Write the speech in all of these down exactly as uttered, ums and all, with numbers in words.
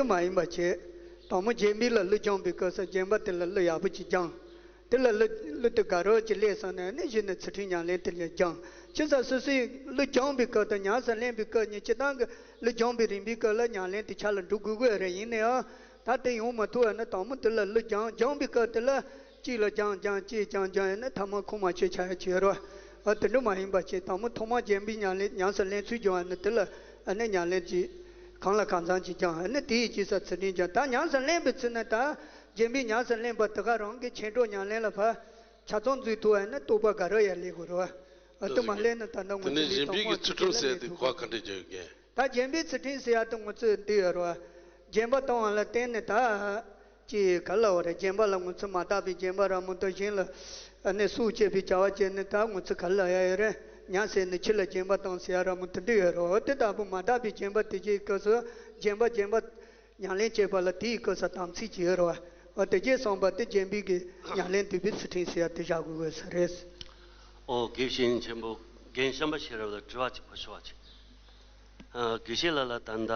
མ་ཡིན་པ་བྱས། དང་པོ་རྒྱན་པའི་ལ་གླུ་སྦྱངས་པའི་སྐབས་སུ་རྒྱན་པ་དེ་ལ་གླུ་ཡག་པོ་ཅིག་སྦྱངས། དེ་ལ་གླུ་གླུ་དེ་དགའ་རབ་ཅིག་སླེབས་སོང་ནས་ནི་གཞི་ནས་ཚུལ་ཁྲིམས་ཉམས་ལེན་དེ་ལ་སྦྱངས། ཅི་ཙམ་སོ་སོས་གླུ་སྦྱངས་པའི་སྐབས་དང་ཉམས་སུ་ལེན་པའི་སྐབས་གཉིས་སྤྱིར་བཏང་གི་གླུ་སྦྱངས་པའི་རིམ་པའི་སྐབས་ལ་ཉམས་ལེན་དེ་ཆ་ལ་འགྲོ་དགོས་ཀྱི་རེད། ཡིན་ནའང་ད་དེ་ཡོང་མ་ཐུབ་པ་ན་དང་པོ་དེ་ལ་གླུ་སྦྱངས། སྦྱངས་པའི་སྐབས་དེ་ལ་གཅིག་ལ་སྦྱངས་སྦྱངས་གཅིག་སྦྱངས་སྦྱངས་ཡིན་ན་ཐ་མ་ཁུངས་མ་འཁྱོལ་ཆགས་ཡ་ཅིག་ཡོད་རེད་བ། ཨ་དེ་འདྲ་མ་ཡིན་པ་བྱས། དང་པོ་ཐོག་མར་རྒྱན་པའི་ཉམས་ལེན་ཉམས་སུ་ལེན་ཚུལ་སྦྱངས་པ་ནི་དེ་ལ་ཨ་ནི་ཉམས་ལེན་གྱིས་གང་ལ་གང་འཚམ་ཅིག་སྦྱངས། ཨ་ནི་དེའི་རྗེས་སུ་ཚུལ་ཁྲིམས་སྦྱངས། ད་ཉམས་སུ་ལེན་པའི་ཚུལ་ནི་ད་རྒྱན་པའི་ཉམས་སུ་ལེན་པ་དེ་ག་རང་གི་མཁྱེན་གྲོལ་ཉམས་ལེན་ལ་ཕར་ཆ་ཚང་འཛུལ་ཐུབ་པ་ཡིན་ན་རྟོགས་པ་དགའ་རབ་ཡར་སླེབས་དགོས་རེད་བ། ཨ་དེ་མ་སླེབས་ན་ད་ལྟ་ང་དེ་ནས་ཚོའི་གཞན་པའི་གི་ཚུལ་ཁྲིམས་ཟེར་དེ་གོ་བ་ག་འདྲ་རྒྱག་གི། ད་རྒྱན་པའི་ཚུལ་ཁྲིམས་ཟེར་ཡ་དེ་ང་ཚོས་འདི་ཡོད་རེད་བ། རྒྱན་པ་བཏང་བ་ལ་བརྟེན་ནས་ད། ཅིག་ག་ལ་བ་རེད། རྒྱན་པ་ལ་ང་ཚོས་མ་དག་པའི་རྒྱན་པ་ར་མོ་དང་གཞན་ལ་ཨ་ནི་སྲོག་བཅད་པའི་བྱ་བ་བྱས་ནས་ད་ང་ཚོས་ག་ལ་ཡ་ཡོད་རེད། ཉ་ཟེར་ནས་ཁྱི་ལ་རྒྱན་པ་བཏང་ཟེར་ཡ་ར་མོ་དེ་འདྲ་ཡོད་རེད། འོ་དེ་ལྟ་བུ་མ་དག་པའི་རྒྱན་པ་དེ་གའི་སྐབས་སུ་རྒྱན་པ་རྒྱན་པ་ཉམས་ལེན་བྱེད་པ་ལ་དེའི་སྐབས་སུ་དམ་ཚིག་ཅིག་ཡོད་རེད་བ། འོ་དེ་རྗེས་སོང་བ་དེ་རྒྱན་པའི་གི་ཉམས་ལེན་དུས་པའི་ཚུལ་ཁྲིམས་ཟེར་ཡ་དེ་བཞག་དགོས་དགོས་ས་རེད། ཨོ་དགེ་བཤེས་ཆེན་པོ་རྒན་བྱམས་པ་ཤེས་རབ་ལ་དྲི་བ་གཅིག་ཕུལ་ཆོག་པ་ཅིག་ཨ་དགེ་བཤེས་ལགས་ལ་ད་ལྟ་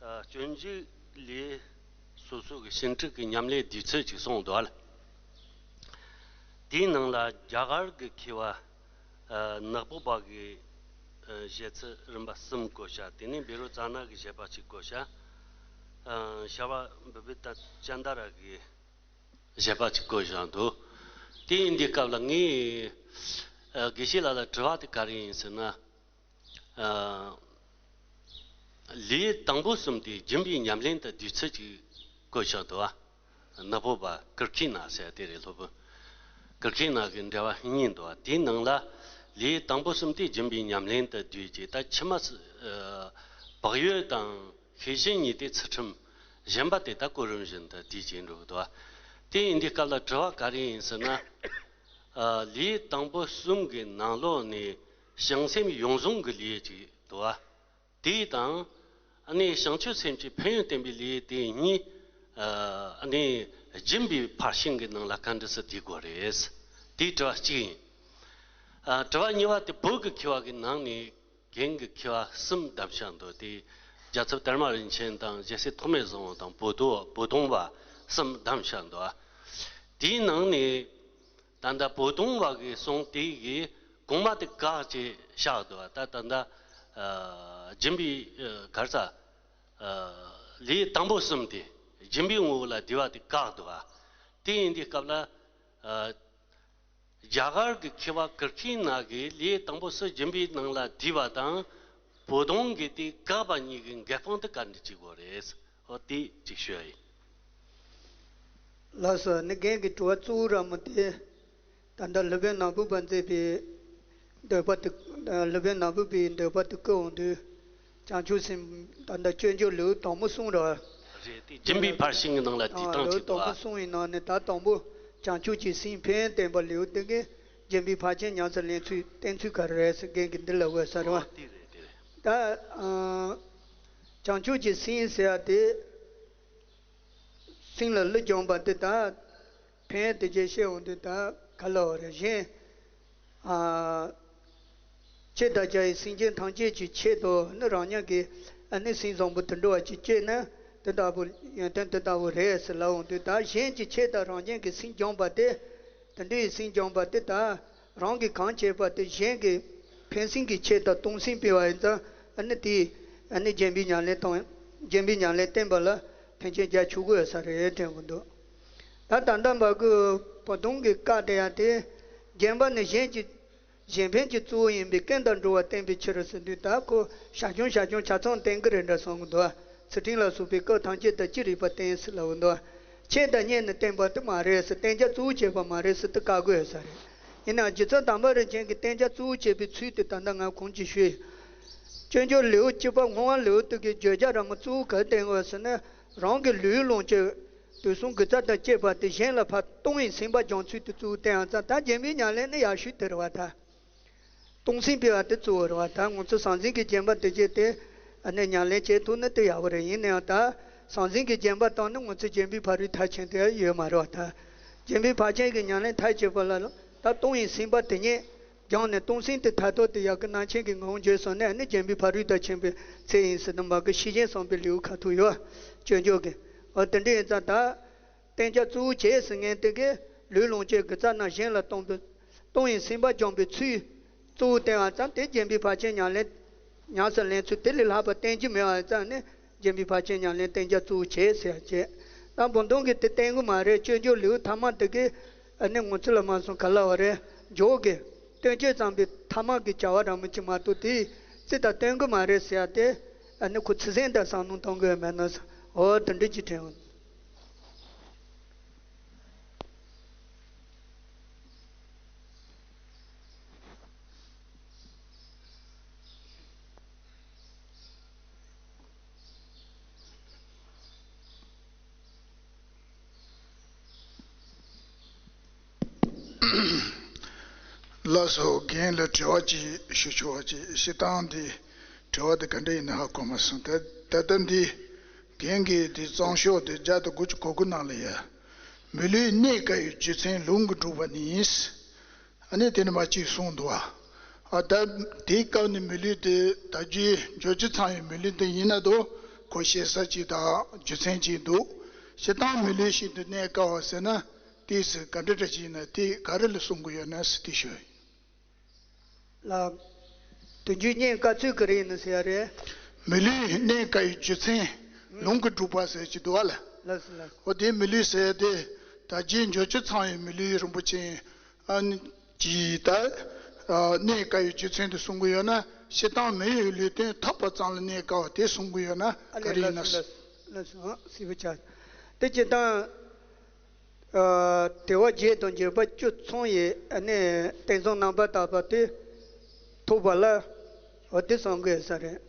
ཨ་སྤྱོད་འཇུག་ལས་སོ་སོ་གི་ཞིབ་འཇུག་གི་ཉམས་ལེན་དུས་ཚོད་ཅིག་གསུངས་འདུག་ཨ་ལ། དེའི་ནང་ལ་རྒྱ་གར་གྱི་མཁས་པ་ཨ་ནག་པོ་པ་གི་ཨ་བཞེད་ཚུལ་རིམ་པ་གསུམ་བཀོད་བཞག་དེ་ནས་བཻ་རོ་ཙ་ན་གི་བཞེད་པ་གཅིག་བཀོད་བཞག་ཨ་ཤ་བ་བི་བི་ཏ་ཅན་ད་ར་གི་བཞེད་པ་གཅིག་བཀོད་བཞག་འདུག་དེ་ཡིན་དུས་སྐབས་ལ་ངས་ཨ་དགེ་བཤེས་ལགས་ལ་དྲི་བ་དེ་ག་རེ་ཡིན་ཟེར་ན། ཨ་ལེའུ་དང་པོ་གསུམ་དེ་སྦྱིན་པའི་ཉམས་ལེན་དུ་དུས་ཚོད་ཅིག་བཀོད་བཞག་འདུག་བ། ནག་པོ་པ་ཀིར་ཁི་ན་ཟེར་དེ་རེད། སློབ་དཔོན་ཀིར་ཁི་ན་གི་འགྲེལ་པ་གཉིས་འདུག་བ། དེའི་ནང་ལ་ལེའུ་དང་པོ་གསུམ་དེ་སྦྱིན་པའི་ཉམས་ལེན་དུ་བསྡུས་ཀྱི། ད་ཕྱི་མ་སུ་ཨ་བག་ཡོད་དང་ཤེས་བཞིན་གཉིས་དེ་ཚུལ་ཁྲིམས། གཞན་པ་དེ་ད་གོ་རིམ་བཞིན་དུ་བསྡུས་ཀྱི་འགྲོ་གི་འདུག་བ། དེ་ཡིན་དུས་སྐབས་ལ་དྲི་བ་ག་རེ་ཡིན་ཟེར་ན། ཨ་ལེའུ་དང་པོ་གསུམ་གྱི་ནང་ལོགས་ནས་བྱང་སེམས་ཡོངས་བཟུང་གི་ལེའུ་ཅིག་འདུག་བ། དེ་དང་། ཨ་ནི་བྱང་ཆུབ་སེམས་ཀྱི་ཕན་ཡོན་བསྟན་པའི་ལེའུ་དེ་གཉིས། ཨ་ནི་སྦྱིན་པའི་ཕར་ཕྱིན་གྱི་ནང་ལ་ག་འདྲ་སེ་བསྡུ་དགོས་རེད། དེའི་དྲི་བ་གཅིག་ཡིན། ཨ་དྲི་བ་གཉིས་པ་དེ་བོད་ཀྱི་མཁས་པ་གི་ནང་ནས་རྒན་གྱི་མཁས་པ་གསུམ་བདམས་བཞག་འདུག་དེ་རྒྱལ་ཚབ་དར་མ་རིན་ཆེན་དང་རྒྱལ་སྲས་ཐོགས་མེད་བཟང་པོ་དང་བོ་དོ་བོ་དོང་བ་གསུམ་བདམས་བཞག་འདུག་དེའི་ནང་ནས། ད་ལྟ་བོ་དོང་བ་གི་གསུང་དེ་གི་གོང་མ་དེ་བཀག་ཅེས་བཞག་འདུག་ད་ད་ལྟ་ཨ་སྦྱིན་པའི་ཨ་ག་རེ་ཟ། ཨ་ལེའུ་དང་པོ་གསུམ་དེ་སྦྱིན་པའི་ངོ་བོ་ལ་བསྡུས་པ་དེ་བཀག་འདུག་དེ་ཡིན་དུས་སྐབས་ལ་ཨ་རྒྱ་གར་གྱི་མཁས་པ་ཀིར་ཁི་ན་གིས་ལེའུ་དང་པོ་སུ་སྦྱིན་པའི་ནང་ལ་བསྡུས་པ་དང་། བོ་དོང་གི་དེ་བཀག་པ་གཉིས་ཀྱི་འགལ་སྤང་དེ་ག་འདྲ་བྱེད་དགོས་རེད། ཨོ་དེ་གཅིག་ཤོད་ཡིན། ལགས་སོ། ནི་རྒན་གྱི་དྲི་བ་གཙོ་བོ་ར་མོ་དེ། ད་ལྟ་སློབ་དཔོན་ནག་པོ་པ་མཛད་པའི་འདོད་པ་དེ། སློབ་དཔོན་ནག་པོ་པའི་འདོད་པ་དེ་བཀོད་འོང་དུས། བྱང་ཆུབ་སེམས་ད་ལྟ་སྤྱོད་འཇུག་ལེའུ་དང་པོ་གསུམ་རེད། རེད་དེ་སྦྱིན་པའི་ཕར་ཕྱིན་གྱི་ནང་ལ་བསྡུས་སྟངས་ལེའུ་གཅིག་འདུག་དང་པོ་གསུམ་ཡིན་ནང་ནས་ད་དང་པོ་བྱང་ཆུབ་ཀྱི་སེམས་ཕན་བསྟན་པ་ལེའུ་དེ་གའི་སྦྱིན་པའི་ཕར་ཕྱིན་ཉམས་སུ་ལེན་ཚུལ་བསྟན་ཚུལ་ག་རེ་རེད་ཟེར་རྒན་གྱིས་འདི་ལ་འོས་ས་རེད་བ། ཨོ་དེ་རེད་དེ་རེད། ད་ཨ་བྱང་ཆུབ་ཀྱི་སེམས་ཟེར་ཡ་དེ། སེམས་ལ་གླུ་སྦྱོང་བ་དེ་དག་ཕན་དེ་ཅེས་བཤད་འོང་དུས་ད་ག་ལ་བ་རེད་གཞན། ཨ་ཆོས་དང་བཅས་པའི་སེམས་ཅན་ཐམས་ཅད་ཀྱི་ཆེད་དུ་ནི་རང་ཉིད་ཀྱི་ཨ་ནི་སེམས་བཟང་པོ་དུད་འགྲོ་བ་ཅིག་སྐྱེས་ན་དེ་ལྟ་བུ་ཡོན་ཏན་དེ་ལྟ་བུ་རེད་ཟེར་ལབ་འོང་དུས་ད་གཞན་གྱི་ཆེད་དུ་རང་ཉིད་ཀྱི་སེམས་སྦྱོང་བ་དེ། དེ་འདྲའི་སེམས་སྦྱོང་བ་དེ་དག་རང་གིས་གང་བྱས་པ་དེ་གཞན་གྱི་ཕན་སེམས་ཀྱི་ཆེད་དུ་གཏོང་སེམས་སྤེལ་བ་ཡིན་ཙང་ཨ་ནི་དེས་ཨ་ནི་སྦྱིན་པའི་ཉམས་ལེན་དང་སྦྱིན་པའི་ཉམས་ལེན་བསྟེན་པ་ལ་ཕན་ཆད་རྒྱ་ཆེ་དགོས་ས་རེད་དྲན་གྱི་འདུག་ད་ད་ལྟ་བར་གྱི་བོ་དོང་གི་བཀའ་དེ་ཡང་དེ་རྒྱན་པ་ནི་གཞན་གྱི་གཞན་ཕན་གྱི་གཙོ་བོ་ཡིན་པས་ཀུན་དང་འགྲོ་བ་བསྟེན་པའི་ཕྱིར་ཟེར་དུས་ད་ཁོ་ཞར་བྱུང་ཞར་བྱུང་ཆ་ཚང་བསྟེན་གྱི་རེད་འདྲ་བསམ་གྱི་འདུག་ཚུལ་ཁྲིམས་ལ་སོགས་པའི་སྐབས་ཐམས་ཅད་དུ་ཅི་རིགས་པ་བསྟེན་ཟེར་ལབ་འདུག་ཆད་དང་གཉིས་ནི་བསྟེན་པ་དེ་མ་རེད་ཟེར་བསྟེན་བྱ་གཙོ་བོ་བྱས་པ་མ་རེད་ཟེར་དེ་བཀག་དགོས་ཡོད་ས་རེད། ཡིན་ནའང་རྗེ་བཙུན་དམ་པ་རིན་ཆེན་གྱིས་བསྟེན་བྱ་གཙོ་བོ་བྱས་པའི་ཚུལ་དེ་ད་ལྟ་ང་གོང་ཅིག་ཞུས། སྤྱོད་འཇུག་ལེའུ་གཅིག་པ་བསྔོ་བ་ལེའུ་དེ་གའི་བརྗོད་བྱ་ར་མོ་གཙོ་བོ་ག་རེ་བསྟན་དགོས་ཟེར་ན་རང་གི་ལུས་ལོངས་སྤྱོད་དུས་གསུམ་དགུ་རྩ་དང་བཅས་པ་དེ་གཞན་ལ་ཕར་གཏོང་བའི་སེམས་པ་སྦྱོང་ཚུལ་དེ་གཙོ་བོ་བསྟན་ཡང་ཙང་ད་སྦྱིན་པའི་ཉམས་ལེན་ནི་ཡག་ཤོས་དེ་རེད་བ་ད། གཏོང་སེམས་སྤེལ་བ་དེ་གཙོ་བོ་རེད་བ། ད་ང་ཚོ་ཟང་ཟིང་གི་རྒྱན་པ་དེ་བྱས་ཏེ་ཨ་ནི་ཉམས་ལེན་བྱེད་ཐུབ་ན་དེ་ཡག་པོ་རེད། ཡིན་ནའང་ད་ཟང་ཟིང་གི་རྒྱན་པ་བཏང་ན་ང་ཚོ་སྦྱིན་པའི་ཕ་རོལ་མཐར་ཕྱིན་དེ་ཡོད་མ་རེད་བ། ད་སྦྱིན་པའི་ཕར་ཕྱིན་གྱི་ཉམས་ལེན་མཐར་ཕྱིན་པ་ལ་ད་གཏོང་བའི་སེམས་པ་དེ་ཉིད་ སྦྱངས་ནས་སྟོང་སེམས་དེ་མཐར་ཐུག་དེ་ཡ་གི་རྣམ་མཁྱེན་གྱི་ངང་འཇོག་སོང་ནས་ནི་བརྒྱན་པའི་ཕ་རོལ་ཏུ་ཕྱིན་པའི་ཚེ་ཡིན་ཟེར་དུ་མ་གི་ཤེས་བཞིན་བསམ་པའི་ལེའུ་ཁ་ཐུག་ཡོད། སྤྱོད་འཇུག་གི། འོ་དེ་འདྲ་ཡིན་ཙང་ད། བསྟན་བྱ་གཙོ་བོ་བྱས་ཟེར་མཁན་དེ་གི་ལུས་ལོངས་སྤྱོད་དགུ་རྩ་རྣམས་གཞན་ལ་གཏོང་བའི་གཏོང་བའི་སེམས་པ་སྦྱངས་པའི་ཚུལ་གཙོ་བོ་བསྟན་པ་ཙམ་དེ་བརྒྱན་པའི་ཕར་ཕྱིན་ཉམས་ལེན་ཉམས་སུ་ལེན་ཚུལ་དེ་ལས་ལྷག་པ་བསྟན་རྒྱུ་མེད་པ་ཙམ་ནི་བརྒྱན་པའི་ཕར་ཕྱིན་ཉམས་ལེན་བསྟན་བྱ་གཙོ་བོ་བྱས་ཟེར་བྱས། ད་བུམ་སྡོམ་གྱི་དེ་བསྟན་གི་མ་རེད། སྤྱོད་འཇུག་ལེའུ་ཐ་མ་དེ་གི་ཨ་ནི་ངོ་ཚུལ་ལ་མ་སོང་ག་ལ་བ་རེད། འཇོག་གི་བསྟན་བཅོས་ཙམ་པའི་ཐ་མ་གི་བྱ་བ་རང་མི་གཅིག་མ་གཏོགས་དེ་ཙི་ད་བསྟན་གི་མ་རེད་ཟེར་ཡ་དེ་ཨ་ནི་ཁོ་ཚུལ་ཟིན་དང་བསམ་མནོ་གཏོང་གི་ཡོད་མེད་ན་ཟེར། འོ་དེ་འདྲ་ཅིག་དྲན། ལགས་སོ། རྒན་ལ་དྲི་བ་ཅིག་ཞུ་ཆོག་པ་ཅིག་བཤད་སྟངས་འདི་དྲི་བ་འདི་ག་འདྲ་ཡིན་ན་ཧ་གོ་མ་སོང་། ད་ད་ལྟ་འདི་རྒན་གྱིས་འདི་གཙང་ཤོག་འདི་བརྒྱ་དང་དགུ་བཅུ་གོ་དགུ་ནང་ལ་ཡ། མི་ལུས་གནས་དཀའ་བའི་རྒྱུ་མཚན་ལུང་གིས་སྒྲུབ་པ་ནི། ཨ་ནི་དེ་ནི་མ་གཅིག་གསུངས་འདུག་བ། ཨ་ད་དེའི་སྐབས་ནས་མི་ལུས་དེ་ད་རྒྱུའི་འབྱོར་བཅུ་ཚང་བའི་མི་ལུས་འདི་ཡིན་ན་དོ་ཁོ་ཤེས་ས་ཅིག་དང་རྒྱུ་མཚན་ཅིག་འདུག་བྱེད་སྟངས་མི་ལུས་ཤིག་ཏུ་གནས་དཀའ་བ་ཟེར་ན་དེས་ག་འདྲ་འདྲ་ཅིག་ཡིན་ན་དེ་ག་རེ་ལ་གསུང་གི་ཡོད་ན་ཟེར་དེ་ཞུ། ལ། དོན་རྒྱུ་གནས་དཀའ་ཚུལ་ག་རེ་ཡིན་ན་ཟེར་ཡ་རེད། མི་ལུས་གནས་དཀའ་བའི་རྒྱུ་མཚན་ལུང་གིས་སྒྲུབ་པ་ཟེར་གྱི་འདུག་བ་ལ། ལགས་སོ་ལགས་སོ། འོ་དེ་མི་ལུས་ཟེར་དེ་ད་རྒྱུའི་འབྱོར་བཅུ་ཚང་བའི་མི་ལུས་རིན་པོ་ཆེ་ཨ་ནི་གྱིས་ད་གནས་དཀའ་བའི་རྒྱུ་མཚན་དུ་གསུང་གི་ཡོད་ན་བྱེད་སྟངས་མི་ཡི་ལུས་རྟེན་ཐོབ་པ་ཙམ་ལ་གནས་དཀའ་བ་དེ་གསུང་གི་ཡོད་ན་ཨ་ལས་ག་རེ་ཡིན་ན། ལགས་སོ་ལགས་སོ་ལགས་སོ། ཨང་སྲིད་པ་ཆགས། དེ་བྱེད་སྟངས། ཨ། དལ་བ་བརྒྱད་དང་འགྱོད་པ་བཅུ་ཚང་བའི་ཨ་ནི་བསྟན་བཟང་རྣམ་པར་དག་པ་དེ་ཐོབ་པ་ལ་འོ་དེ་གསུང་གི་ཡོད་ས་རེད།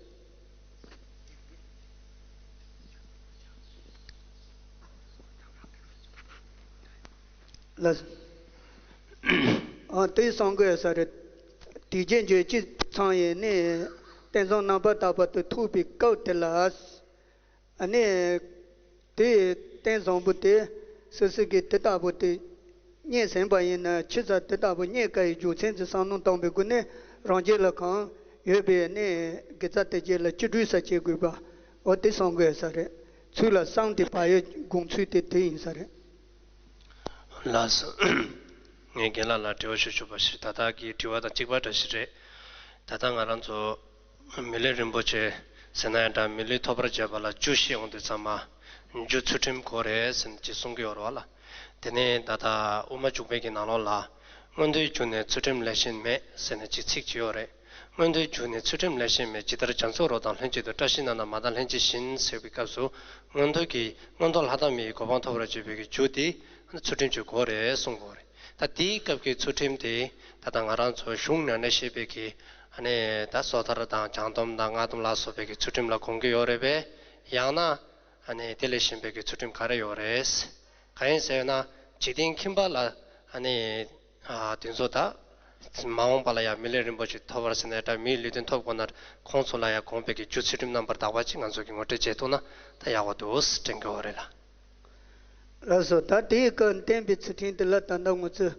ལགས། ཨ་དེ་གསུང་གི་ཡོད་ས་རེད། དལ་བརྒྱད་འགྱོད་བཅུ་ཚང་བའི་ནི་བསྟན་བཟང་རྣམ་པར་དག་པ་དེ་ཐོབ་པའི་སྐབས་དེ་ལ། ཨ་ནི། དེ་རྟེན་བཟང་པོ་དེ་སོ་སོ་གིས་དེ་ལྟ་བུ་དེ་རྙེད་ཟིན་པ་ཡིན་ན་ཆི་ཟེར་དེ་ལྟ་བུ་རྙེད་དཀའ་བའི་རྒྱུ་མཚན་དེ་བསམ་བློ་བཏང་པའི་སྒོ་ནས་རང་རྒྱུད་ལ་གང་ཡོད་པའི་ནི་དགེ་རྩ་དེ་རྒྱུད་ལ་ཅི་སྒྲུབ་ས་བྱེད་དགོས་པ་འོ་དེ་གསུང་དགོས་ས་རེད། ཚུལ་ལ་བསམ་དེ་བག་ཡོད་དགོངས་ཚུལ་དེ་དེ་ཡིན་ས་རེད། ལགས་སོ། ངས་རྒན་ལགས་ལ་དྲི་བ་ཞུ་ཆོག་པ་ཞིག་ད་ལྟ་གི་དྲི་བ་དང་གཅིག་པ་འདྲ་ཞིག་རེད། ད་ལྟ་ང་རང་ཚོ་མི་ལུས་རིན་པོ་ཆེ་ཟེར་ན་ཡང་འདྲ་མི་ལུས་ཐོབ་པར་བྱེད་པ་ལ་རྒྱུ་ཞེས་འོང་དུས་ཚང་མ་རྒྱུ་ཚུལ་ཁྲིམས་དགོས་རེད་ཟེར་ནས་ཅིག་གསུང་གི་ཡོད་རེད་བ་ལ། དེ་ནས་ད་ལྟ་དབུ་མ་འཇུག་པའི་གི་ནང་ལོགས་ལ་མངོན་མཐོའི་རྒྱུ་ནི་ཚུལ་ཁྲིམས་ལས་གཞན་མེད་ཟེར་ནས་ཅིག་ཚིག་ཅིག་ཡོད་རེད། མངོན་མཐོའི་རྒྱུ་ནི་ཚུལ་ཁྲིམས་ལས་གཞན་མེད། ཇི་ལྟར་རྒྱ་མཚོ་རོ་དང་ལྷན་ཅིག་ཏུ། བཀྲ་ཤིས་ནང་ན་མ་དག་ལྷན་ཅིག་བཞིན་ཟེར་བའི་སྐབས་སུ་མངོན་མཐོ་གི་མངོན་མཐོ་ལྷ་དང་མི་ཡི་གོ་འཕང་ཐོབ་པར་བྱེད་པའི་གི་རྒྱུ་དེ་ཚུལ་ཁྲིམས་ཀྱི་སྒོ་རེད་གསུང་དགོས་རེད། ད་དེའི་སྐབས་ཀྱི་ཚུལ་ཁྲིམས་དེ་ད་ལྟ་ང་རང་ཚོ་གཞུང་ནང་ནས་བཤད་པའི་གི་ཨ་ནི་ད་སོ་ཐར་དང་བྱང་སྡོམ་དང་སྔགས་སྡོམ་ལ་སོགས་པའི་གི་ཚུལ་ཁྲིམས་ལ་དགོངས་ཀྱི་ཡོད་རེད་པས། ཡང་ན་ཨ་ནི་དེ་ལས་གཞན་པའི་གི་ཚུལ་ཁྲིམས་ག་རེ་ཡོད་རེད། གང་ཡིན་ཟེར་ན་འཇིག་རྟེན་ཁྱིམ་པ་ལ་ཨ་ནི་ཨ་དེ་ཚོ་ད་མ་འོངས་པ་ལ་ཡང་མི་ལུས་རིན་པོ་ཆེ་ཐོབ་པར་ཟེར་ནས་ད་མིའི་ལུས་རྟེན་ཐོབ་དགོས་ན་ཁོང་ཚོ་ལ་ཡང་དགོངས་པའི་གི་རྒྱུ་ཚུལ་ཁྲིམས་རྣམ་པར་དག་པ་ཅིག་ང་ཚོ་གི་ངོ་སྤྲོད་བྱེད་ཐུབ་ན་ད་ཡག་པོ་འདུག་དྲན་གྱི་ཡོད་རེད་ལ། ལགས་སོ། ད་དེའི་སྐབས་བསྟན་པའི་ཚུལ་ཁྲིམས་དེ་ལ་ད་ལྟ་ང་ཚོས་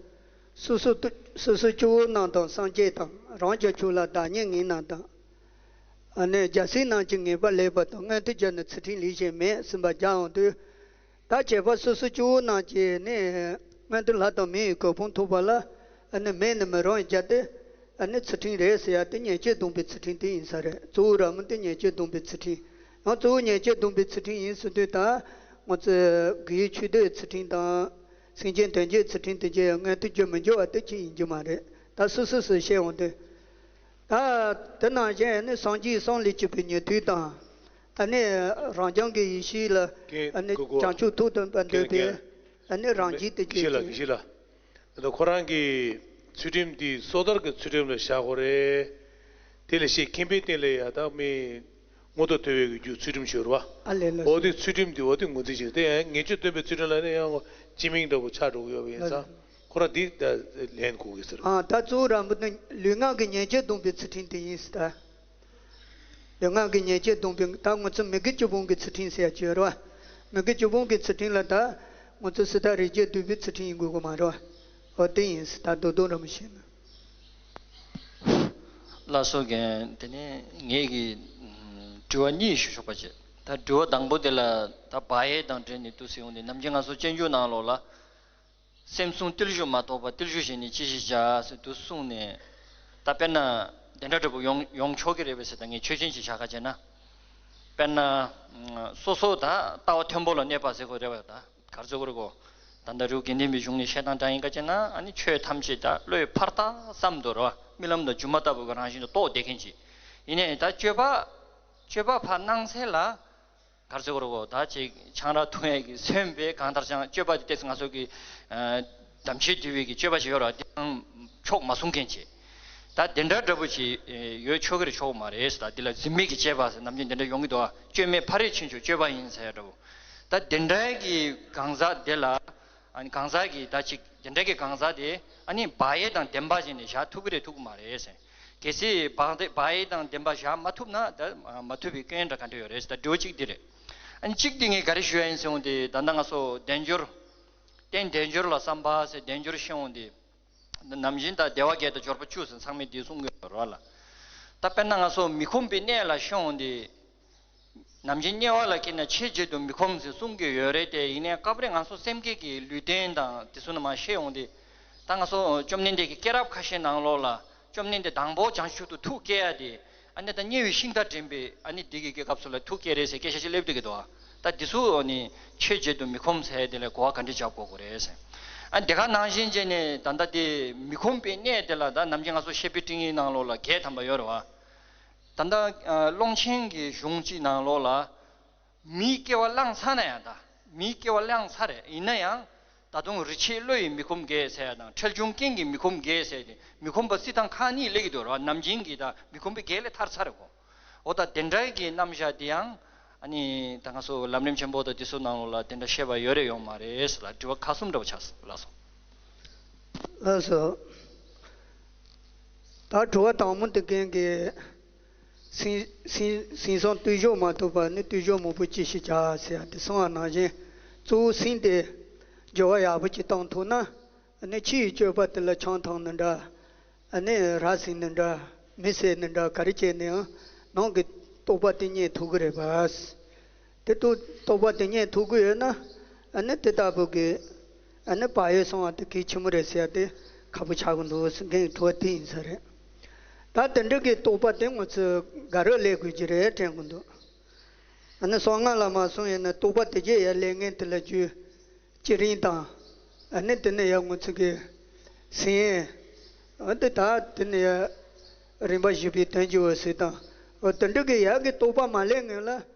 སོ་སོ་སོ་སོ་སྐྱེ་བོ་རྣམས་དང་སངས་རྒྱས་དང་རང་རྒྱལ་ཕྱོགས་ལ་བདག་ཉིད་ངེས་རྣམས་དང་། ཨ་ནི་རྒྱལ་སྲས་རྣམས་ཀྱི་ངེས་པ་ལེགས་པ་དང་མངོན་མཐོའི་རྒྱུ་ནི་ཚུལ་ཁྲིམས་ལས་གཞན་མེད་གསུངས་པ་རྒྱ་ཡོང་དུས། ད་བྱེད་པ་སོ་སོ་སྐྱེ་བོ་རྣམས་ཀྱིས་ནི་མངོན་མཐོ་ལྷ་དང་མི་ཡི་གོ་འཕང་ཐོབ་པ་ལ་ཨ་ནི་མེད་ནི་མི་རུང་བའི་རྒྱུ་དེ་ཨ་ནི་ཚུལ་ཁྲིམས་རེད་ཟེར་ཡ་དེ་ཉེས་སྤྱོད་སྡོམ་པའི་ཚུལ་ཁྲིམས་དེ་ཡིན་ས་རེད། གཙོ་བོ་ར་མོ་དེ་ཉེས་སྤྱོད་སྡོམ་པའི་ཚུལ་ཁྲིམས། ཡང་གཙོ་བོ་ཉེས་སྤྱོད་སྡོམ་པའི་ཚུལ་ཁྲིམས་ཡིན་ཟེར་དུས་ད་ང་ཚོས་དགེ་བའི་ཆོས་སྡུད་ཚུལ་ཁྲིམས་དང་སེམས་ཅན་དོན་བྱེད་ཚུལ་ཁྲིམས་དེ་ཚོ་ཡང་མངོན་མཐོ་རྒྱུ་མི་འགྱུར་བ་དེ་ཅིག་ཡིན་རྒྱུ་མ་རེད། ད་སོ་སོ་སོས་བཤད་འོང་དུས། ད་དེ་ནང་བཞིན་ནི་སངས་རྒྱས་གསུམ་ལས་གཅིག་པའི་ཉན་ཐོས་དང་། ཨ་ནི་རང་རྒྱལ་གྱི་ཡེ་ཤེས་ལ་ཨ་ནི་གོ་གོ་བྱང་ཆུབ་ཐོབ་ཏུ་འདོད་པའི་ཨ་ནི་རང་རྒྱལ་དེ་དགེ་བཤེས་ལགས། དགེ་བཤེས་ལགས། ད་ཁོ་རང་གི་ཚུལ་ཁྲིམས་འདི་སོ་ཐར་གྱི་ཚུལ་ཁྲིམས་ལ་བཞག་དགོས་རེད། དེ་ལས་ཤེས་མཁན་པའི་སྟེང་ལ་ཡ་ད་མི་མངོན་མཐོ་ཐོབ་པའི་གི་རྒྱུ་ཚུལ་ཁྲིམས་ཤོར་བ། ཨ་ལས་ལ། འོ་དེ་ཚུལ་ཁྲིམས་འདི་འོ་དེ་ངོས་འཛིན་བྱེད་དེ་ཡང་ཉེས་སྤྱོད་སྟོན་པའི་ཚུལ་ཁྲིམས་ལ་ནི་ཡང་སྤྱི་མིང་འདྲ་པོ་ཆགས་འགྲོ་གི་ཡོད་པ་ཡིན་ཙང་། ཁོ་རང་འདི་ལེན་དགོས་ཀྱི་ཟེར། ཨ་ད་གཙོ་བོ་ར་མོ་ནི་ལུས་ངག་གི་ཉེས་སྤྱོད་སྡོམ་པའི་ཚུལ་ཁྲིམས་དེ་ཡིན་ཟེར་ད། ལུས་ངག་གི་ཉེས་སྤྱོད་སྡོམ་པའི་ད་ང་ཚོ་མི་དགེ་བཅུ་སྤོང་གི་ཚུལ་ཁྲིམས་ཟེར་ཡ་ཅིག་ཡོད་རེད་བ། མི་དགེ་བཅུ་སྤོང་གི་ཚུལ་ཁྲིམས་ལ་ད་ང་ཚོ་སུ་དག་རེ་བརྒྱད་སྡུག་པའི་ཚུལ་ཁྲིམས་ཡིན་དགོས་གི་མ་རེད་བ། འོ་དེ་ཡིན་ཟེར་ད་རྡོག་རྡོག་ར་མོ་བཤད་ན། ལགས་སོ་རྒན། དེ་ནས་ངེད་ཀྱིས་ཨམ་དྲི་བ་གཉིས་ཞུ་ཆོག་པ་བྱེད། ད་དྲི་བ་དང་པོ་དེ་ལ་ད་བག་ཡོད་དང་འབྲེལ་ནས་འདུག་ཟེར་ཡོང་དུས། ནམ་རྒྱུན་ང་ཚོ་སྤྱོད་འཇུག་ནང་ལོགས་ལ། སེམས་བཟུང་བརྟུལ་ཞུགས་མ་གཏོགས་པ། བརྟུལ་ཞུགས་གཞན་ནི་ཅི་ཞིག་བྱ་ཟེར་འདུག་གསུངས་ནས། ད་དཔེར་ན་དེ་འདྲ་འདྲ་པོ་ཡོང་ཡོང་ཆོག་གི་རེད་པས་ཟེར། ད་ངས་ཆོས་ཅན་ཅིག་བཞག་ག་བྱས་ན། དཔེར་ན་ཨམ་སོ་སོ་ད་ལྟ་བ་མཐོན་པོ་ལ་གནས་པ་ཟེར་དགོས་རེད་པ། ད་ག་རེ་ཟེར་དགོས་རེད་གོ། ད་ལྟ་རི་བོ་དགེ་ལྡན་པའི་གཞུང་ནས་བཤད་སྟངས་འདྲ་ཡིན་ག་བྱས་ན། ཨ་ནི་ཆོས་ཐམས་ཅད་ད་བློས་ཕར་བཏགས་ཙམ་དུ་རེད་པ། རྨི་ལམ་དང་སྒྱུ་མ་ལྟ་བུ་གི་རང་བཞིན་དུ་རྟོགས་བསྡད་མཁན་ཅིག་ཡིན་ནའི། ད་སྤྱོད་པ་སྤྱོད་པ་ཕར་གནང་ཚད་ལ། ག་རེ་ཟེར་དགོས་རེད་གོ། ད་ཅིག་ཆང་རག་འཐུང་ཡས་ཀྱི་སེམས་པས་གང་ལྟར་ཀྱང་སྤྱོད་པ་དེ་ཏོག་ཙམ་ང་ཚོ་གི་ཨ་དམ་ཆོས་འདུལ་བའི་གི་སྤྱོད་པ་ཞིག་ཡོད་རེད་པ། དེའང་ཕྱོགས་མ་བཟུང་མཁན་ཅིག་ད་དེ་འདྲ་འདྲ་པོ་ཅིག་ཨེ་ཡོད་ཆོག་གི་རེད། ཆོག་མ་རེད་ཟེར། ད་འདི་ལ་འཛིན་མེད་ཀྱི་སྤྱོད་པ་ཟེར་ནམ་རྒྱུན་དེ་འདྲ་ཡོང་གི་འདུག་པ། སྤྱོད་མེད་ཕ་རོལ་ཕྱིན་མཆོག་སྤྱོད་པ་ཡིན་ཟེར་ཡ་འདྲ་པོ། ད་དེ་འདྲའི་གི་གང་ཟག་དེ་ལ། ཨ་ནི་གང་ཟག་གིས་ད་ཅིག་དེ་འདྲའི་གི་གང་ཟག་དེ་ཨ་ནི་བག་ཡོད་དང་ལྡན་པ་ཅིག་ནས་བཞག་ཐུབ་ཀྱི་རེད་ཐུབ་ཀྱི་མ་རེད་ཟེར། གལ་སྲིད་བག་དེ་བག་ཡོད་དང་ལྡན་པ་བཞག་མ་ཐུབ་ན། ད་མ་ཐུབ་པའི་སྐྱོན་འདྲ་ག་འདྲ་ཡོད་རེད་ཟེར། ད་དྲི་བ་གཅིག་འདི་རེད། ཨ་ནི་གཅིག་འདི་ངས་ག་རེ་ཞུ་ཡ་ཡིན་ཟེར་འོང་དུས། ད་ལྟ་ང་ཚོ་དལ་འབྱོར། རྟེན་དལ་འབྱོར་ལ་བསམ་པ་ཟེར། དལ་འབྱོར་ཤེས་འོང་དུས། ནམ་རྒྱུན་ད་བདེ་བ་བརྒྱད་དང་འབྱོར་པ་བཅུ་ཟེར་ཚང་མས་འདི་གསུང་གི་ཡོད་རེད་པ་ལ། ད་དཔེར་ན་ང་ཚོ་མི་ཁོམ་པའི་གནས་ལ་ཤེས་འོང་དུས། ནམ་རྒྱུན་དམྱལ་བ་ལ་སྐྱེས་ན་ཆོས་བྱེད་དུ་མི་ཁོམ་ཟེར་གསུང་གི་ཡོད་རེད་དེ། ཡིན་ནའི་སྐབས་རེ་ང་ཚོ་སེམས་བསྐྱེད་ཀྱི་ལུས་རྟེན་དང་དེ་ཚོ་ནང་མར་ཤེས་འོང་དུས། ད་ང་ཚོ་བཅོམ་ལྡན་འདས་ཀྱི་སྐྱེས་རབས་ཁ་ཤས་ནང་ལོགས་ལ། བཅོམ་ལྡན་འདས་དང་པོ་བྱང་ཆུབ་ཏུ་ཐུགས་བསྐྱེད་ཡ་དེ། ཨ་ནི་ད་དམྱལ་བའི་ཤིང་རྟ་འདྲེན་པའི་ཨ་ནི་འདི་གི་གི་སྐབས་སུ་ལ་ཐུགས་བསྐྱེད་རེད་ཟེར་སྐད་ཆ་ཞིག་སླེབས་བསྡད་ཀྱི་འདུག་པ། ད་འདི་ཚོ་ཨ་ནི་ཆོས་བྱེད་དུ་མི་ཁོམ་ཟེར་དེ་ལ་གོ་བ་ག་འདྲ་རྒྱབ་དགོས་ཀྱི་རེད་ཟེར། ཨ་ནི་དེ་ག་ནང་བཞིན་བྱས་ནས་ད་ལྟ་དེ་མི་ཁོམ་པའི་གནས་དེ་ལ། ད་ནམ་རྒྱུན་ང་ཚོ་བཤད་པའི་སྤྲིང་ཡིག་ནང་ལོགས་ལ་བརྒྱད་ཐམ་པ་ཡོད་རེད་པ། ད་ལྟ་ཨ་ཀློང་ཆེན་གྱི་གཞུང་གཅིག་ནང་ལོགས་ལ། མིའི་སྐྱེ་བ་བླངས་ཚར་ན་ཡང་། ད་མིའི་སྐྱེ་བ་བླངས་ཚར་རེད། ཡིན་ན་ཡང་ད་དུང་རི་ཆད་བློ་ཡིས་མི་ཁོམ་བརྒྱད་ཟེར་ཡ་དང་། ཁྲེལ་གཞུང་རྐྱེན་གྱིས་མི་ཁོམ་བརྒྱད་ཟེར་ཏེ། མི་ཁོམ་པ་སྲིད་དང་ཁག་གཉིས་སླེབས་ཀྱི་འདུག་ར། ནམ་རྒྱུན་གྱི་ད་མི་ཁོམ་པའི་བརྒྱད་ལས་ཐར་ཚར་རེད་གོ། འོ་ད་དེ་འདྲའི་གི་རྣམ་གཞག་དེ་ཡང་ཨ་ནི་ད་ང་ཚོ་ལམ་རིམ་ཆེན་པོ་དང་དེ་ཚོ་ནང་ལོགས་ལ་དེ་འདྲ་བཤད་པ་ཡོད་རེད་ཡོད་མ་རེད་ཟེར་ལ། དྲི་བ་ཁག་གསུམ་འདྲ་པོ་ཆགས་སོང་། ལགས་སོ། ལགས་སོ། ད་དྲི་བ་དང་པོ་དེ་རྒན་གྱིས། སེམས་སེམས་སེམས་བཟུང་བརྟུལ་ཞུགས་མ་ཐུབ་པ་ནི་བརྟུལ་ཞུགས་མང་པོས་ཅི་ཞིག་བྱ་ཟེར་ཡ་དེ་གསུངས་པ་ནང་བཞིན། གཙོ་བོ་སེམས་དེ་སྦྱོར་བ་ཡག་པོ་ཅིག་བཏང་ཐུབ་ན། ཨ་ནི་ཕྱི་ཡི་སྤྱོད་པ་དེ་ལ་ཆང་འཐུང་ནི་འདྲ། ཨ་ནི་ར་བཟི་ནི་འདྲ། མི་བསད་ནི་འདྲ། ག་རེ་བྱས་ནའང་ནང་གི་རྟོགས་པ་དེ་རྙེད་ཐུབ་ཀྱི་རེད་པ། དེ་རྟོགས་རྟོགས་པ་དེ་རྙེད་ཐུབ་ཀྱི་ཡོད་ན། ཨ་ནི་དེ་ལྟ་བུ་གི་ཨ་ནི་བག་ཡོད་སོང་བ་དེ་གལ་ཆེན་པོ་རེད་ཟེར་ཡ་དེ་ཁག་པོ་ཆགས་ཀྱི་འདུག་ཟེར། རྒན་གྱི་དྲི་བ་དེ་ཡིན་ས་རེད། ད་དེ་འདྲ་གི་རྟོགས་པ་དེ་ང་ཚོས་ག་རེ་ལས་དགོས་ཀྱི་རེད་དྲན་གྱི་འདུག་ཨ་ནི་གསང་སྔགས་ལ་མ་སོང་ཡིན་ན་རྟོགས་པ་དེ་རྗེས་ཡར་ལས་ངན་དེ་ལ་རྒྱུ། བསྐྱེད་རིམ་དང་། ཨ་ནི་དེ་ནས་ཡར་ང་ཚོ་གི་སེམས། ཨ་དེ་ད་དེ་ནས་ཡར་རིམ་པ་བཞི་པའི་དོན་བསྡུ་བ་ཟེར་དང་། འོ་དེ་འདྲ་གི་ཡར་གི་རྟོགས་པ་མ་ལས་སྔོན་ལ་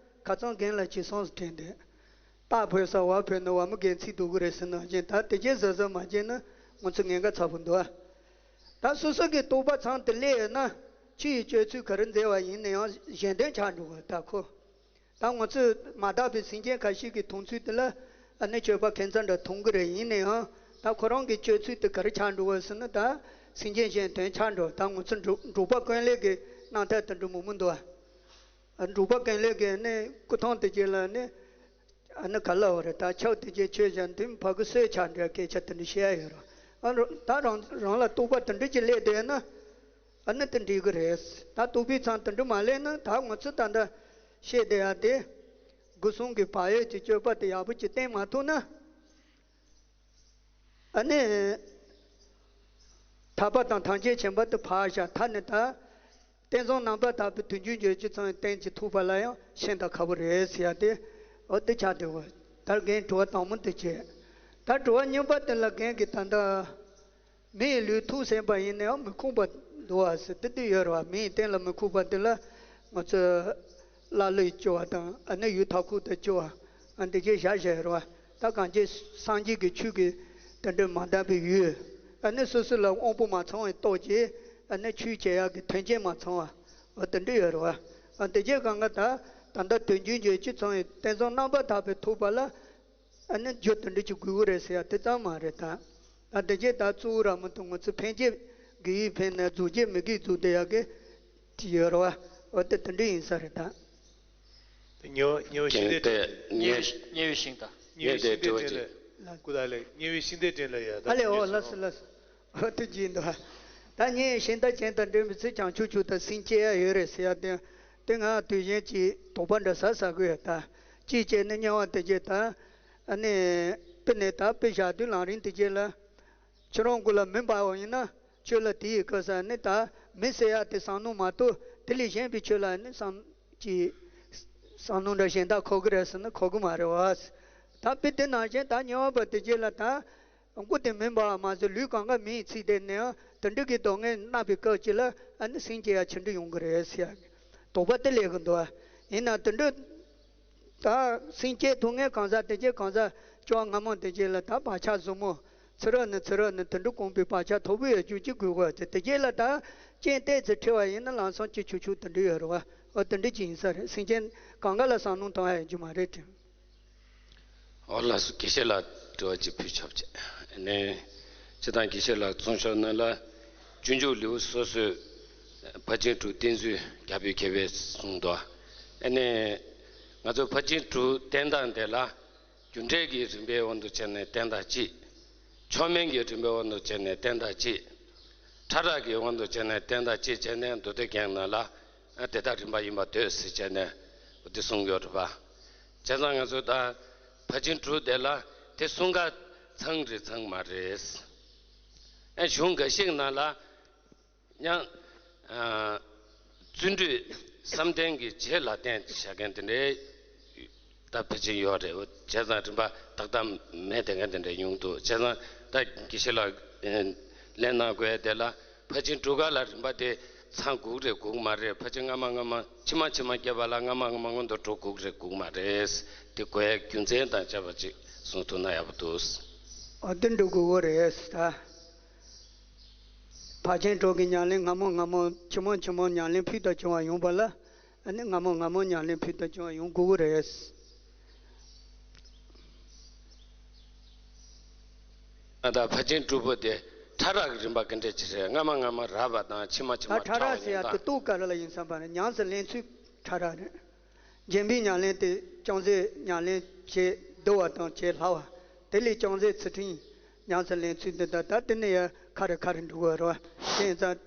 ཁ་སང་རྒན་ལགས་ཀྱིས་གསུངས་སུ་དྲན་ཏེ། སྟག་ཕོ་ས་བ་ཕོ་ནི་བ་མོ་རྒན་ཚིག་འདུག་གི་རེད་ཟེར་ནང་བཞིན། ད་དེ་རྗེས་གཟབ་གཟབ་མ་བྱས་ན་ང་ཚོ་ཉེན་ཁ་ཚ་པོ་འདུག་ཨ། ད་སོ་སོ་གི་རྟོགས་པ་ཚང་དེ་སླེབས་ཡོད་ན། ཕྱི་ཡི་སྤྱོད་ཚུལ་ག་རེ་མཛད་པ་ཡིན་ན་ཡང་གཞན་དོན་ཆགས་འགྲོ་བ་ད་ཁོ། ད་ང་ཚོས་མ་དག་པའི་སེམས་ཅན་ཁ་ཤས་ཀྱི་མཐོང་ཚུལ་དེ་ལ་ཨ་ནི་སྤྱོད་པ་ཁྱད་མཚར་འདྲ་མཐོང་གི་རེད། ཡིན་ན་ཡང་ད་ཁོ་རང་གི་སྤྱོད་ཚུལ་དེ་ག་རེ་ཆགས་འགྲོ་བ་ཟེར་ན། ད་སེམས་ཅན་གཞན་དོན་ཆགས་འགྲོ། ད་ང་ཚོ་འབྲུག་འབྲུག་པ་ཀུན་ལེགས་ཀྱི་རྣམ་ཐར་དེ་འདྲ་མང་པོ་འདུག་ཨ། འབྲུག་པ་ཀུན་ལེགས་ཀྱི་ནི་སྐུ་ཐང་དེ་རྗེས་ལ་ནི། ཨ་ནི་ག་ལ་བ་རེད། ད་ཕྱག་དེ་རྗེས་ཆོས་བྱ་འདི་ཕ་གི་སྲོད་ཆགས་འདྲ་སྐད་ཆ་དེ་འདྲ་བཤད་ཡ་ཡོད་རེད། ཨ་ནི་ད་རང་རང་ལ་རྟོགས་པ་དེ་འདྲ་ཅིག་སླེབས་བསྡད་ན། ཨ་ནི་དེ་འགྲིག་གི་རེད། ད་རྟོགས་པའི་མཚམས་དེ་འདྲ་མ་སླེབས་ན། ད་ང་ཚོ་ད་ལྟ་བཤད་བསྡད་ཡ་དེ། སྒོ་གསུམ་གྱི་བག་ཡོད་ཀྱི་སྤྱོད་པ་དེ་ཡག་པོ་ཅིག་བསྟེན་མ་ཐུབ་ན། ཨ་ནི། ཐར་པ་དང་ཐམས་ཅད་མཁྱེན་པ་དེ་ཕར་བཞག་ཐ་ནི་ད། བསྟན་བཟང་རྣམ་པར་དག་པའི་དོན་རྒྱུན་བརྗོད་བྱེད་ཚང་བའི་རྟེན་ཅིག་ཐུག་པ་ལ་ཡང་ཤིན་ཏུ་ཁག་པོ་རེད་ཟེར་ཡ་དེ། འོ་དེ་ཆགས་བསྡད་པ། ད་རྒན་དྲི་བ་དང་པོ་དེ་བྱས། ད་དྲི་བ་གཉིས་པ་དེ་ལ་རྒན་གྱིས་ད་ལྟ། མི་ཡི་ལུས་ཐུགས་ཟིན་པ་ཡིན་ནའང་མི་ཁོམ་པ་འདུག་པ་ཟེར་དེ་དུས་ཡོད་རེད་པ། མི་ཡི་རྟེན་ལ་མི་ཁོམ་པ་དེ་ལ་ང་ཚོས་ཀླ་ཀློས་སྐྱོ་བ་དང་། ཨ་ནི་ཡུལ་མཐའ་འཁོབ་ཏུ་སྐྱོ་བ། ཨ་འདི་ཅེས་བཞག་བཞག་ཡོད་རེད་པ། ད་གང་ཅི་སངས་རྒྱས་ཀྱི་ཆོས་ཀྱི་དེ་འདྲ་མ་འདང་པའི་ཡུལ། ཨ་ནི་སོ་སོ་ལ་དབང་པོ་མ་ཚང་བའི་སྟོབས་ཀྱིས་ཨ་ནི་ཆོས་བྱེད་ཡག་གི་མཐུན་རྐྱེན་མ་ཚང་བ། འོ་དེ་འདྲ་ཡོད་རེད་པ། ཨ་འདི་ཅེས་གང་ག་ད་ད་ལྟ་དོན་རྒྱུན་བརྗོད་བྱེད་ཚང་བའི་བསྟན་བཟང་རྣམ་པར་དག་པའི་ཐུག་པ་ལ། ཨ་ནི་རྒྱུ་དེ་འདྲ་ཅིག་དགོས་ཀྱི་རེད་ཟེར་ཡ་དེ་ཙམ་མ་རེད་ད། ད་དེ་རྗེས་ད་གཙོ་བོ་ར་མ་གཏོགས་ང་ཚོ་ཕན་བྱེད་དགེ་བའི་ཕན་ན། རྫོགས་བྱེད་མི་དགེ་རྫོགས་བསྡད་ཡག་གི་ཅིག་ཡོད་རེད་པ། འོ་དེ་དེ་འདྲ་ཡིན་ས་རེད་ད། དེ་ཉེ་བ་ཉེ་བ་ཤིང་རྟའི། དེ་ཉེ་ཉེ་བའི་ཤིང་རྟ། ཉེ་བའི་ཤིང་རྟའི་འདྲེན་ལ། སྐུ་དྲག་ལགས། ཉེ་བའི་ཤིང་རྟའི་འདྲེན་ལ་ཡ་ད། ཨ་ལེ། འོ་ལགས་སོ་ལགས་སོ། འོ་དེ་བགྱིས་འདུག་ད་ངས་གཞན་དག་གཞན་དང་འབྲེལ་བའི་ཚེ་བྱང་ཆུབ་མཆོག་དང་སེམས་བསྐྱེད་ཡ་ཡོད་རེད་ཟེར་ཡ་དེ། དེ་ང་དུས་གཞན་གྱི་དོགས་པ་འདྲ་ཟ་ཟ་གི་ཡོད་ད། གཅིག་བྱས་ནས་དམྱལ་བ་དེ་གྱད་ད། ཨ་ནི། དཔེ་ནས་ད་དཔེ་བཞག་དུས་ལམ་རིམ་དེ་གྱད་ལ། ཁྱོད་རང་གུ་ལ་མི་འབའ་བ་ཡིན་ན། ཁྱོད་ལ་དེ་ཡི་སྐབས་ས་ནི་ད། མི་ཟེར་ཡ་དེ་བསམ་མནོ་མ་གཏོགས་དེ་ལས་གཞན་པའི་ཁྱོད་ལ་ནི་བསམ། གྱི། བསམ་མནོ་འདྲ་གཞན་དག་འཁོར་གི་རེད་ཟེར་ན་འཁོར་གི་མ་རེད་བ། ད་དཔེ་དེ་ནང་བཞིན་ད་དམྱལ་བ་པ་དེ་གྱད་ལ་ད། མགོ་དེ་མི་འབའ་བ་མ་ཟད་ལུས་གང་ག་མི་ཡི་ཚིག་དེ་ནས་དེ་འདྲ་གི་སྡུག་བསྔལ་མནར་བའི་སྐབས་ཅིག་ལ་ཨ་ནི་སེམས་བསྐྱེད་ཡ་ཆི་འདྲ་ཡོང་གི་རེད་ཟེར་ཡ། དོགས་པ་དེ་སླེབས་གི་འདུག་བ། ཡིན་ན་དེ་འདྲ། ད་སེམས་བསྐྱེད་ཐུབ་མཁན་གང་ཟག་དེ་གྱད་གང་ཟག་སྐྱེ་བ་སྔ་མ་དེ་གྱད་ལ་ད་བག་ཆགས་ཟབ་མོ། ཚེ་རབས་ནས་ཚེ་རབས་ནས་དེ་འདྲ་གོམས་པའི་བག་ཆགས་མཐོ་པོ་ཡོད་རྒྱུ་ཅིག་དགོས་གོ་ཟེར། དེ་གྱད་ལ་ད་རྐྱེན་ཏོག་ཙམ་འཕྲད་པ་ཡིན་ན་ལམ་སང་ཅི་ཆོག་ཆོག་དེ་འདྲ་ཡོད་རེད་བ། འོ་དེ་འདྲ་ཅིག་ཡིན་ས་རེད། སེམས་ཅན་གང་ག་ལ་བསམ་མནོ་གཏོང་ཡ་ཡོད་རྒྱུ་མ་རེད་དྲན། འོ་ལགས་སོ། དགེ་བཤེས་ལགས་དྲི་བ་ཅིག་ཕུལ་ཆོག་ཅེས། ཨ་ནི། སྤྱིར་བཏང་དགེ་བཤེས་ལགས་གསུང་ཕྱོགས་ནང་ལ། སྤྱོད་འཇུག་ལེའུ་སོ་སོའི་ཕར་ཕྱིན་དྲུག་བསྟན་ཚུལ་རྒྱ་བོད་མཁས་པས་གསུངས་འདུག་ཨ་ནི། ང་ཚོ་ཕར་ཕྱིན་དྲུག་བསྟན་སྟངས་དེ་ལ། རྒྱུ་འབྲས་ཀྱི་རིམ་པའི་དབང་དུ་བྱས་ནས་བསྟན་སྟངས་གཅིག་མཆོག་དམན་གྱི་རིམ་པའི་དབང་དུ་བྱས་ནས་བསྟན་སྟངས་གཅིག་ཕྲ་རགས་ཀྱི་དབང་དུ་བྱས་ནས་བསྟན་སྟངས་གཅིག་བྱས་ནས་མདོ་སྡེ་རྒྱན་ནང་ལ། དེ་དག་རིམ་པ་ཡིན་པར་འདོད་ཟེར་བྱས་ནས་འོ་དེ་གསུངས་ཡོད་རེད་པ། བྱས་ཙང་ང་ཚོ་ད་ཕར་ཕྱིན་དྲུག་དེ་ལ་དེ་གསུང་ག་ཚང་རེད་ཚང་མ་རེད། ཨ་གཞུང་འགའ་ཞིག་ནང་ལ། ཡང་། ཨ། བརྩོན་འགྲུས་བསམ་གཏན་གྱི་རྗེས་ལ་བསྟན་བྱ་མཁན་དེ་འདྲའི་ད་ཕལ་ཆེར་ཡོད་རེད། བྱས་ཙང་རིམ་པ་ཏག་ཏག་མེད་དེ་མཁན་དེ་འདྲ་ཡོང་འདུག་བྱས་ཙང་ད་དགེ་བཤེས་ལགས་ལན་གནང་དགོས་དེ་ལ་ཕར་ཕྱིན་དྲུག་ག་ལ་རིམ་པ་དེ་ཚང་དགོས་རེད་དགོས་མ་རེད། ཕར་ཕྱིན་སྔ་མ་སྔ་མ་ཕྱི་མ་ཕྱི་མ་བསྐྱེད་པ་ལ་སྔ་མ་སྔ་མ་སྔོན་དུ་འགྲོ་དགོས་རེད་དགོས་མ་རེད། དེ་དགོས་ཡ་རྒྱུ་མཚན་དང་བཅས་པ་ཅིག་གསུང་ཐུབ་ན་ཡག་པོ་འདུག་ཨ་དེ་འགྲོ་དགོས་རེད་ད། ཕར་ཕྱིན་དྲུག་གི་ཉམས་ལེན་སྔ་མོ་སྔ་མོ་ཕྱི་མོ་ཕྱི་མོ་ཉམས་ལེན་ཕུལ་དུ་བྱུང་བ་ཡོང་བ་ལ། ཨ་ནི་སྔ་མོ་སྔ་མོ་ཉམས་ལེན་ཕུལ་དུ་བྱུང་བ་ཡོང་དགོས་ཀྱི་རེད། ཨ་ད་ཕར་ཕྱིན་དྲུག་པོ་དེ་ཕྲ་རགས་ཀྱི་རིམ་པ་ག་འདྲ་ཅིག་རེད། སྔ་མ་སྔ་མ་རགས་པ་དང་ཕྱི་མ་ཕྱི་ད་མ་ཕྲ་ཕྲ་རགས་བ་ཟེར་ཡོང་ཡ་དེ་ད། རྟོགས་ག་རེ་ལ་ཡིན་བསམ་པ་ན་ཉམས་སུ་ལེན་ཚུལ་ཕྲ་རགས་རེད། རྗེས་འབྲིང་ཉམས་ལེན་དེ་ཅུང་ཟད་ཉམས་ལེན་བྱེད་བདེ་བ་དང་བྱེད་སླ་བ། དེ་ལས་ཅུང་ཟད་ཚུལ་ཁྲིམས་ཉམས་སུ་ལེན་ཚུལ་འདི་དག་ད་དེ་ནས་ཡང་ཁ་རེ་ཁ་རེ་འགྲོ་གི་རེད་བ། དེ་ཡིན་ཙང་།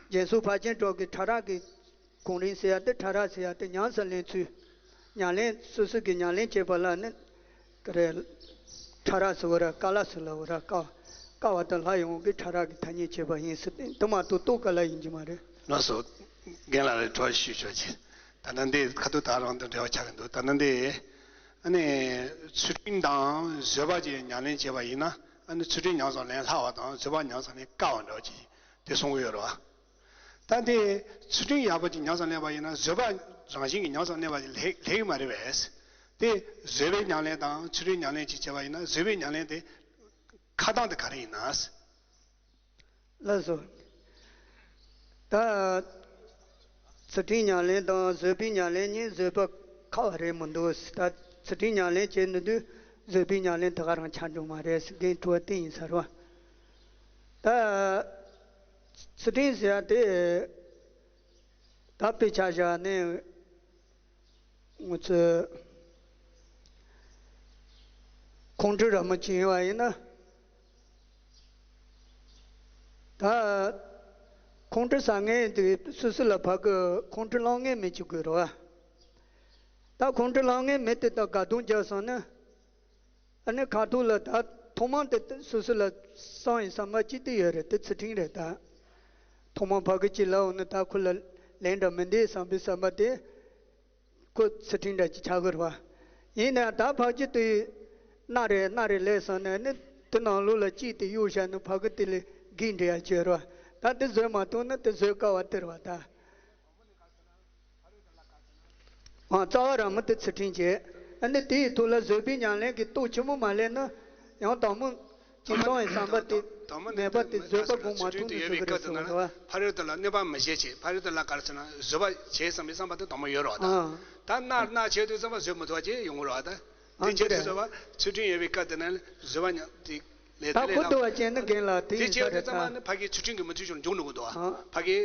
རྒྱན་སོགས་ཕར་ཕྱིན་དྲུག་གི་ཕྲ་རགས་ཀྱི་གོང་རིམ་ཟེར་ཡ་དེ་ཕྲ་རགས་ཟེར་ཡ་དེ་ཉམས་སུ་ལེན་ཚུལ། ཉམས་ལེན་སོ་སོ་གི་ཉམས་ལེན་བྱེད་པ་ལ་ནི། ག་རེ། ཕྲ་རགས་སུ་བ་ར་དཀའ་སླ་སུ་ལ་བ་ར་དཀའ་བ། དཀའ་བ་དང་སླ་ཡོང་གི་ཕྲ་རགས་ཀྱི་ཐ་སྙད་བྱེད་པ་ཡིན་ཟེར་ཏེ་དེ་མ་གཏོགས་རྟོགས་ག་ལ་ཡིན་གྱི་མ་རེད། ལགས་སོ། རྒན་ལགས་ལ་དྲི་བ་ཞུ་ཆོག་ཅིག་ད་ལྟ་འདི་ཁ་ཐུག་ད་རང་དང་འབྲེལ་བ་ཆགས་ཀྱི་འདུག་ད་ལྟ་འདི། ཨ་ནི། ཚུལ་ཁྲིམས་དང་བཟོད་པ་བཅས་ཉམས་ལེན་བྱས་པ་ཡིན་ན་ཨ་ནི་ཚུལ་ཁྲིམས་ཉམས་སུ་ལེན་སླ་བ་དང་བཟོད་པ་ཉམས་སུ་ལེན་དཀའ་བ་འདྲ་བ་ཅིག་དེ་གསུང་གི་ཡོད་རེད་བ། ད་དེ་ཚུལ་ཁྲིམས་ཡག་པོ་ཅིག་ཉམས་སུ་ལེན་པ་ཡིན་ན་བཟོད་པ་རང་བཞིན་གྱིས་ཉམས་སུ་ལེན་པ་ཅིག་ལེགས་ལེགས་མ་རེད་པས། དེ་བཟོད་པའི་ཉམས་ལེན་དང་ཚུལ་ཁྲིམས་ཉམས་ལེན་ཅིག་བྱས་པ་ཡིན་ན་བཟོད་པའི་ཉམས་ལེན་དེ་ཁ་གཏང་དེ་ག་རེ་ཡིན་ན། ལགས་སོ། ད། ཚུལ་ཁྲིམས་ཉམས་ལེན་དང་བཟོད་པའི་ཉམས་ལེན་གཉིས་བཟོད་པ་ཁག་པ་རེད་མི་འདུག་ད་ཚུལ་ཁྲིམས་ཉམས་ལེན་བྱེད་ནི་དུས་བཟོད་པའི་ཉམས་ལེན་དེ་ག་རང་ཆགས་འགྲོ་མ་རེད་ཟེར་མཁན་དྲི་བ་དེ་ཡིན་ས་རེད་བ། ད། ཚུལ་ཁྲིམས་ཟེར་ཡ་དེ། ད་དཔེ་ཆ་བཞག་ནས། ང་ཚོས་ཁོང་ཁྲོ་ར་མ་བྱུང་བ་ཡིན་ན། ད་ཁོང་ཁྲོ་ཟ་མཁན་དེ་སོ་སོ་ལ་ཕ་གི་ཁོང་ཁྲོ་སློང་མཁན་མི་གཅིག་དགོས་རེད་བ། ད་ཁོང་ཁྲོ་སློང་མཁན་མི་དེ་དང་དགའ་སྡང་རྒྱག་སོང་ན། ཨ་ནི་ཁ་ཐུག་ལ་ད་ཐོག་མར་དེ་སོ་སོ་ལ་བསམ་ཡི་བསམ་པ་གཅིག་དེ་ཡོད་རེད། དེ་ཚུལ་ཁྲིམས་རེད་ད། ཐོག་མར་ཕ་གི་གཅིག་ལབ་འོང་ན་ད་ཁོ་ལ་ལན་འདྲ་མི་འདེབས་བསམ་པའི་བསམ་པ་དེ། ཁོ་ཚུལ་ཁྲིམས་འདྲ་ཅིག་ཆགས་ཀྱི་རེད་བ། ཡིན་ནའང་ད་ཕར་ཕྱི་དེ་སྣ་རེ་སྣ་རེ་ལས་སོང་ནས་ནི་དེ་ནང་ལོགས་ལ་གཅིག་དེ་གཡུག་བཞག་ནས་ཕ་གི་དེ་ལས་འགུལ་འགྲོ་ཡ་བྱེད་རེད་བ། ད་དེ་བཟོད་མ་ཐུབ་ན་དེ་བཟོད་དཀའ་བ་དེ་རེད་བ་ད། ཨ་རྩ་བ་རང་མོ་དེ་ཚུལ་ཁྲིམས་བྱེད། ཨ་ནི་དེ་ཡི་ཐོག་ལ་བཟོད་པའི་ཉམས་ལེན་གྱི་སྟོབས་ཆེན་མོ་མ་སླེབས་ན་ཡང་དང་མོ། ཅིག་སོང་ཡི་བསམ་པ་དེ་མེད་པ་དེ་བཟོད་པ་སྒོམ་མ་ཐུབ་ནས་བཟོད་ཀྱི་རེད་གསུངས་པ་རེད་བ། ཕ་རོལ་ཏུ་ལ་གནོད་པ་མི་བྱེད་ཅེས། ཕ་རོལ་ཏུ་ལ་ག་རེ་ཟེར་ན་བཟོད་པ་བྱེད་བསམ་པའི་བསམ་པ་དེ་དང་པོ་ཡོད་རེད་བ་ད། ཨ། ད་མནར་མནར་བྱས་དུས་ཙམ་པ་བཟོད་མི་ཐུབ་པ་ཅིག་ཡོང་གི་རེད་བ་ད། དེ་བྱས་དུས་ཙམ་པ་ཚུལ་ཁྲིམས་ཡོད་པའི་སྐབས་དེ་ན་བཟོད་པ་ཉམས་དེ་ལས་དེ་ད་ལས་ཁོ་ལ་ཐུབ་པ་ཅན་ནི་རྒན་ལགས་དེ་དེ་ཡིན་བྱས་ས་དུས་རེད་ཙམ་པ་ད། ནི་ཕ་གིའི་ཚུལ་ཁྲིམས་ཀྱི་མི་མཐུན་ཕྱོགས་ལ་འཇུག་འགྲོ་གི་འདུག་བ། ཨ། ཕ་གིའི་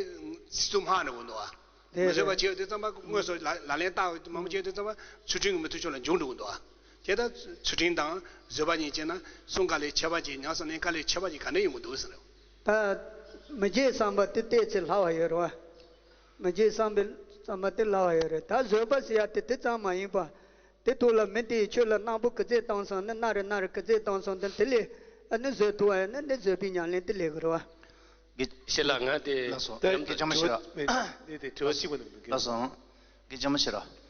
སྲིད་ཚུལ་སྨྲ་འགྲོ་གི་འདུག་བ། དེ་མི་བཟོད་པ་རེད། བྱས་དུས་ཙམ་པ་དངོས་སུ་ལག་ལག་ལེན་བསྟར་མང་པོ་བྱས་དུས་ཙམ་པ་ཚུལ་ཁྲིམས་ཀྱི་མི་མཐུན་ཕྱོགས་ལ་འཇུག་འགྲོ་གི་འདུག་བ། དེ་ལྟར་ཚུལ་ཁྲིམས་དང་བཟོད་པ་གཉིས་བྱས་ན་གསུམ་ཀ་ལས་ཁྱད་པར་གྱི་ཉམས་སུ་ལེན་དཀའ་ལས་ཁྱད་པར་གྱི་ག་འདྲ་ཡོང་གི་འདུག་ཟེར། ད། མི་བརྗེད་བསམ་པ་དེ་ཏོག་ཙམ་སླ་བ་ཡོད་རེད་བ། མི་བརྗེད་བསམ་པའི་བསམ་པ་དེ་སླ་བ་ཡོད་རེད། ད་བཟོད་པ་ཟེར་ཡ་དེ་དེ་ཙམ་མ་ཡིན་པ། དེ་ཐོག་ལ་མི་དེས་ཁྱོད་ལ་གནག་པོ་ག་ཚད་བཏང་སོང་ན། སྣ་རེ་སྣ་རེ་ག་ཚད་བཏང་སོང་ན། དེ་ལས་ཨ་ནི་བཟོད་ཐུབ་པ་ཡིན་ན་འདི་བཟོད་པའི་ཉམས་ལེན་དེ་ལས་དགོས་རེད་བ། དགེ་ཞེ་ལ་ང་དེ་ལགས་སོ། མཉམ་དུ་དགེ་ལྕམ་ཞིག་ལ། མེད་དེ་དྲི་བ་གཅིག་པ་ནི་མི་འགལ། ལགས་སོ། དགེ་ལྕམ་ཞིག་ལ།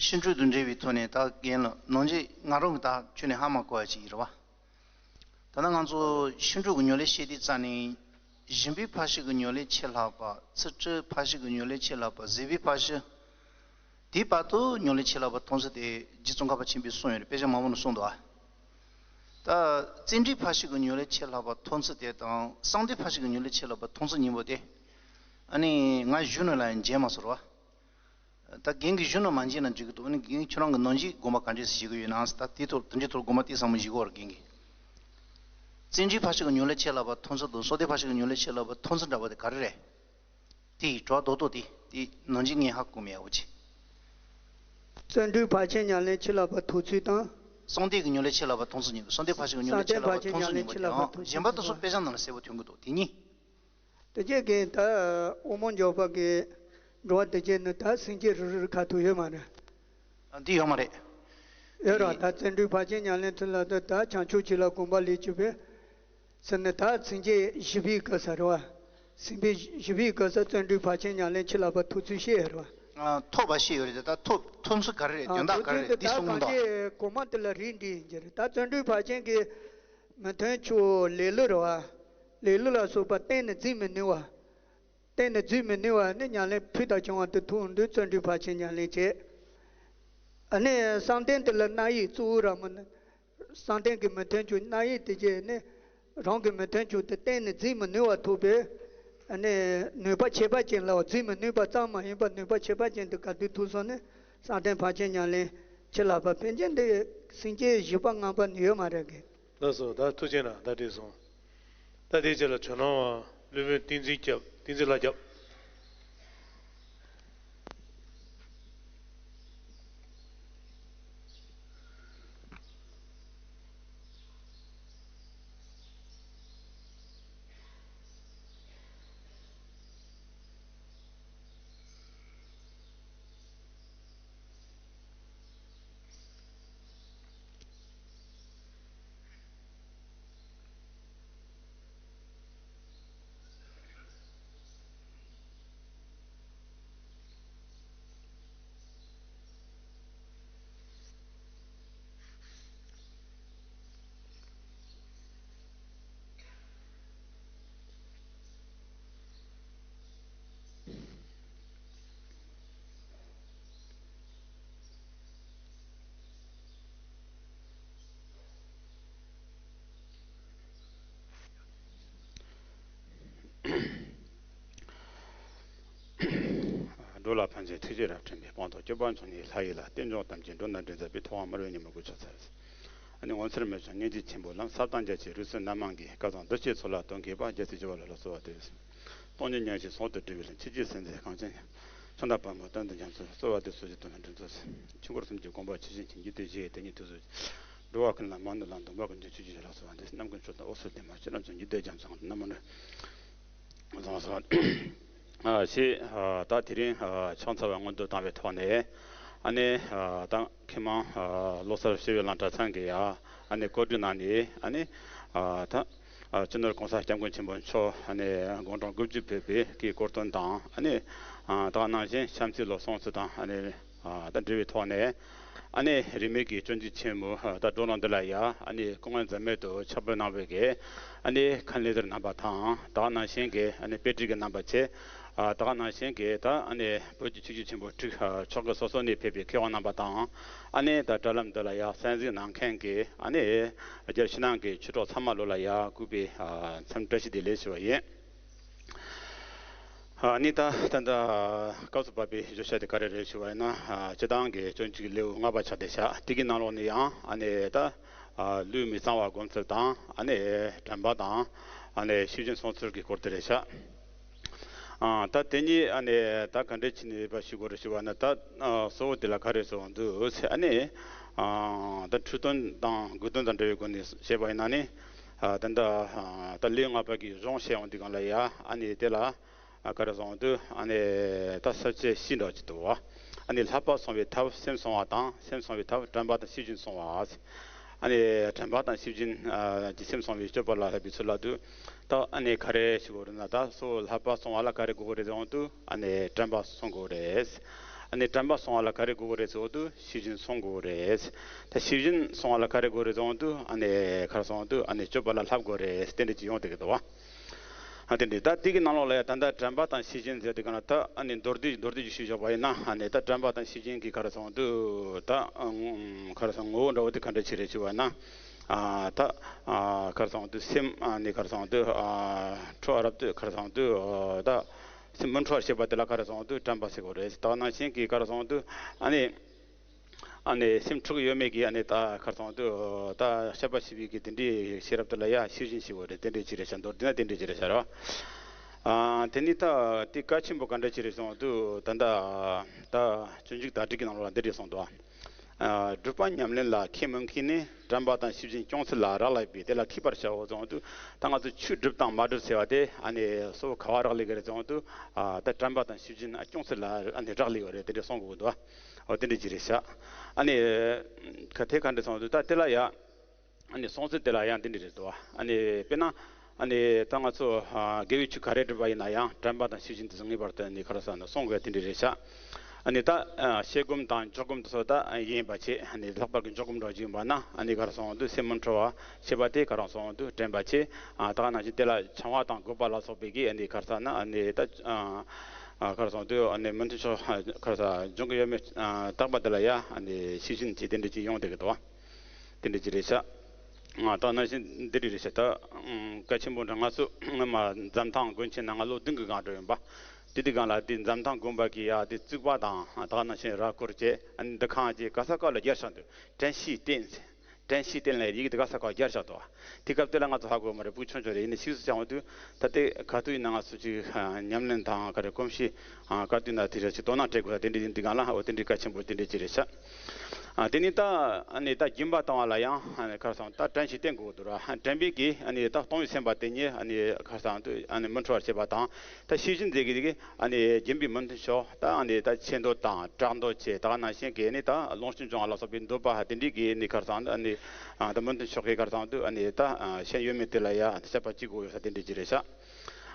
ཤིང་འབྲུག་དང་འབྲེལ་བའི་ཐོག་ནས་ད་རྒན་ལགས་ནང་བཞིན་ང་རང་གི་ད་ཁྱོད་ནས་ཧ་མ་གོ་བ་ཅིག་ཡིན་རེད་བ། ད་ལྟ་ང་ཚོ་ཤིང་འབྲུག་གི་ཉོ་ལེ་བཤད་དུས་ཙ་ནས་ཞིམ་པའི་ཕ་ཤུལ་གྱི་ཉོ་ལེ་ཆེས་ལྷག་པ། ཚིལ་ཁྲིའི་ཕ་ཤུལ་གྱི་ཉོ་ལེ་ཆེས་ལྷག་པ། ཟས་པའི་ཕ་ཤུལ། དེའི་བར་དུ་ཉོ་ལེ་ཆེས་ལྷག་པ་མཐོང་ཚུལ་དེ་རྗེ་ཙོང་ཁ་པ་ཆེན་པོས་གསུངས་ཡོད་རེད། དཔེ་ཆ་མང་པོ་ནས་གསུངས་འདུག་ཨ། ད་བཙན་འབྲུག་ཕ་ཤུལ་གྱི་ཉོ་ལེ་ཆེས་ལྷག་པ་མཐོང་ཚུལ་དེ་དང་གསང་སྟེང་ཕ་ཤུལ་གྱི་ཉོ་ལེ་ཆེས་ལྷག་པ་མཐོང་ཚུལ་གཉིས་པོ་དེ། ཨ་ནི་ང་གཞོན་ནུ་ལ་ཡང་མཇལ་མ་སོང་ར་བ། ད་རྒན་གྱིས་གཞོན་ནུ་མ་མཇལ་ན་འགྲིག་གི་འདུག་ཨ་ནི་རྒན་ཁྱོད་རང་གི་ནང་བཞིན་དགོངས་པ་ག་འདྲས་སེ་བཞེས་ཀྱི་ཡོད་ན། ད་དེའི་ཐོག་དེ་འདྲའི་ཐོག་དགོངས་པ་གཏིང་ཟབ་མོ་བཞེས་ཀྱི་ཡོད་རེད་རྒན་གྱིས། བཙན་འབྲུག་ཕ་ཤུལ་གྱི་ཉོ་ལེ་ཆེས་ལྷག་པ་མཐོང་ཚུལ་དང་གསང་སྟེང་ཕ་ཤུལ་གྱི་ཉོ་ལེ་ཆེས་ལྷག་པ་མཐོང་ཚུལ་འདྲ་པོ་དེ་ག་རེ་རེད། དེ་ཡི་དྲི་བ་རྡོག་རྡོག་དེ་དེ་ནང་བཞིན་ངས་ཧ་གོ་མེད་འོ་ཅི། བརྩོན་འགྲུས་བར་ཆད་ཉམས་ལེན་ཆེས་ལྷག་པ་མཐོང་ཚུལ་དང་། གསང་སྟེང་གི་ཉོ་ལེ་ཆེས་ལྷག་པ་མཐོང་ཚུལ་གཉིས་པོ། གསང་སྟེང་ཕ་ཤུལ་གྱི་ཉོ་ལེ་ཆེས་ལྷག་པ་མཐོང་ཚུལ་གཉིས་པོ་དེའང་གཞན་པ་དེ་ཚོ་དཔེ་ཆ་ནང་ལ་གསལ་པོ་ཐོན་གྱི་འདུག་དེ་གཉིས། དེ་རྗེས་རྒན་ད་དབུ་མ་འཇོག་པ་གི་འགྲོ་བ་དེ་རྗེས་ནི་ད་སེམས་བསྐྱེད་རུ་རུ་རུ་ཁ་ཐུག་ཡོད་མ་རེད། འདི་ཡོད་མ་རེད། ཡོད་ར། ད་བརྩོན་འགྲུས་བར་ཆད་ཉམས་ལེན་ཚུལ་ལ་ད་ད་བྱང་ཆུབ་ཆོས་ལ་གོམས་པ་ལེགས་གྱུར་པས། ཟེར་ནས་ད་སེམས་བསྐྱེད་བཞི་པའི་སྐབས་སུ་རེད་བ། སེམས་བསྐྱེད་བཞི་པའི་སྐབས་སུ་བརྩོན་འགྲུས་བར་ཆད་ཉམས་ལེན་ཆེས་ལྷག་པ་མཐོང་ཚུལ་བཤད་ཡོད་རེད་བ། ཐོབ་པ་བཤད་ཡོད་རེད། ད་ཐོབ་ཐོབ་ཚུལ་ག་རེ་རེད། དོན་དག་ག་རེ་རེད། འདི་གསུང་གི་འདུག་གང་ཅི་གོང་མ་དེ་ལ་རིགས་འགྲེ་ཡིན་གྱི་རེད། ད་བརྩོན་འགྲུས་བར་ཆད་ཀྱི་མི་མཐུན་ཕྱོགས་ལེ་ལོ་རེད་བ། ལེ་ལོ་ལ་སོགས་པ་གཏན་ནས་འཛིན་མི་ནུས་པ། གཏན་ནས་འཛིན་མི་ནུས་པ་ནི་ཉམས་ལེན་ཕུལ་དང་བྱུང་བ་དེ་ཐོབ་འདུག་བརྩོན་འགྲུས་བར་ཆད་ཉམས་ལེན་བྱེད། ཨ་ནི་བསམ་གཏན་དེ་ལ་རྣམ་གཡེང་གཙོ་བོ་ར་མོ་ནི། བསམ་གཏན་གྱི་མི་མཐུན་ཕྱོགས་རྣམ་གཡེང་དེ་བྱས་ནས་རང་གི་མི་མཐུན་ཕྱོགས་དེ་གཏན་ནས་འཛིན་མི་ནུས་པ་ཐོབ་པས། ཨ་ནི་ནུས་པ་ཁྱད་པར་ཅན་ལ་འཛིན་མི་ནུས་པ་ཙམ་མ་ཡིན་པར་ནུས་པ་ཁྱད་པར་ཅན་དེ་ག་དུས་ཐོབ་སོང་ནས་བསམ་གཏན་བར་ཆད་ཉམས་ལེན་ཆེས་ལྷག་པ་ཕན་ཆད་འདི་སེམས་བསྐྱེད་བཞི་པ་ལྔ་པ་ནི་ཡོད་མ་རེད་གི། ལགས་སོ། ད་ཐུགས་རྗེ་གནང་། ད་འགྲིག་སོང་། ད་དེའི་རྗེས་ལ་ཇོ་ནང་བ་སློབ་དཔོན་བསྟན་འཛིན་སྐྱབས། བསྟན་འཛིན་ལྷ་སྐྱབས། འགྲོ་ལ་ཕན་ཕྱིར་ཐུགས་རྗེས་རབ་བརྟན་པའི་དཔང་རྟགས་སྐྱོབ་པ་མཆོག་ཉིད་ལྷ་ཡི་ལྷ། རྟེན་འབྱུང་དམ་ཅན་འགྲོ་རྣམས་འདྲེན་མཛད་པའི་ཐུབ་དབང་སྨྲ་བའི་ཉོན་མོངས་སྐུ་མཆོག་འཚལ། ཨ་ནི་ངོ་མཚར་མི་ཆུང་སྙིང་རྗེ་ཆེན་པོ་ལམ་ཟབ་དང་རྒྱ་ཆེའི་རིགས་གསུམ་རྣམ་མང་གི་བཀའ་དང་གདུལ་བྱའི་ཚོགས་ལ་དོན་གོས་པ་རྒྱལ་སྲས་བྱེ་བ་ལ་ལ་གསོལ་བ་འདེབས། སྟོང་ཉིད་མཉམ་བཞག་ཟུང་དུ་འབྲེལ་བའི་ལམ། ཆོས་ཀྱི་སེམས་འཛིན་གངས་ཅན་ཉིད། ཆོས་དང་ཕག་མོ་གཏན་དུ་འབྱམས་སུ་གསོལ་བ་འདེབས། སོ་སྐྱེ་དོན་ལ་འགྲོ་ཚུལ། ཆོས་འཁོར་གསུམ་གྱི་དགོངས་པ་ཇི་བཞིན་ཉིད་ཀྱི་འདུ་ཤེས་དེ་ཉིད་དུ་གཟུང་། འགྲོ་བ་ཀུན་ལ་མང་དུ་བླང་། འདུན་པ་ཀུན་གྱི་ཆོས་ཀྱི་ཞིང་ལ་གསོལ་བ་འདེབས། རྣམ་ཀུན་མཆོག་ཏུ་འོད་གསལ་ལྡན་པ་ཆོས་རབ་འབྱུང་། ཉི་ཟླའི་རྒྱ་མཚོའི་ངང་དུ་རྣམ་པར་རོལ། བཟང་སོང་། ཞེས་ད་དེ་རིང་ཕྱག་འཚལ་བ་སྔོན་དུ་བཏང་བའི་ཐོག་ནས་ཨ་ནི་ད་མཁས་མང་བློ་གསར་བྱེ་བའི་གླིང་གྲྭ་ཚང་གི་ཡ་ཨ་ནི་བཀོད་སྒྲིག་གནང་ནས་ཨ་ནི་ད་སྤྱི་ནོར་༸གོང་ས་༸སྐྱབས་མགོན་ཆེན་པོ་མཆོག་ཨ་ནི་དགུང་གྲངས་དགུ་བཅུ་ཕེབས་པའི་གི་སྐོར་སྟོན་དང་ཨ་ནི་ད་ག་ནང་བཞིན་བྱམས་བརྩེའི་ལོ་གསུམ་ཚུལ་དང་ཨ་ནི་ད་འབྲེལ་བའི་ཐོག་ནས། ཨ་ནི་རིས་མེད་ཀྱི་སྤྱོད་འཇུག་ཆེན་མོ་ད་བགྲོ་གླེང་འདི་ལ་ཡ་ཨ་ནི་སྐུ་ངལ་འཛེམས་མེད་དུ་ཕྱག་ཕུལ་གནང་བའི་གི་ཨ་ནི་མཁན་ལེགས་སྡེར་རྣམ་པ་དང་ད་ག་ནང་བཞིན་གྱི་ཨ་ནི་དཔེ་ཁྲིད་ཀྱི་རྣམ་པ་བཅས། ད་ག་ནང་བཞིན་གྱི་ད་ཨ་ནི་བོད་ཀྱི་ཆོས་བརྒྱུད་ཆེན་པོ་དྲུག་ཕྱོགས་ཁག་སོ་སོ་ནས་ཕེབས་པའི་མཁས་དབང་རྣམ་པ་དང་ཨ་ནི་ད་དྲ་ལམ་འདི་ལ་ཡ་གསན་གཟིགས་གནང་མཁན་གྱི་ཨ་ནི་རྒྱལ་ཕྱི་ནང་གི་ཆོས་གྲོགས་ཚང་མ་ལོ་ལ་ཡ་སྐུ་པའི་འཚམས་བཀྲ་ཤིས་བདེ་ལེགས་ཞུ་བ་ཡིན། ཨ་ནི་ད་ད་ལྟ་སྐབས་སུ་བབས་པའི་བརྗོད་བྱ་དེ་ག་རེ་རེད་ཞུ་བ་ཡིན་ན། ཨ་སྤྱི་བཏང་གི་སྤྱོད་འཇུག་ལེའུ་ལྔ་པ་ཆགས་བསྡད་ཤག་དེ་གི་ནང་ལོགས་ནས་ཡང་ཨ་ནི་ད་ཨ་ལུས་མི་གཙང་བ་སྒོམ་ཚུལ་དང་ཨ་ནི་དྲན་པ་དང་ཨ་ནི་ཤེས་བཞིན་སོང་ཚུལ་གྱི་སྐོར་དེ་རེད་ཤག་ཨ་ད་དེ་གཉིས་ཨ་ནི་ད་ག་འདྲས་བྱས་ནས་ཕར་ཞུ་དགོས་རེད་ཞུ་བ་ན། ད་ཨ་གཙོ་བོ་དེ་ལ་ག་རེ་ཟེར་བ་འདུག་ཟེར་ཨ་ནི་ཨ་ད་འཕྲོས་དོན་དང་དགོས་དོན་དང་འབྲེལ་བའི་སྒོ་ནས་བཤད་པ་ཡིན་ན་ནི། ད་ལྟ་ད་ལུས་ངག་པ་གི་གཞུང་བཤད་ཡོང་དུས་སྒང་ལ་ཡ་ཨ་ནི་དེ་ལ་ག་རེ་གསུངས་འདུག་ཨ་ནི་ད་ས་བཅད་བཞི་འདྲ་ཅིག་འདུག་ཨ་ནི་བསླབ་པ་བསྲུང་བའི་ཐབས་སེམས་བསྲུང་བ་དང་། སེམས་བསྲུང་བའི་ཐབས་དྲན་པ་དང་ཤེས་བཞིན་བསྲུང་བ། ཨ་ནི་དྲན་པ་དང་ཤེས་བཞིན་གྱི་སེམས་བསྲུང་བའི་སྤྱོད་པ་ལ་བསླབ་པའི་ཚུལ་ལ་འདུག་ད་ཨ་ནི་ག་རེ་ཞིག་དགོས་རེད་ན། ད་སོ་བསླབ་པ་བསྲུང་བ་ལ་ག་རེ་དགོས་རེད་ཟེར་འོང་དུས་ཨ་ནི་དྲན་པ་བསྲུང་དགོས་རེད། ཨ་ནི་དྲན་པ་བསྲུང་བ་ལ་ག་རེ་དགོས་རེད་ཟེར་འོང་དུས་ཤེས་བཞིན་བསྲུང་དགོས་རེད། ད་ཤེས་བཞིན་བསྲུང་བ་ལ་ག་རེ་དགོས་རེད་ཟེར་འོང་དུས་ཨ་ནི་ག་རེ་ཟེར་འོང་དུས་ཨ་ནི་སྤྱོད་པ་ལ་བསླབ་དགོས་རེད། དེ་འདྲ་ཅིག་ཡོང་བསྡད་ཀྱི་འདུག་བ། ཨ་དེ་འདྲ། ད་དེ་གི་ནང་ལོགས་ལ་ཡ་ད་ལྟ་དྲན་པ་དང་ཤེས་བཞིན་ཟེར་དུས་ག་ན། ད་ཨ་ནི་མདོར་བསྡུས་མདོར་བསྡུས་ཅིག་ཞུས་ཆོག་པ་ཡིན་ན། ཨ་ནི་ད་དྲན་པ་དང་ཤེས་བཞིན་གྱི་ག་རེ་ཟེར་འོང་དུས་ད་ག་རེ་ཟེར་ངོ་བོ་འདྲ་བོ་དེ་ག་འདྲ་ཅིག་རེད་ཞུས་པ་ན། ད་ག་རེ་ཟེར་འོང་དུས་སེམས་ཨ་ནི་ག་རེ་ཟེར་འོང་དུས་འཕྲོ་བ་རབ་ཏུ་ག་རེ་ཟེར་འོང་དུས་ད་སེམས་མི་འཕྲོ་བར་བྱེད་པ་དེ་ལ་ག་རེ་ཟེར་འོང་དུས་དྲན་པ་ཟེར་དགོས་རེད། ད་ནང་བཞིན་གྱི་ག་རེ་ཟེར་འོང་དུས་ཨ་ནི་ཨ་ནི་སེམས་འཁྲུག་ཡོད་མེད་ཀྱི་ཨ་ནི་ད་ག་རེ་ཟེར་འོང་དུས་ད་དཔྱད་པ་བྱེད་པའི་གི་དེ་འདྲའི་ཤེས་རབ་དེ་ལ་ཡ་ཤེས་བཞིན་ཞེས་པ་རེད། དེ་འདྲའི་ཅིག་རེད་ཤག་མདོར་བསྡུས་ན་དེ་འདྲའི་ཅིག་རེད་ཤག་རེད་བ། དེ་ནི་ད་དེ་གལ་ཆེན་པོ་ག་འདྲ་ཅིག་རེད་ཟེར་འོང་དུས་ད་ལྟ་ད་སྤྱོད་འཇུག་དར་ཊཱིཀ་གི་ནང་ལོགས་ལ་འདི་འདྲ་གསུངས་འདུག་ཨ། སྒྲུབ་པ་ཉམས་ལེན་ལ་མཁས་མི་མཁས་ནི། དྲན་པ་དང་ཤེས་བཞིན་སྐྱོང་ཚུལ་ལ་རག་ལས་པས། དེ་ལ་མཁས་པར་བྱའོ་ཟེར་འོང་དུས་ད་ང་ཚོ་ཆོས་སྒྲུབ་དང་མ་སྒྲུབ་ཟེར་བ་དེ་ཨ་ནི་སོ་ག་བ་རག་ལས་ཀྱི་རེད་ཟེར་འོང་དུས་ད་དྲན་པ་དང་ཤེས་བཞིན་སྐྱོང་ཚུལ་ལ་ཨ་ནི་རག་ལས་ཀྱི་རེད། དེ་འདྲ་གསུང་དགོས་འདུག་འོ་དེ་འདྲ་ཅིག་རེད་ཤག་ཨ་ནི་ག་དེ་ག་འདྲ་གསུངས་འདུག་ད་དེ་ལ་ཡ་ཨ་ནི་གསུང་ཚུལ་དེ་ལ་ཡང་འདི་འདྲ་རེད་འདུག་ཨ་ནི་དཔེར་ན་ཨ་ནི་ད་ང་ཚོ་དགེ་བའི་ཆོས་ག་རེ་སྒྲུབ་པ་ཡིན་ན་ཡང་དྲན་པ་དང་ཤེས་བཞིན་དུ་ངེས་པར་དུ་ཨ་ནི་ག་རེ་ཟེར་ན་བསྲུང་དགོས་དེ་འདྲ་རེད་ཤག་ཨ་ནི་ད་ཨ་བཤད་སྒོམ་དང་འཇུག་སྒོམ་དེ་ཚོ་ད་ཡིན་པ་བྱས། ཨ་ནི་ལྷག་པར་གྱི་འཇུག་སྒོམ་འདྲ་ཅིག་ཡིན་པ་ན་ཨ་ནི་ག་རེ་ཟེར་འོང་དུས་སེམས་མི་འཕྲོ་བ་བྱེད་པ་དེ་ག་རེ་ཟེར་འོང་དུས་དྲན་པ་བྱས། ཨ་ད་ག་ནང་བཞིན་དེ་ལ་བྱང་བ་དང་རྒོད་པ་ལ་སོགས་པའི་གི་ཨ་ནི་ག་རེ་ཟེར་ན་ཨ་ནི་ད་ཨ་ག་རེ་ཟེར་འོང་དུས་ཨ་ནི་མི་མཐུན་ཕྱོགས་ག་རེ་ཟེར་འབྱུང་གི་ཡོད་མེད་བརྟག་པ་དེ་ལ་ཡ་ཨ་ནི་ཤེས་བཞིན་གྱིས་དེ་འདྲ་ཅིག་ཡོང་བསྡད་ཀྱི་འདུག་དེ་འདྲ་ཅིག་རེད་ཤག་ཨ་ད་ནང་བཞིན་འདི་འདྲ་རེད་ཤག་ད་ཨ་གལ་ཆེན་པོ་འདྲ། ང་ཚོ་སྔོན་མ་འཛམ་ཐང་དགོན་ཆེན་ནང་ང་ལོ་བདུན་གྱི་སྒང་འགྲོ་ཡིན་པ། དེ་དུས་སྒང་ལ་དེ་འཛམ་ཐང་དགོན་པ་གི་ཡ་དེ་བཙུགས་པ་དང་ད་ག་ནང་བཞིན་ར་སྐོར་བྱས། ཨ་ནི་འདུ་ཁང་བྱས། ག་ས་ག་ལ་སྦྱར་བཞག་འདུག་དྲན་ཤེས་བསྟེན། དྲན་ཤེས་བསྟེན་ལབ་ཡིག་དེ་ག་ས་ག་སྦྱར་བཞག་འདུག་དེ་སྐབས་དེ་ལ་ང་ཚོ་ཧ་གོ་མ་རེད། ཕྲུ་གུ་ཆུང་ཆུང་རེད། ཡིན་ནའི་ཕྱིས་སུ་བྱ་འོང་དུས་ད་ལྟའི་ག་དུས་ཡིན་ན་ང་ཚོ་ཅིག་ཉམས་ལེན་དང་ག་རེ་གོམས་གཤིས་ག་དུས་ན་དེ་རེད་ཅིག་དོ་སྣང་སྤྲད་དགོས་ལ། དེ་འདྲ་ཡིན་དུས་སྒང་ལ་འོ་དེ་འདྲའི་གལ་ཆེན་པོ་དེ་འདྲ་ཅིག་རེད་ཤག་ཨ་དེ་ནི་ད་ཨ་ནི་ད་སྦྱིན་པ་བཏང་བ་ལ་ཡང་ཨ་ནི་ག་རེ་ཟེར་ད་དྲན་ཤེས་བསྟེན་དགོས་འདུག་ར། དྲན་པའི་གི་ཨ་ནི་ད་གཏོང་བའི་སེམས་པ་དེ་ཉིད་ཨ་ནི་ག་རེ་ཟེར་ཨ་ནི་མི་འཕྲོ་བར་བྱེད་པ་དང་། ད་ཤེས་བཞིན་མཛད་ཀྱི་དེ་གི་ཨ་ནི་སྦྱིན་པའི་མི་མཐུན་ཕྱོགས་ད་ཨ་ནི་ད་ཆེ་འདོད་དང་གྲགས་འདོད་བྱས། ད་ག་ནང་བཞིན་གྱི་ཨ་ནི་ད་ལོངས་སྤྱོད་འབྱུང་བ་ལ་སོགས་པའི་འདོད་པ་དེ་འདྲའི་གི་ཨ་ནི་ག་རེ་ཟེར་ཨ་ནི་ད་མི་མཐུན་ཕྱོགས་ཀྱི་ག་རེ་ཟེར་དུས་ཨ་ནི་ད་ཤེས་ཡོད་མེད་དེ་ལ་ཡ་དཔྱད་པ་བྱེད་དགོས་ཡོད་ས་དེ་འདྲ་ཅིག་རེད་ཤག་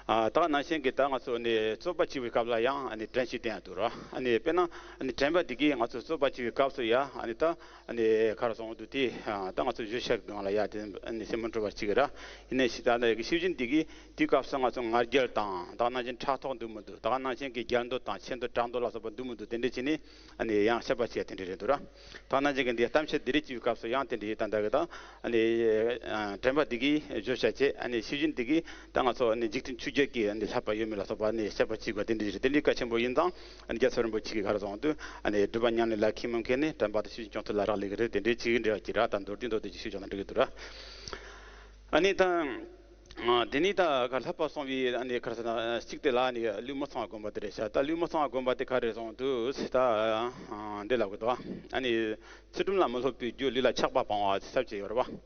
ཨ་ད་ག་ནང་བཞིན་གྱི་ད་ང་ཚོ་ནི་རྩོད་པ་བྱེད་པའི་སྐབས་ལ་ཡང་ཨ་ནི་དྲན་ཤེས་བསྟེན་ཡ་འདུག་ར། ཨ་ནི་དཔེར་ན་ཨ་ནི་དྲན་པ་འདི་གིས་ང་ཚོ་རྩོད་པ་བྱེད་པའི་སྐབས་སུ་ཡ་ཨ་ནི་ད་ཨ་ནི་ག་རེ་ཟེར་འདུག་དེ་ད་ང་ཚོ་བརྗོད་བྱ་གི་སྒང་ལ་ཡ་དེ་ཨ་ནི་སེམས་མི་འཕྲོ་བ་བྱེད་ཀྱི་ར། ཡིན་ནའི་ཤི་ད་ནི་ཤེས་བཞིན་འདི་གིས་དེའི་སྐབས་སུ་ང་ཚོ་ང་རྒྱལ་དང་ད་ག་ནང་བཞིན་ཕྲག་དོག་འདུག་མི་འདུག་ད་ག་ནང་བཞིན་གྱི་རྒྱལ་འདོད་དང་ཆེ་འདོད་གྲགས་འདོད་ལ་སོགས་པ་འདུག་མི་འདུག་དེ་འདྲ་བྱས་ནས་ཨ་ནི་ཡང་དཔྱད་པ་བྱེད་ཡ་དེ་འདྲ་རེད་འདུག་ར། ད་ག་ནང་བཞིན་གྱི་འདི་གཏམ་བཤད་འདི་རིགས་བྱེད་པའི་སྐབས་སུ་ཡང་དེ་འདྲའི་ད་ལྟ་གི་ད་ཨ་ནི་དྲན་པ་འདི་གིས་བརྗོད་བྱ་བྱེད། ཨ་ནི་ཤེས་བཞིན་འདི་གིས་ད་ང་ཚོ་ཨ་ནི་འཇིག་རྟེན་ཆོས་བརྒྱད་ཀྱི་ཨ་ནི་བསླབ་པ་ཡོད་མེད་ལ་སོགས་པ་ཨ་ནི་དཔྱད་པ་བྱེད་དགོས་དེ་འདྲའི་རེད། དེ་འདྲའི་གལ་ཆེན་པོ་ཡིན་ཙང་ཨ་ནི་རྒྱལ་ཚབ་རིན་པོ་ཆེ་གིས་ག་རེ་གསུངས་འདུག་ཨ་ནི་སྒྲུབ་པ་ཉམས་ལེན་ལ་མཁས་མི་མཁས་ནི། དྲན་པ་དང་ཤེས་བཞིན་སྐྱོང་ཚུལ་ལ་རག་ལས་ཀྱི་རེད། དེ་འདྲའི་ཅིག་འདྲ་བ་ཅིག་ར། ད་མདོར་བསྡུས་མདོར་བསྡུས་ཅིག་ཞུས་ཆོག་ན་འགྲིག་གི་འདུག་ར། ཨ་ནི་ད། ཨ་དེ་ནས་ད་ག་བསླབ་པ་བསྲུང་བའི་ཨ་ནི་ག་རེ་ཟེར་ན་གཅིག་དེ་ལ་ཨ་ནི་ལུས་མི་ཚང་བ་སྒོམ་པ་དེ་རེད་ཤག་ད་ལུས་མི་ཚང་བ་སྒོམ་པ་དེ་ག་རེ་ཟེར་འདུག་ཟེར་ད་འདི་ལབ་དགོས་འདུག་ཨ་ནི་ཚུལ་ཁྲིམས་ལ་མི་སློབ་པའི་རྒྱུ་ལུས་ལ་ཆགས་པ་སྤང་བ་ཟེར་བྱས་ཡོད་རེད་པ།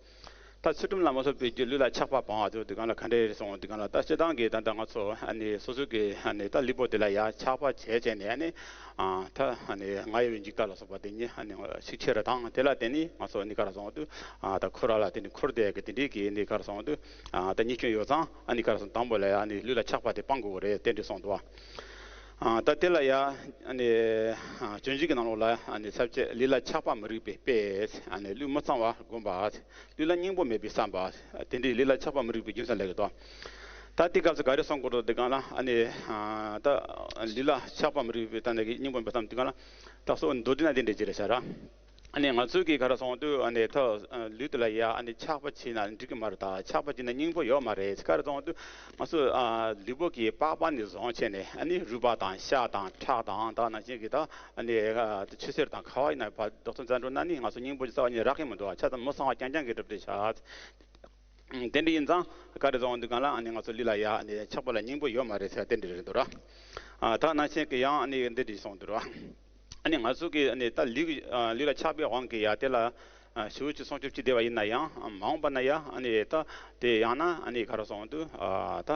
ད་ཚུལ་ཁྲིམས་ལ་མི་སློབ་པའི་རྒྱུ་ལུས་ལ་ཆགས་པ་སྤང་བ་ཟེར་དུས་སྒང་ལ་ག་འདྲ་རེད་ཟེར་འོང་དུས་སྒང་ལ། ད་སྤྱིར་བཏང་གི་ད་ལྟ་ང་ཚོ་ཨ་ནི་སོ་སོ་གི་ཨ་ནི་ད་ལུས་པོ་དེ་ལ་ཡ་ཆགས་པ་བྱས་བྱས་ནས་ཨ་ནི་ད་ཨ་ནི་ང་ཡི་འཇིག་ལྟ་ལ་སོགས་པ་དེ་ཉིད་ཨ་ནི་ཤུགས་ཆེ་རུ་དང་། དེ་ལ་བརྟེན་ནས་ང་ཚོ་ཨ་ནི་ག་རེ་ཟེར་འོང་དུས་ད་ཁོ་ར་ལ་དེ་ནི་འཁོར་བསྡད་ཀྱི་དེ་འདྲའི་གི་ཨ་ནི་ག་རེ་ཟེར་འོང་དུས་ད་ཉེས་སྐྱོན་ཡོད་ཙང་། ཨ་ནི་ག་རེ་ཟེར་དང་པོ་ལ་ཡ་ཨ་ནི་ལུས་ལ་ཆགས་པ་དེ་སྤང་དགོས་རེད་དེ་འདྲ་གསུངས་འདུག་ད་དེ་ལ་ཡ་ཨ་ནི་སྤྱོད་འཇུག་གི་ནང་ལོགས་ལ་ཨ་ནི་ས་བཅད་ལུས་ལ་ཆགས་པ་མི་རིགས་པའི་དཔེ། ཨ་ནི་ལུས་མི་གཙང་བ་བསྒོམ་པ། ལུས་ལ་སྙིང་པོ་མེད་པའི་བསམ་པ། དེ་འདྲའི་ལུས་ལ་ཆགས་པ་མི་རིགས་པའི་རྒྱུ་མཚན་ལབ་ཀྱི་འདུག་ད་དེ་སྐབས་སུ་ག་རེ་གསུང་དགོས་འདུག་དེ་སྒང་ལ་ཨ་ནི་ད་ལུས་ལ་ཆགས་པ་མི་རིགས་པའི་ད་ནི་སྙིང་པོ་མེད་པའི་བསམ་དེ་སྒང་ལ་ད་གཙོ་བོ་མདོར་བསྡུས་ན་དེ་འདྲ་ཅིག་རེད་ཤག་ར། ཨ་ནི་ང་ཚོས་ཀྱིས་ག་རེ་གསུང་དུས་ཨ་ནི་ད་ལུས་དེ་ལ་ཡ་ཨ་ནི་ཆགས་པ་བྱས་ན་འགྲིག་གི་མ་རེད། ད་ཆགས་པ་བྱས་ན་སྙིང་པོ་ཡོད་མ་རེད། ག་རེ་གསུང་དུས་ང་ཚོ་ལུས་པོ་གི་པགས་པ་ནས་བཟུང་བྱས་ནས་ཨ་ནི་རུས་པ་དང་ཤ་དང་ཁྲག་དང་ད་ནང་བཞིན་གྱི་ད་ཨ་ནི་ཆུ་སེར་དང་ཁ་བ་ཡིན་ན་བ་རྡོག་ཐོ་མཚན་འགྲོ་ན་ནི་ང་ཚོ་སྙིང་པོ་རྩ་བ་ཉིད་རག་གི་མི་འདུག་ཆ་ཚང་མི་གཙང་བ་རྐྱང་རྐྱང་གི་གྲུབ་འབྲས་ཤག་དེ་འདྲ་ཡིན་ཙང་ག་རེ་གསུང་དུས་སྒང་ལ་ཨ་ནི་ང་ཚོ་ལུས་ལ་ཡ་ཨ་ནི་ཆགས་པ་ལ་སྙིང་པོ་ཡོད་མ་རེད་ཟེར་དེ་འདྲ་རེད་འདུག་ར། ད་ནང་བཞིན་གྱི་ཡང་ཨ་ནི་འདི་འདྲ་གསུངས་འདུག་ར། ཨ་ནི་ང་ཚོ་གི་ཨ་ནི་ད་ལུས་ལུས་ལ་ཆགས་པའི་དབང་གིས་ཡ་དེ་ལ་ ཞེ་པོ་ཅིག་སྲུང་སྐྱོབ་བྱས་བསྡད་པ་ཡིན་ན་ཡང་མ་འོངས་པ་ན་ཡང་ཨ་ནི་ད་དེ་ཡང་ན་ཨ་ནི་ག་རེ་ཟེར་དུས་ད་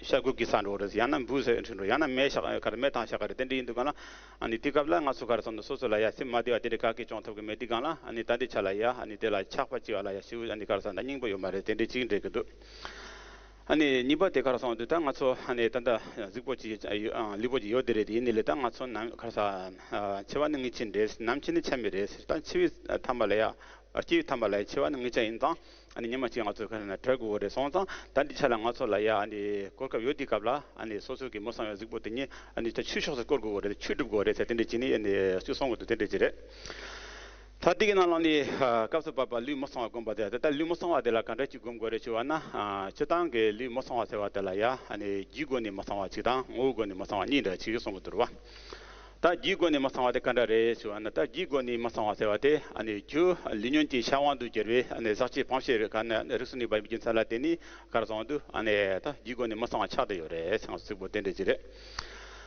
ཤ་དགུ་གི་ས་འགྲོ་རེད། ཡང་ན་འབུ་ཟེར་འགྲོ། ཡང་ན་མེ་ཤ་ག་རེ་མེ་ཐང་ཤ་ག་རེ་དེ་འདྲ་ཡིན་དུས་གང་ལ་ཨ་ནི་དེ་སྐབས་ལ་ང་ཚོ་ག་རེ་ཟེར་དུས་སོ་སོ་ལ་ཡ་སེམས་མ་བདེ་བ་དེ་འདྲ་ག་གེ་བྱུང་ཐུབ་ཀྱི་མེད་དུས་གང་ལ་ཨ་ནི་ད་འདི་ཆ་ལ་ཡ་ཨ་ནི་དེ་ལ་ཆགས་པ་བྱས་པ་ལ་ཡ་ཞེ་པོ་ཨ་ནི་ག་རེ་ཟེར་ད་སྙིང་པོ་ཡོད་མ་རེད། དེ་འདྲ་ཅིག་འདྲ་གི་འདུག་ཨ་ནི་གཉིས་པ་དེ་ག་རེ་ཟེར་དུས་ད་ང་ཚོ་ཨ་ནི་ད་ལྟ་གཟུགས་པོ་ཅིག་ལུས་པོ་ཅིག་ཡོད་དེ་རེད། དེ་ཡིན་ནའི་ལས་ད་ང་ཚོ་ནམ་ག་རེ་ཟེར་འཆི་བ་ནི་ངེས་ཅན་རེད། ནམ་འཆི་ནི་ཆ་མེད་རེད། ད་འཆི་བའི་ཐ་མ་ལ་ཡ་སྐྱེ་བའི་ཐ་མ་ལ་ཡ་འཆི་བ་ནི་ངེས་ཅན་ཡིན་ཙང་ཨ་ནི་ཉི་མ་གཅིག་ང་ཚོ་ག་རེ་ཟེར་བྲལ་དགོས་རེད། སོང་ཙང་ད་འདི་ཆ་ལ་ང་ཚོ་ལ་ཡ་ཨ་ནི་གོ་སྐབས་ཡོད་དུས་སྐབས་ལ་ཨ་ནི་སོ་སོ་གི་མི་གཙང་བའི་གཟུགས་པོ་དེ་ཉིད་ཨ་ནི་ད་ཆོས་ཕྱོགས་སུ་བསྐོར་དགོས་རེད། ཆོས་སྒྲུབ་དགོས་རེད་ཟེར་དེ་འདྲ་བྱས་ནས་ཨ་ནི་ཅིག་གསུང་གི་འདུག་དེ་འདྲ་ཅིག་རེད། ད་དེ་གི་ནང་ལོགས་ནས་སྐབས་སུ་བབ་པ་ལུས་མི་གཙང་བ་བསྒོམ་པ་དེ་ད་ལྟ་ལུས་མི་གཙང་བ་དེ་ལ་ག་འདྲ་ཅིག་བསྒོམ་དགོས་རེད་ཞུ་བ་ན། སྤྱིར་བཏང་གི་ལུས་མི་གཙང་བ་ཟེར་བ་དེ་ལ་ཡ་ཨ་ནི་རྒྱུའི་སྒོ་ནས་མི་གཙང་བ་གཅིག་དང་ངོ་བོའི་སྒོ་ནས་མི་གཙང་བ་གཉིས་འདྲ་ཅིག་གསུང་གི་འདུག་རེད་བ། ད་རྒྱུའི་སྒོ་ནས་མི་གཙང་བ་དེ་ག་འདྲ་རེད་ཞུ་བ་ན། ད་རྒྱུའི་སྒོ་ནས་མི་གཙང་བ་ཟེར་བ་དེ་ཨ་ནི་རྒྱུ་ལས་ཉོན་གྱི་ཤ་བོང་དུ་གྱུར་བའི་ཨ་ནི་ཟག་བཅས་སྤངས་ཤེས་རིག་ག་ནས་རིགས་སུ་གནས་པ་ཡིན་པའི་རྒྱུ་མཚན་ལ་བརྟེན་ནས་ག་རེ་ཟེར་དུས་ཨ་ནི་ད་རྒྱུའི་སྒོ་ནས་མི་གཙང་བ་ཆགས་བསྡད་ཡོད་རེད་ཟེར་ང་ཚོ་གཟུགས་པོ་དེ་འདྲ་ཅིག་རེད།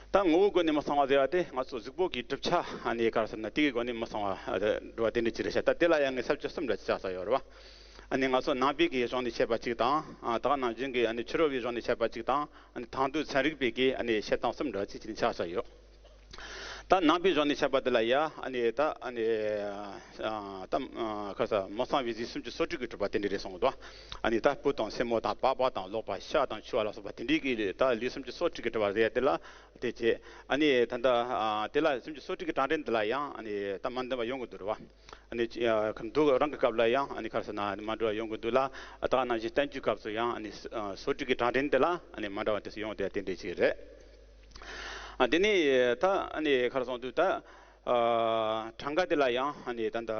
ད་ངོ་བོའི་སྒོ་ནས་མི་གཙང་བ་ཟེར་བ་དེ་ང་ཚོ་གཟུགས་པོ་གི་གྲུབ་ཆ་ཨ་ནི་ག་རེ་ཟེར་ན་དེ་གི་སྒོ་ནས་མི་གཙང་བ་འགྲོ་བ་དེ་འདྲ་ཅིག་རེད་ཤག་ད་དེ་ལ་ཡང་ངས་ས་བཅད་གསུམ་འདྲ་ཅིག་བཞག་ས་ཡོད་རེད་བ། ཨ་ནི་ང་ཚོ་ནང་པའི་གི་གཞུང་ནས་བཤད་པ་གཅིག་དང་། ད་ག་ནང་བཞིན་གི་ཨ་ནི་ཕྱི་རོལ་པའི་གཞུང་ནས་བཤད་པ་གཅིག་དང་། ཨ་ནི་དེང་དུས་ཚན་རིག་པའི་གི་ཨ་ནི་བཤད་སྟངས་གསུམ་འདྲ་ཅིག་བྱས་ནས་ཆགས་ས་ཡོད། ད་ནང་པའི་གཞུང་ནས་བཤད་པ་དེ་ལ་ཡ་ཨ་ནི་ད་ཨ་ནི་ད་ག་རེ་ཟེར་མི་གཙང་བའི་ལུས་སུམ་ཅུ་སོ་དྲུག་གིས་གྲུབ་པ་དེ་འདྲ་རེད་གསུངས་འདུག་ཨ་ནི་ད་སྤུ་དང་སེན་མོ་དང་པགས་པ་དང་ལག་པ་ཤ་དང་མཆུ་བ་ལ་སོགས་པ་དེ་འདྲའི་གི་ད་ལུས་སུམ་ཅུ་སོ་དྲུག་གིས་གྲུབ་པ་རེད། དེ་ལ་དེ་བྱས་ཨ་ནི་ད་ལྟ་དེ་ལ་སུམ་ཅུ་སོ་དྲུག་གི་གྲངས་འདྲེན་འདི་ལ་ཡང་ཨ་ནི་ད་མ་འདང་བ་ཡོང་གི་འདུག་རེད་བ། ཨ་ནི་འདུག་རང་གི་སྐབས་ལ་ཡང་ཨ་ནི་ག་རེ་ཟེར་ན་མ་འདྲ་བ་ཡོང་གི་འདུག་ལ། ད་ག་ནང་བཞིན་བསྟན་བཅོས་སྐབས་སུ་ཡང་ཨ་ནི་སོ་དྲུག་གི་གྲངས་འདྲེན་དེ་ལ་ཨ་ནི་མ་འདྲ་བ་དེ་ཚོ་ཡོང་བསྡད་དེ་འདྲ་ཅིག་རེད། ཨ་དེ་ནས་ད་ཨ་ནི་ག་རེ་ཟེར་དུས་ད་གྲངས་ཀ་དེ་ལ་ཡང་ཨ་ནི་ད་ད་ད་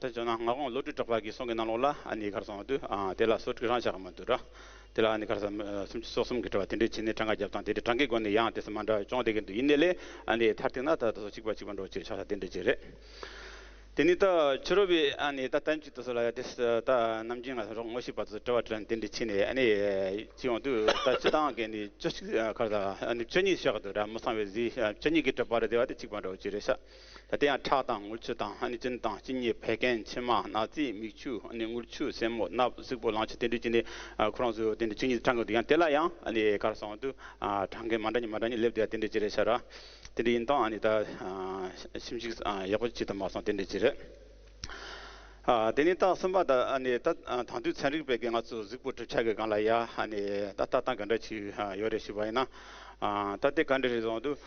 བྱས་ན་ངག་དབང་བློ་གྲོས་གྲགས་པ་གི་གསུང་གི་ནང་ལོགས་ལ་ཨ་ནི་ག་རེ་ཟེར་དུས་དེ་ལ་སོ་དྲུག་རང་བཞག་གི་མི་འདུག་ར། དེ་ལ་ཨ་ནི་ག་རེ་ཟེར་སུམ་ཅུ་སོ་གསུམ་གྱིས་གྲུབ་པ་དེ་འདྲ་བྱས་ནས་གྲངས་ཀ་བརྒྱབ་སྟངས་དེ་འདྲ་གྲངས་ཀའི་སྒོ་ནས་ཡང་དེ་ཚོ་མ་འདྲ་བ་བྱུང་བསྡད་ཀྱི་འདུག་ཡིན་ནའི་ལས་ཨ་ནི་མཐར་གཏུགས་ན་ད་ད་སོ་གཅིག་པ་གཅིག་པ་འདྲ་བོ་ཅིག་ཆགས་ས་དེ་འདྲ་ཅིག་རེད། དེ་ནས་ད་ཕྱི་རོལ་པའི་ཨ་ནི་ད་བསྟན་བཅོས་དེ་ཚོ་ལ་ཡ་དེ་ད་ནམ་རྒྱུན་ང་ཚོ་རོགས་ངོ་ཤེས་པ་ཚོ་དྲི་བ་དྲིས་ལན་དེ་འདྲ་བྱས་ནས་ཨ་ནི་ཅི་ཡོང་དུས་ད་སྤྱིར་བཏང་གི་ནི་བཅུ་གཅིག་ག་རེ་ཟེར་ཨ་ནི་བཅུ་གཉིས་བཞག་གི་འདུག་ར། མི་གཙང་བའི་ལུས་བཅུ་གཉིས་ཀྱིས་གྲུབ་པ་རེད་ཟེར་བ་དེ་གཅིག་པ་འདྲ་བོ་ཅིག་རེད་ཤག་ད་དེ་ཡང་ཁྲག་དང་རྔུལ་ཆུ་དང་ཨ་ནི་གཅིན་དང་གཅིན་སྙི་བད་ཀན་མཆིལ་མ་སྣག་རྫས་མིག་ཆུ་ཨ་ནི་རྔུལ་ཆུ་སེན་མོ་སྣབས་གཟུགས་པོ་གླང་ཆེན་དེ་འདྲ་བྱས་ནས་ཁོ་རང་ཚོ་དེ་འདྲ་བཅུ་གཉིས་གྲངས་ཀ་འདུག་ཡང་དེ་ལ་ཡང་ཨ་ནི་ག་རེ་ཟེར་དུས་གྲངས་ཀ་མ་འདྲ་གཉིས་མ་འདྲ་གཉིས་སླེབས་བསྡད་ཡ་དེ་འདྲ་ཅིག་རེད་ཤག་ར། དེ་འདྲ་ཡིན་སྟངས་ཨ་ནི་ད་ཞིབ་འཇུག་ཡག་པོ་བྱེད་ཐུབ་མ་སོང་དེ་འདྲ་ཅིག་རེད། དེ་ནས་ད་གསུམ་པ་ད་ཨ་ནི་ད་དེང་དུས་ཚན་རིག་པས་ཀྱི་ང་ཚོ་གཟུགས་པོ་གྲུབ་ཆ་གི་སྒང་ལ་ཡ་ཨ་ནི་ད་ལྟ་སྟངས་ག་འདྲ་ཅིག་ཡོད་རེད་ཞུས་པ་ཡིན་ན། ད་དེ་ག་འདྲ་རེད་ཟེར་དུས་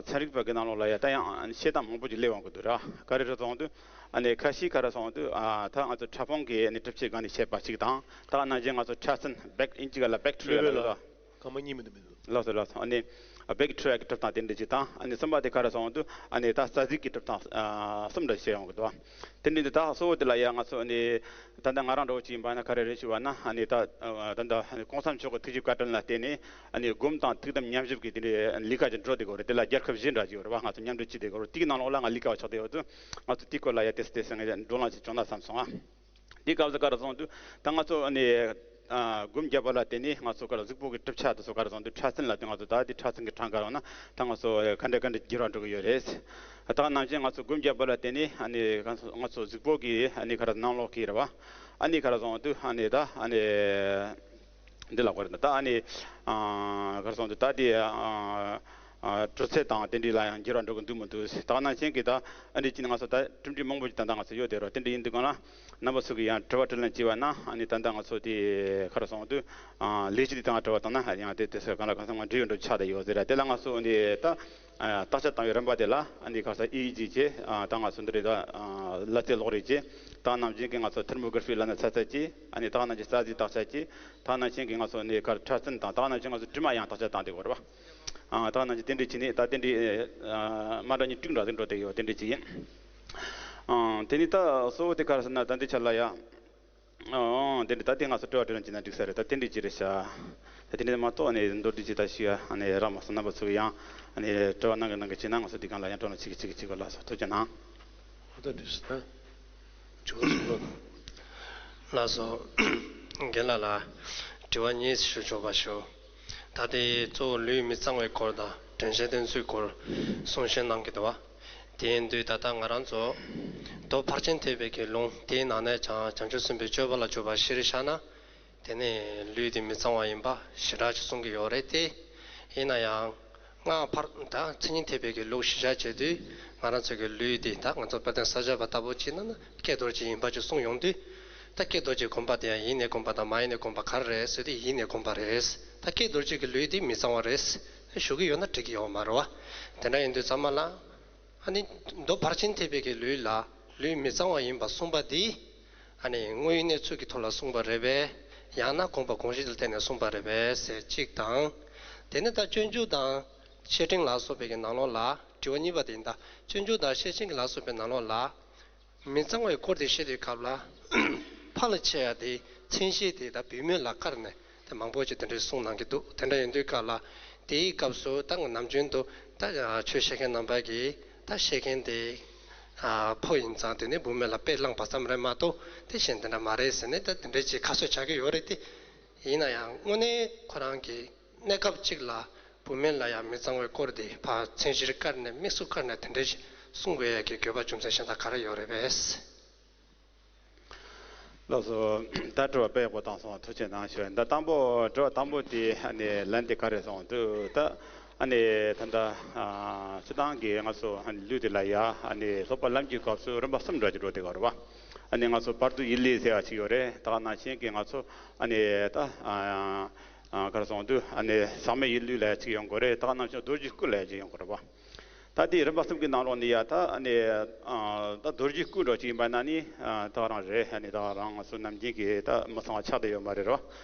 ཚན་རིག་པ་གི་ནང་ལོགས་ལ་ཡ་ད་ཡང་བཤད་སྟངས་མང་པོ་ཅིག་སླེབས་ཡོང་གི་འདུག་ར། ག་རེ་རེད་ཟེར་དུས་ཨ་ནི་ཁ་ཤས་ག་རེ་ཟེར་དུས་ད་ང་ཚོ་ཕྲ་ཕུང་གི་ཨ་ནི་གྲུབ་ཆའི་སྒང་ནས་བཤད་པ་ཅིག་དང་། ད་ནང་བཞིན་ང་ཚོ་ཕྲ་སྲིན་བེག་ཨིན་ཇི་སྒང་ལ་བེག་ཊི་རི་ཡ་ལབ་ཡོད་ར། སྐར་མ་གཉིས་མི་འདུག་མི་འདུག་ལགས་སོ་ལགས་སོ། ཨ་ནི་བེག་ཊི་རི་ཡ་གི་གྲུབ་སྟངས་དེ་འདྲ་ཅིག་དང་། ཨ་ནི་གསུམ་པ་དེ་ག་རེ་ཟེར་དུས་ཨ་ནི་ད་རྩ་ཟིག་གི་གྲུབ་སྟངས་གསུམ་འདྲ་བཤད་ཡོང་གི་འདུག་དེ་འདྲ་འདི་ད་གཙོ་བོ་དེ་ལ་ཡ་ང་ཚོ་ཨ་ནི་ད་ལྟ་ང་རང་འདྲ་བོ་ཅིག་ཡིན་པ་ན་ག་རེ་རེད་ཞུས་པ་ན། ཨ་ནི་ད་ད་ལྟ་གོང་ས་མཆོག་གི་ཐུགས་བཞེད་བཀའ་དྲིན་ལ་བརྟེན་ནས་ཨ་ནི་སྒོམ་དང་ཐུགས་དམ་ཉམས་ཞིབ་ཀྱི་དེ་འདྲའི་ལས་ཀ་ཅིག་འགྲོ་བསྡད་ཀྱི་ཡོད་རེད། དེ་ལ་རྒྱལ་ཁབ་བཞི་འདྲ་ཅིག་ཡོད་རེད་བ། ང་ཚོ་མཉམ་འབྲེལ་བྱས་བསྡད་ཀྱི་ཡོད་རེད། དེའི་ནང་ལོགས་ལ་ང་ལས་ཀ་བ་ཆགས་བསྡད་ཡོད་དུས་ང་ཚོ་དེའི་སྐོར་ལ་ཡ་ཏོག་ཙམ་ཏོག་ཙམ་ངས་བགྲོ་གླེང་ཅིག་བྱུང་ན་བསམ་སོང་ཨ། དེའི་སྐབས་སུ་ག་རེ་ཟེར་དུས་ད་ང་ཚོ་ཨ་ནི་སྒོམ་བརྒྱབ་པ་ལ་བརྟེན་ནས་ང་ཚོ་ག་རེ་གཟུགས་པོ་གི་གྲུབ་ཆ་དེ་ཚོ་ག་རེ་ཟེར་དུས་ཕྲ་སྲིན་ལ་བརྟེན་ང་ཚོ་ད་དེ་ཕྲ་སྲིན་གྱི་གྲངས་ཀ་ཡོང་ན་ད་ང་ཚོ་ག་འདྲ་ག་འདྲ་འགྱུར་བ་འགྲོ་གི་ཡོད་རེད། ད་ནང་བཞིན་ང་ཚོ་སྒོམ་བརྒྱབ་པ་ལ་བརྟེན་ནས་ཨ་ནི་ང་ཚོ་ང་ཚོ་གཟུགས་པོ་གི་ཨ་ནི་ག་རེ་ནང་ལོགས་ཀྱི་རེད་བ། ཨ་ནི་ག་རེ་ཟེར་དུས་ཨ་ནི་ད་ཨ་ནི། འདི་ལ་གོ་རེད། ད་ཨ་ནི་ག་རེ་ཟེར་དུས་ད་དེ་དྲོད་ཚད་དང་དེ་འདྲ་ལ་ཡང་འགྱུར་བ་འགྲོ་གི་འདུག་མི་འདུག་ད་ནང་བཞིན་གྱི་ད་ཨ་ནི་ཅི་ནས་ང་ཚོ་ད་གྲུབ་འབྲས་མང་པོ་ཅིག་ད་ལྟ་ང་ཚོ་ཡོད་དེ་རོ། དེ་འདྲ་ཡིན་དུས་གང་ལ་རྣམ་པ་ཚོ་གི་ཡང་དྲི་བ་དྲིས་ལན་བྱས་པ་ན་ཨ་ནི་ད་ལྟ་ང་ཚོ་དེ་ག་རེ་ཟེར་དུས་ལས་གཞི་དེ་དང་དྲི་བ་བཏང་ན་ཡང་དེ་དེ་ཚོ་གང་ལ་གང་འཚམ་ང་འབྲེལ་ཡོད་འགྲོ་ཆགས་བསྡད་ཡོད་ཟེར་ར། དེ་ལ་ང་ཚོ་ཨ་ནི་ད་བརྟག་དཔྱད་བཏང་བའི་རིམ་པ་དེ་ལ་ཨ་ནི་ག་རེ་ཟེར་ཨི་ཨི་ཇི་བྱས། ད་ང་ཚོ་འདི་རེད། ད་ལག་རྩལ་གློག་རིག་བྱས། ད་ནང་བཞིན་གྱི་ང་ཚོ་ཐེར་མོ་གྷི་ར་ཕི་ལབ་ན་ཚ་ཚད་བྱས། ཨ་ནི་ད་ནང་བཞིན་རྩ་ཟིག་བརྟག་དཔྱད་བྱས། ད་ནང་བཞིན་གྱི་ང་ཚོ་ནི་ག་རེ་ཕྲ་སྲིན་དང་ད་ནང་བཞིན་ང་ཚོ་དྲི་མ་ཡང་བརྟག་དཔྱད་བཏང་དེ་གོ་རེད་བ། ཨ་ད་ནང་བཞིན་དེ་འདྲ་བྱས་ནས་ད་དེ་འདྲའི་མ་འདྲ་གཉིས་དྲུག་འདྲ་ཟིག་འགྲོ་དེ་ཡོད། དེ་འདྲ་ཅིག་ཡིན། ཨ་དེ་ནས་ད་གཙོ་བོ་དེ་ག་རེ་ཟེར་ན་ད་འདི་ཆ་ལ་ཡ། ཨ་དེ་འདྲ་ད་དེ་ང་ཚོ་དྲི་བ་དྲིས་ལན་བྱས་ན་འགྲིག་ས་རེད། ད་དེ་འདྲ་ཅིག་རེད་ཤག་ད་དེ་འདྲ་མ་གཏོགས་ཨ་ནི་མདོར་བསྡུས་ཅིག་ད་ཞུ་ཡ་ཨ་ནི་རག་མ་སོང་། རྣམ་པ་ཚོ་གི་ཡང་ཨ་ནི་དྲི་བ་གནང་གི་གནང་གི་བྱས་ན་ང་ཚོ་དེ་སྒང་ལ་ཡང་བགྲོ་གླེང་བྱེད་ཀྱི་བྱེད་ཀྱི་བྱེད་དགོས། ལགས་སོ། ཐུགས་རྗེ་གནང་། ཨོ་ད་འགྲིག་སོང་། ད་ཇོ་བོ་གསུང་རོགས་གནང་། ལགས་སོ། རྒན་ལགས་ལ་དྲི་བ་གཉིས་ཞུ་ཆོག་པ་ཞུ། ད་ལྟའི་གཙོ་བོ་ལུས་མི་གཙང་བའི་སྐོར་དང་དྲན་ཤེས་བསྟེན་ཚུལ་སྐོར་གསུང་བཤད་གནང་གི་འདུག་བ། དེ་ཡིན་དུས་ད་ལྟ་ང་རང་ཚོ་མདོ་ཕར་ཕྱིན་ཐེག་པའི་གི་ལུང་དེའི་ནང་ནས་ཀྱང་བྱང་ཆུབ་སེམས་དཔའི་སྤྱོད་པ་ལ་འཇུག་པ་གཞིར་བཞག་ན། དེ་ནས་ལུས་དེ་མི་གཙང་བ་ཡིན་པ་ཞེ་དྲག་ཅིག་གསུང་གི་ཡོད་རེད་དེ། ཡིན་ན་ཡང་། སྔགས་ཕར་ད་མཚན་ཉིད་ཐེག་པའི་གི་ལུགས་གཞི་བཞག་བྱེད་དུས་ང་རང་ཚོ་གི་ལུས་དེ་ད་ང་ཚོ་དཔལ་ལྡན་ས་སྐྱ་པ་ལྟ་བུ་བྱས་ན་ན་ཀྱེ་རྡོ་རྗེ་ཡིན་པ་ཅིག་གསུངས་ཡོང་དུས། ད་ཀྱེ་རྡོ་རྗེ་བསྒོམ་པ་དེ་ཡང་ཡིན་ནས་བསྒོམ་པ་དང་མ་ཡིན་ནས་བསྒོམ་པ་ག་རེ་རེད་ཟེར་དུས་ཡིན་ནས་བསྒོམ་པ་རེད། ད་ཀྱེ་རྡོ་རྗེ་གི་ལུས་དེ་མི་གཙང་བ་རེད་ཞུ་གི་ཡོད་ན་འགྲིག་གི་ཡོད་མ་རེད་བ། དེ་འདྲ་ཡིན་དུས་ཚང་མ་ལ། ཨ་ནི་མདོ་ཕར་ཕྱིན་ཐེག་པའི་གི་ལུས་ལ་ལུས་མི་གཙང་བ་ཡིན་པ་གསུངས་པ་འདི། ཨ་ནི་དངོས་ཡོད་གནས་ཚུལ་གྱི་ཐོག་ལ་གསུངས་པ་རེད་པས། ཡང་ན་དགོངས་པ་དགོངས་གཞི་ལ་བརྟེན་ནས་གསུངས་པ་རེད་པས་ཟེར་གཅིག་དང་། དེ་ནས་ད་སྤྱོད་འཇུག་དང་བཤེས་སྤྲིང་ལ་སོགས་པའི་གི་ནང་ལོགས་ལ་དྲི་བ་གཉིས་པ་དེ་ཡིན་ད། སྤྱོད་འཇུག་དང་བཤེས་སྤྲིང་གི་ལ་སོགས་པའི་ནང་ལོགས་ལ། མི་གཙང་བའི་སྐོར་དེ་བཤད་དུས་སྐབས་ལ། ཕར་ལ་ཆད་ཡ་དེ་མཚན་གཞི་དེ་ད་བུད་མེད་ལ་བཀར་ནས་དེ་མང་པོ་ཅིག་དེ་འདྲའི་གསུངས་གནང་གི་འདུག་དེ་འདྲ་ཡིན་དུས་སྐབས་ལ། དེའི་སྐབས་སུ་ད་ནམ་རྒྱུན་དུ་ད་ཆོས་བཤད་མཁན་རྣམ་པ་གིས་ད་བཤད་མཁན་དེ་ཕོ་ཡིན་ཙང་དེ་ནི་བུད་མེད་ལ་དཔེ་བླངས་པ་ཙམ་རེད་མ་གཏོགས་དེ་གཞན་དེ་འདྲ་མ་རེད་ཟེར་ནས་ད་དེ་འདྲའི་ཅིག་ཁ་གསོ་བྱ་གི་ཡོད་རེད་དེ། ཡིན་ན་ཡང་དངོས་གནས་ཁོ་རང་གི་གནས་སྐབས་གཅིག་ལ་བུད་མེད་ལ་ཡང་མི་གཙང་བའི་སྐོར་དེ་ཕར་མཚན་གཞིར་བཀར་ནས་དམིགས་སུ་བཀར་ནས་དེ་འདྲའི་གསུང་དགོས་ཡ་གི་དགོས་པ་རྒྱུ་མཚན་གཞན་དག་ག་རེ་ཡོད་རེད་པས། ལགས་སོ། ད་དྲི་བ་དཔེ་ཡག་པོ་བཏང་སོང་། ཐུགས་རྗེ་གནང་ཞུ། ད་དང་པོ་དྲི་བ་དང་པོ་དེ་ཨ་ནི་ལན་དེ་ག་རེ་སོང་འདུག་ད་ཨ་ནི་ད་ལྟ་སྤྱིར་བཏང་གི་ང་ཚོ་ཨ་ནི་ལུས་དེ་ལ་ཡ་ཨ་ནི་སློབ་པ་ལམ་གྱི་སྐབས་སུ་རིམ་པ་གསུམ་འདྲ་ཅིག་འགྲོ་དེ་ག་རེད་བ། ཨ་ནི་ང་ཚོ་བར་དུ་ཡིད་ལུས་ཟེར་བ་ཅིག་ཡོད་རེད། ད་ག་ནང་བཞིན་གྱི་ང་ཚོ་ཨ་ནི་ད་ག་རེ་སོང་འདུག་ཨ་ནི་ཟག་མེད་ཡིད་ལུས་ལ་ཡ་ཅིག་ཡོང་དགོས་རེད། ད་ག་ནང་བཞིན་རྡོ་རྗེ་སྐུ་ལ་ཡ་ཅིག་ཡོང་དགོས་རེད་བ། ད་དེ་རིམ་པ་གསུམ་གྱི་ནང་ལོགས་ནས་ཡ་ད་ཨ་ནི་ཨ་ད་རྡོ་རྗེ་སྐུ་འདྲ་ཅིག་ཡིན་པ་ན་ནི་ཨ་ད་ག་རང་རེད། ཨ་ནི་ད་ག་རང་ང་ཚོ་ནམ་རྒྱུན་གྱི་ད་མི་ཚང་བ་ཆགས་བསྡད་ཡོད་མ་རེད་རོ།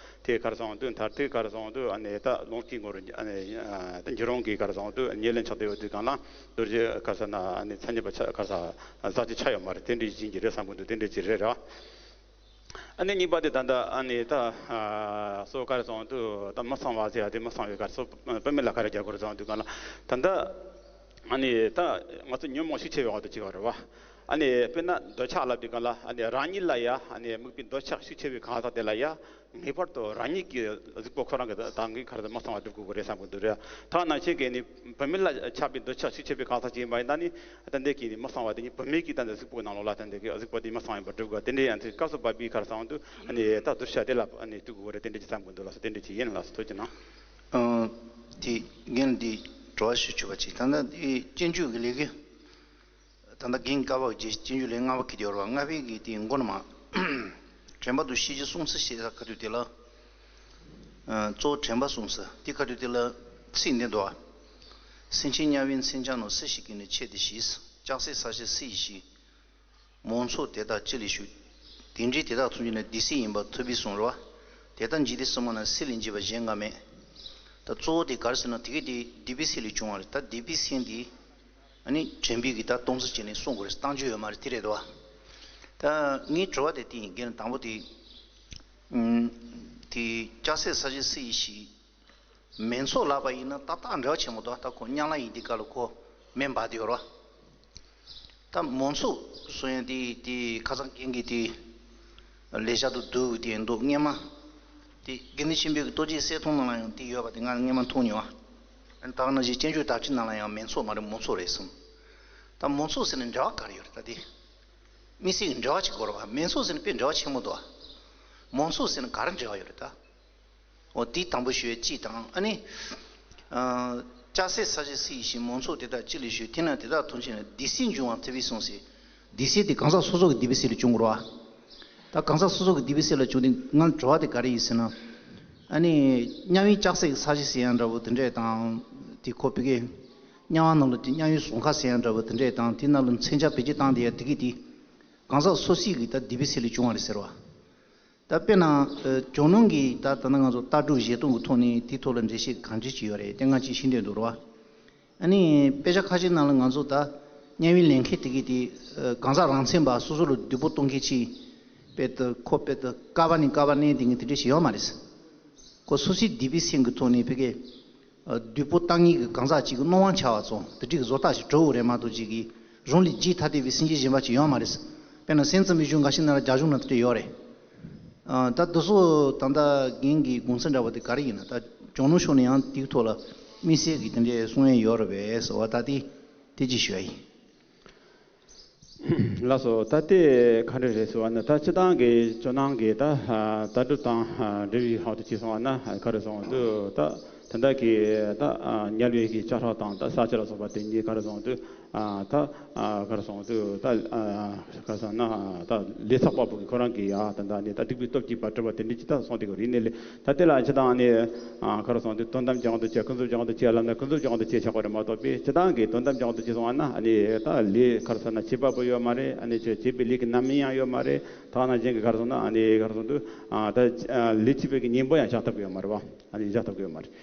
དེ་ག་རེ་སོང་དུས་མཐར་ཐུག་ག་རེ་སོང་དུས་ཨ་ནི་ད་ལོངས་སྐུའི་ངོ་རུ་ཨ་ནི་ཨ་ད་འགྱུར་རུང་གི་ག་རེ་སོང་དུས་ཉེར་ལེན་ཆགས་བསྡད་ཡོད་དུས་གང་ལ་རྡོ་རྗེ་ག་རེ་ཟེར་ན་ཨ་ནི་མཚན་ཉིད་པ་ཆ་ག་རེ་ཟ་ཟག་བཅས་ཆགས་ཡོད་མ་རེད། དེ་འདྲའི་ཡིན་གྱི་རེད་བསམ་གི་འདུག་དེ་འདྲའི་ཅིག་རེད་ར། ཨ་ནི་གཉིས་པ་དེ་ད་ལྟ་ཨ་ནི་ད་ཨ་སོ་ག་རེ་སོང་དུས་ད་མི་གཙང་བ་ཟེར་ཡ་དེ་མི་གཙང་བའི་ག་རེ་སོ་བུད་མེད་ལ་ག་རེ་རྒྱག་དགོས་རེད་བསམ་དུས་གང་ལ་ད་ལྟ་ཨ་ནི་ད་ང་ཚོ་ཉོན་མོངས་ཤུགས་ཆེ་བའི་འོག་ཏུ་བྱེད་པ་རེད་བ། ཨ་ནི་དཔེར་ན་འདོད་ཆགས་ལབ་དུས་གང་ལ་ཨ་ནི་རང་ཉིད་ལ་ཡ་ཨ་ནི་དམིགས་པའི་འདོད་ཆགས་ཤུགས་ཆེ་བའི་གང་ཟག་དེ་ལ་ཡ་ངེས་པར་དུ་རང་ཉིད་ཀྱི་གཟུགས་པོ་ཁོ་རང་གི་ད་གིན་ག་རེ་ཟེར་མི་གཙང་བ་སྒྲུབ་དགོས་ཀྱི་རེད་བསམ་གི་འདུག་རེད། ད་ནང་བཞིན་གྱི་ནི་བུད་མེད་ལ་ཆགས་པའི་འདོད་ཆགས་ཤུགས་ཆེ་བའི་གང་ཟག་ཅིག་ཡིན་པ་ཡིན་ན་ནི་ད་འདི་གི་ནི་མི་གཙང་བ་དེ་ནི་བུད་མེད་ཀྱི་ད་འདི་གཟུགས་པོའི་ནང་ལོགས་ལ་ད་འདི་གི་གཟུགས་པོ་དེ་མི་གཙང་བ་ཡིན་པ་སྒྲུབ་དགོས། དེ་འདྲའི་ཡང་དེ་སྐབས་སུ་བབས་པའི་ག་རེ་ཟེར་དུས་ཨ་ནི་ད་གདུལ་བྱ་དེ་ལ་ཨ་ནི་ལྟོས་དགོས་རེད། དེ་འདྲ་ཅིག་བསམ་གི་འདུག་ལགས་སོ། དེ་འདྲ་ཅིག་ཡིན་ལགས་སོ། ཐུགས་རྗེ་གནང་། ཨ་དེ་རྒན་འདི་དྲི་བ་ཞུ་ཆོག་པ་ཅིག་ད་ལྟ་འདི་སྤྱོད་འཇུག་གི་ལས་ཀྱི་ད་ལྟ་རྒན་བཀའ་བབས་ཀྱི་སྤྱོད་འཇུག་ལས་ལྔ་པ་གི་དེ་ཡོད་རེད་བ། ལྔ་པའི་གི་དེ་མགོ་ནས་མར་དྲན་པ་དང་ཤེས་བྱའི་སྲུང་བརྩི་ཞེས་ཁ་ཐུག་དེ་ལ། ཨ་གཙོ་བོ་དྲན་པ་སྲུང་བརྩི་དེ་ཁ་ཐུག་དེ་ལ་ཚིག་འདི་འདུག་བ། སེམས་ཅན་དམྱལ་བའི་མཚོན་ཆ་རྣམས། སུ་ཞིག་གིས་ནི་ཆེད་དུ་བཞེས། ལྕགས་སྲེག་ས་གཞི་སུ་ཡིས་བྱས། མུན་ཚོགས་དེ་དག་ཅི་ལས་བྱུང་། དེ་འདྲའི་དེ་དག་ཐམས་ཅད་ནི། སྡིག་སེལ་ཡིན་པར་ཐུབ་པས་གསུངས་རོ། དེ་ལྟར་འཇིག་རྟེན་གསུམ་པོ་ན། སུ་ལས་འཇིགས་པ་གཞན་འགའ་མེད། ད་གཙོ་བོ་དེ་ག་རེ་ཟེར་ན་དེ་གའི་དེ་སྡིག་པའི་སེལ་ལས་བྱུང་བ་རེད། ད་སྡིག་པའི་སེལ་འདི་ཨ་ནི་དྲན་པའི་གི་ད་སྟོང་ཚོ་བྱས་ནས་གསུང་དགོས་རེད། བཏང་རྒྱུ་ཡོད་མ་རེད། དེ་རེད་དོ། ད་ངའི་དྲི་བ་དེ་དེ་ཡིན། རྒན་དང་པོ་དེ་ཨུམ་དེ་ལྕགས་སྲེག་ས་གཞི་སུ་ཡིས་བྱས། མུན་ཚོགས་ལབ་པ་ཡིན་ན་ཏག་ཏག་འབྲེལ་བ་ཆེན་པོ་འདུག་ད་ཁོ་དམྱལ་བ་ཡིན་དུས་སྐབས་ལ་ཁོ་མེ་འབར་དུ་ཡོད་རོ། ད་མུན་ཚོགས་སུ་ཡང་དེ་དེ་ཁ་སང་རྒན་གྱིས་དེ་ལས་བྱ་དུ་བསྡུ་དེ་འདུག་སྔོན་མ་དེ་དགེ་འདུན་ཆོས་འཕེལ་གྱི་རྡོ་རྗེ་གསེར་ཐུང་ནང་ལ་ཡང་དེ་ཡོད་པ་དེ་ང་སྔོན་མ་མཐོང་མྱོང་བ། ད་ག་ནང་བཞིན་སྤྱོད་འཇུག་དར་ཆེན་ནང་ལ་ཡང་མུན་ཚོགས་མ་རེད། མུན་ཚོགས་རེད་གསུངས། ད་མུན་ཚོགས་ཟེར་ནས་འབྲེལ་བ་ག་རེ་ཡོད་རེད། ད་དེ་དམིགས་བསལ་གྱི་འབྲེལ་བ་ཅིག་དགོས་རེད་བ། མུན་ཚོགས་ཟེར་ནས་དཔེ་འབྲེལ་བ་ཆེན་པོ་འདུག་བ། མུན་ཚོགས་ཟེར་ནས་ག་རེ་འབྲེལ་བ་ཡོད་རེད་ད། འོ་དེ་དང་པོ་ཞུ་ཡས་གཅིག་དང་ཨ་ནི། ཨ་ལྕགས་སྲེག་ས་གཞི་སུ་ཡིས་བྱས། མུན་ཚོགས་དེ་དག་ཅི་ལས་བྱུང་། དེ་ན་དེ་དག་ཐམས་ཅད་ནི། སྡིག་སེལ་འབྱུང་བར་ཐུབ་པས་གསུངས་ཟེར། སྡིག་སེལ་དེ་གང་ཟག་སོ་སོ་གི་སྡིག་པའི་སེལ་ལས་བྱུང་དགོས་རེད་བ། ད་གང་ཟག་སོ་སོ་གི་སྡིག་པའི་སེལ་ལ་བྱུང་དུས་ང་དྲི་བ་དེ་ག་རེ་ཡིན་ཟེར་ན། ཨ་ནི་དམྱལ་བའི་ལྕགས་སྲེག་ས་གཞི་ཟེར་ཡ་འདྲ་བོ་དེ་འདྲས་དང་། དེ་ཁོ་བི་གེ་དམྱལ་བ་ནང་ལ་དེ་དམྱལ་བའི་ཟོང་ཁ་ཟེར་ཡ་འདྲ་བོ་དེ་འདྲས་དང་། དེ་ནང་ལ་མཚོན་ཆ་བེད་སྤྱོད་བཏང་དེ་ཡ་དེ་གི་དེ་གང་ཟག་སོ་སོ་གི་ད་སྡིག་པའི་སེལ་ལས་བྱུང་བ་རེད་ཟེར་བ། ད་དཔེར་ན་ཨ་ཇོ་ནང་གི་ད་ད་ནང་ང་ཚོ་ལྟ་གྲུབ་བཞེད་སྟངས་ཀྱི་ཐོག་ནས་དེའི་ཐོག་ལ་འགྲེལ་བཤད་གང་ཅི་ཅིག་ཡོད་རེད། དེ་ང་ཅིག་ཤེས་འདོད་འདུག་རེད་བ། ཨ་ནི་དཔེ་ཆ་ཁ་ཤས་ནང་ལ་ང་ཚོ་ད་དམྱལ་བའི་ལས་མཁན་དེ་གིས་དེ་ཨ་གང་ཟག་རང་མཚན་པ་སོ་སོ་ལ་བདུད་པོ་གཏོང་མཁན་ཅིག་དཔེ་ད་ཁོ་དཔེ་ད་ཀ་བ་ནས་ཀ་བ་གནས་དེ་ངས་དེ་འདྲ་ཞིག་ཡོད་མ་རེད། ཁོ་སོ་སོའི་སྡིག་པའི་སེམས་ཀྱི་ཐོག་ནས་ཕ་གི་ཨ་བདུད་པོ་བཏང་མཁན་གྱི་གང་ཟག་ཅིག་གི་སྣང་བ་འཆར་བ་ཚོ་དེ་འདྲའི་བཟོ་ལྟ་ཞིག་གྲུབ་ཡོད་རེད་མ་གཏོགས་ཅིག་གིས་རང་ལས་རྒྱས་ཐ་དད་པའི་སེམས་ཅན་གཞན་པ་ཅིག་ཡོད་མ་རེད། དཔེར་ན་སེམས་ཙམ་པའི་གཞུང་འགའ་ཤས་ནང་ལ་རྒྱ་གཞུང་ནང་དེ་འདྲ་ཡོད་རེད། ཨ་ད་དེ་ཚོ་ད་ལྟ་རྒན་གྱི་དགོངས་ཚུལ་འདྲ་བ་དེ་ག་རེ་ཡིན་ན། ད་ཇོ་ནང་ཕྱོགས་ནས་ཡང་དེའི་ཐོག་ལ་དམིགས་བསལ་གྱི་དེ་འདྲའི་གསུང་ཡས་ཡོད་རེད་པས་ཟེར་བ་ད་དེ་དེ་ཅིག་ཞུ་ཡ་ཡིན། ལགས་སོ། ད་ལྟའི་ག་འདྲ་རེད་ཟེར་བ་ན། ད་སྤྱི་བཏང་གི་ཇོ་ནང་གི་ད་ལྟ་གྲུབ་དང་འབྲེལ་བའི་ཧོག་ཏུ་བྱས་སོང་བ་ན། ག་རེ་སོང་དུ་ད་ད་ལྟ་གི་ད་དམྱལ་བའི་གི་ལྕགས་ཧྲག་དང་ད་ས་ཆ་ལ་སོགས་པ་དེ་གཉིས་ག་རེ་སོང་དུ་ད་ག་རེ་སོང་དུ་ད་ག་རེ་སོང་ན་ད་ལས་ཚོགས་པ་པོ་གི་ཁོ་རང་གི་ཡ་ད་ད་ནི་ད་སྡིག་པའི་སྟོབས་ཀྱིས་ཕར་གྲུབ་པ་དེ་འདྲ་ཅིག་ད་སོང་དེ་གི་རིག་གནས་ལས། ད་དེ་ལ་ཅི་དང་ནི་ག་རེ་སོང་དུ་དོན་དམ་བྱང་དུ་བྱས། ཀུན་རྫོབ་བྱང་དུ་བྱས་ལབ་ན་ཀུན་རྫོབ་བྱང་དུ་བྱས་ཆགས་པ་རེད་མ་གཏོགས་པས། སྤྱི་བཏང་གི་དོན་དམ་བྱང་དུ་བྱས་སོང་བ་ན་ནི་ད་ལས་ག་རེ་ཟེར་ན་བྱེད་པ་པོ་ཡོད་མ་རེད། ཨ་ནི་བྱེད་བྱེད་པའི་ལས་ཀྱི་རྣམ་སྨིན་ཡང་ཡོད་མ་རེད། ད་ནང་བཞིན་གྱི་ག་རེ་སོང་ན་ཨ་ནི་ག་རེ་སོང་དུ་ད་ལས་བྱེད་པའི་གི་གཉེན་པོ་ཡང་བཞག་ཐུབ་ཀྱི་ཡོད་མ་རེད་བ། ཨ་ནི་བཞག་ཐུབ་ཀྱི་ཡོད་མ་རེད།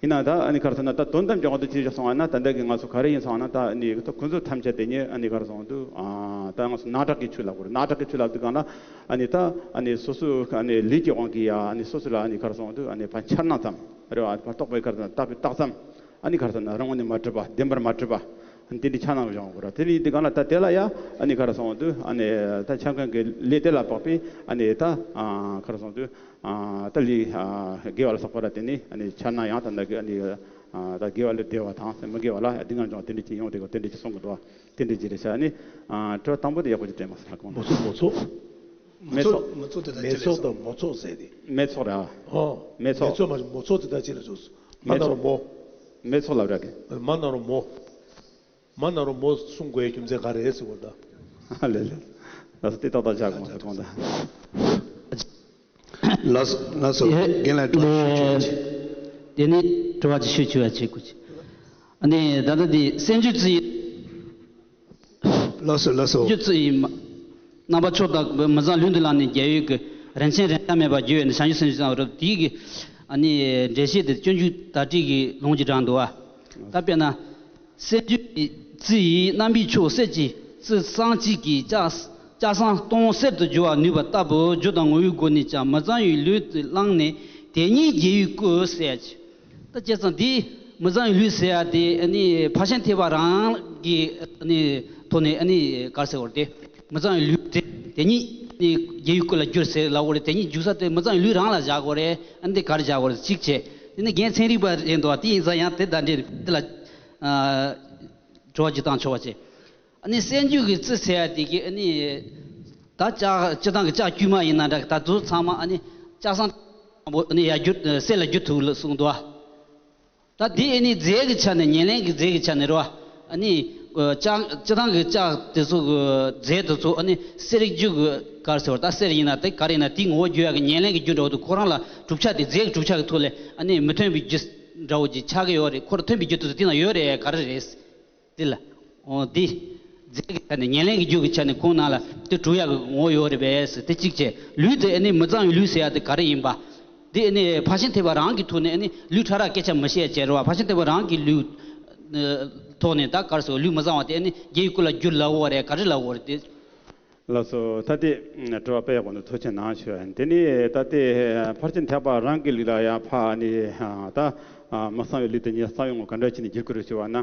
ཡིན་ན་ད་ཨ་ནི་ག་རེ་ཟེར་ན་ད་དོན་དམ་བྱང་དུ་བྱས་སོང་བ་ན། ད་ལྟ་གི་ང་ཚོ་ག་རེ་ཡིན་སོང་བ་ན་ད་ཨ་ནི་ད་ཀུན་རྫོབ་ཐམས་ཅད་དེ་ཉིད་ཨ་ནི་ག་རེ་སོང་དུ་ད་ང་ཚོ་སྣང་གྲགས་ཀྱི་ཆོས་ལབ་དགོས་རེད། སྣང་གྲགས་ཀྱི་ཆོས་ལབ་དུས་གང་ལ་ཨ་ནི་ད་ཨ་ནི་སོ་སོའི་ཨ་ནི་ལས་ཀྱི་དབང་གིས་ཡ་ཨ་ནི་སོ་སོ་ལ་ཨ་ནི་ག་རེ་སོང་དུ་ཨ་ནི་ཕར་འཆར་སྣང་ཙམ་རེད་བ། ཕར་རྟོག་པའི་ག་རེ་ཟེར་ན་བཏགས་པའི་རྟགས་ཙམ། ཨ་ནི་ག་རེ་ཟེར་ན་རང་ངོས་ནས་མ་གྲུབ་པ། བདེན་པར་མ་གྲུབ་པ། ཨ་ནི་དེ་འདྲའི་འཆར་སྣང་སྦྱོང་དགོས་ར། དེ་ནི་དེ་གང་ལ་ད་དེ་ལ་ཡ་ཨ་ནི་ག་རེ་སོང་དུ་ཨ་ནི་ད་འཆར་མཁན་གྱི་ལས་དེ་ལ་དཔག་པའི་ཨ་ནི་ད་ག་རེ་སོང་དུ་ད་ལས་དགེ་བ་ལ་སོགས་པ་ར། དེ་ནི་ཨ་ནི་འཆར་སྣང་ཡང་ད་ལྟ་གི་ཨ་ནི་ད་དགེ་བ་ལས་བདེ་བ་དང་མི་དགེ་བ་ལ་སྡུག་བསྔལ་སྦྱོང་དེ་འདྲ་ཅིག་ཡོང་དེ་གོ་དེ་འདྲ་ཅིག་གསུང་གི་འདུག་བ། དེ་འདྲ་ཅིག་རེད་ཤག་ཨ་ནི་དྲི་བ་དང་པོ་དེ་ཡག་པོ་ཅིག་དྲན་མ་སོང་། ལགས་གོང་མ། མོ་ཚོ་མོ་ཚོ། མེ་མོ་ཚོ་ཚོགས། མོ་ཚོ་དེ་ད་མེ་ཅི་ཚོགས་རེད་སོང་། དང་མོ་ཚོགས་ཟེར་དེ། མེ་ཚོགས་རེད་ཨ། ཨོ། མེ་མེ་ཚོགས། ཚོགས་མ་རེད། མོ་ཚོ་དེ་ད་ཅི་ལ་ཚོགས། མ་མེ་ན་རོ་ཚོགས། མོ། མེ་ཚོགས་ལབ་ར་གི། མ་ན་རོ་མོ། མ་ན་རོ་མོ་གསུང་དགོས་རྒྱུ་མཚན་ག་རེ་ཟེར་བ་ད། ཨ་ལེ་ལེ། ལགས་སོ། དེ་ཏག་ཏག་བཞག་གོང་ད་གོང་ད། ལགས་སོ་ལགས་སོ། རྒན་ལགས་དྲི་བ་ཞུ་ཆོག་ཅིག། དེ་ནི་དྲི་བ་ཅིག་ཞུ་ཆོག་ཡ་བྱེད་དགོས་ཅིག། ཨ་ནི་ད་ལྟ་དེ་སེམས་རྒྱུད་རྩི། ལགས་སོ་ལགས་སོ། རྒྱུད་རྩི་ཡི་མ། རྣམ་པ་མཆོག་དང་མི་བཟང་ལུས་འདི་ལ་ནི་རྒྱལ་བའི་གི། རིན་ཆེན་རིན་ཆེན་མེད་པར་འགྱུར་བའི་ནི་བྱང་ཆུབ་སེམས་ཅན་རབ་དེའི་གི། ཨ་ནི་འགྲེལ་བཤད་དེ་སྤྱོད་འཇུག་བརྡ་བྲིས་ཀྱི་ལུང་གཅིག་དྲངས་འདུག་བ། ད་དཔེར་ན། སེམས་རྒྱུད་ཀྱི་རྩི་ཡི་རྣམ་པའི་མཆོག་གསེར་གྱི་རྩི་སྲང་གཅིག་གིས་ལྕགས་ལྕགས་སྲང་སྟོང་གསེར་དུ་བསྒྱུར་བར་ནུས་པ་ལྟ་བུ་རྒྱུ་དང་ངོ་བོའི་སྒོ་ནས་ཀྱང་མི་གཙང་བའི་ལུས་དེ་བླངས་ནས་དེ་ཉིད་རྒྱལ་བའི་སྐུ་ཟེར་ཡ་ཅིག། ད་བྱས་ཙང་འདི་མི་གཙང་བའི་ལུས་ཟེར་ཡ་དེ་ཨ་ནི་ཕར་ཕྱིན་ཐེག་པ་རང་གི་ཨ་ནི་ཐོག་ནས་ཨ་ནི་ག་རེ་ཟེར་བ་རེད་དེ། མི་གཙང་བའི་ལུས་དེ་དེ་ཉིད་ཨ་ནི་རྒྱལ་བའི་སྐུ་ལ་བསྒྱུར་ཟེར་ལབ་པ་རེད། དེ་ཉིད་འཇུག་ས་དེ་མི་གཙང་བའི་ལུས་རང་ལ་བཞག་དགོས་རེད། ཨ་ནི་དེ་ག་རེ་བཞག་དགོས་རེད་གཅིག་བྱས། དེ་ནི་རྒན་ཚན་རིག་པ་རེད་འདུག་བ། དེ་ཡིན་ཙང་ཡང་དེ་དང་འབྲེལ་དེ་ལ་ཨ་དྲི་བ་ཅིག་བཏང་ཆོག་པ་བྱས། ཨ་ནི་སེམས་རྒྱུད་ཀྱི་རྩི་ཟེར་ཡ་དེ་གི་ཨ་ནི་ད་ལྕགས་སྤྱིར་བཏང་གི་ལྕགས་དཀྱུས་མ་ཡིན་ན་འདྲ། ད་དུ་ཚང་མ་ཨ་ནི་ལྕགས་སྲང་དང་པོ་ཨ་ནི་ཡར་བསྒྱུར་གསེར་ལ་བསྒྱུར་ཐུབ་ལ་གསུངས་འདུག་བ། ད་དེ་ཨ་ནི་རྫས་ཀྱི་ཆ་ནས་ཉེར་ལེན་གྱི་རྫས་ཀྱི་ཆ་ནས་རེད་བ། ཨ་ནི་ལྕགས་སྤྱིར་བཏང་གི་ལྕགས་དེ་ཚོ་གི་རྫས་དེ་ཚོ་ཨ་ནི་གསེར་རྒྱུ་གི་ག་རེ་ཟེར་བ། ད་གསེར་ཡིན་ན་དེ་ག་རེ་ཡིན་ན་དེའི་ངོ་བོ་བསྒྱུར་ཡ་གི་ཉེར་ལེན་གྱི་རྒྱུ་འདྲ་བོ་དེ་ཁོ་རང་ལ་གྲུབ་ཆ་དེ་རྫས་ཀྱི་གྲུབ་ཆ་གི་ཐོག་ལས་ཨ་ནི་མི་མཐུན་པའི་རྒྱུ་འདྲ་བོ་ཅིག་ཆགས་ཀྱི་ཡོད་རེད། ཁོ་རང་མཐུན་པའི་རྒྱུ་དེ་ཚོ་དེ་ན་ཡོད་རེད། ག་རེ་རེད། འདི་ལ། འོ་འདི། རྫས་ཀྱི་ཆ་ནས་ཉེར་ལེན་གྱི་རྒྱུ་གི་ཆ་ནས་ཁོང་ནང་ལ་དེ་གྲུབ་ཡག་གི་ངོ་བོ་ཡོད་རེད་པས་ཟེར་དེ་གཅིག་བྱས། ལུས་དེ་ཨ་ནི་མི་གཙང་བའི་ལུས་ཟེར་ཡག་དེ་ག་རེ་ཡིན་པ། འདི་ཨ་ནི་ཕར་ཕྱིན་ཐེག་པ་རང་གི་ཐོག་ནས་ཨ་ནི་ལུས་ཕྲ་རགས་སྐད་ཆ་མི་བཤད་བྱས་རེད་བ། ཕར་ཕྱིན་ཐེག་པ་རང་གི་ལུས། ཐོག་ནས་ད་ག་རེ་ཟེར། ལུས་མི་གཙང་བ་དེ་ཨ་ནི་རྒྱལ་བའི་སྐུ་ལ་བསྒྱུར་ལབ་དགོས་རེད། ག་རེ་ལབ་དགོས་རེད་དེ། ལགས་སོ། ད་ལྟའི་དྲི་བ་དཔེ་ཡག་པོ་འདུག་ཐུགས་རྗེ་གནང་ཞུ་ཡ་ཡིན། དེ་ནས་ད་ལྟའི་ཕར་ཕྱིན་ཐེག་པ་རང་གི་ལུགས་ལ་ཡང་ཕ་ནི་ད་མི་གཙང་བའི་ལུས་དེ་ཉིད་གཙང་བའི་ངོ་ག་འདྲ་བྱས་ནས་བསྒྱུར་དགོས་རེད་ཞུ་བ་ན།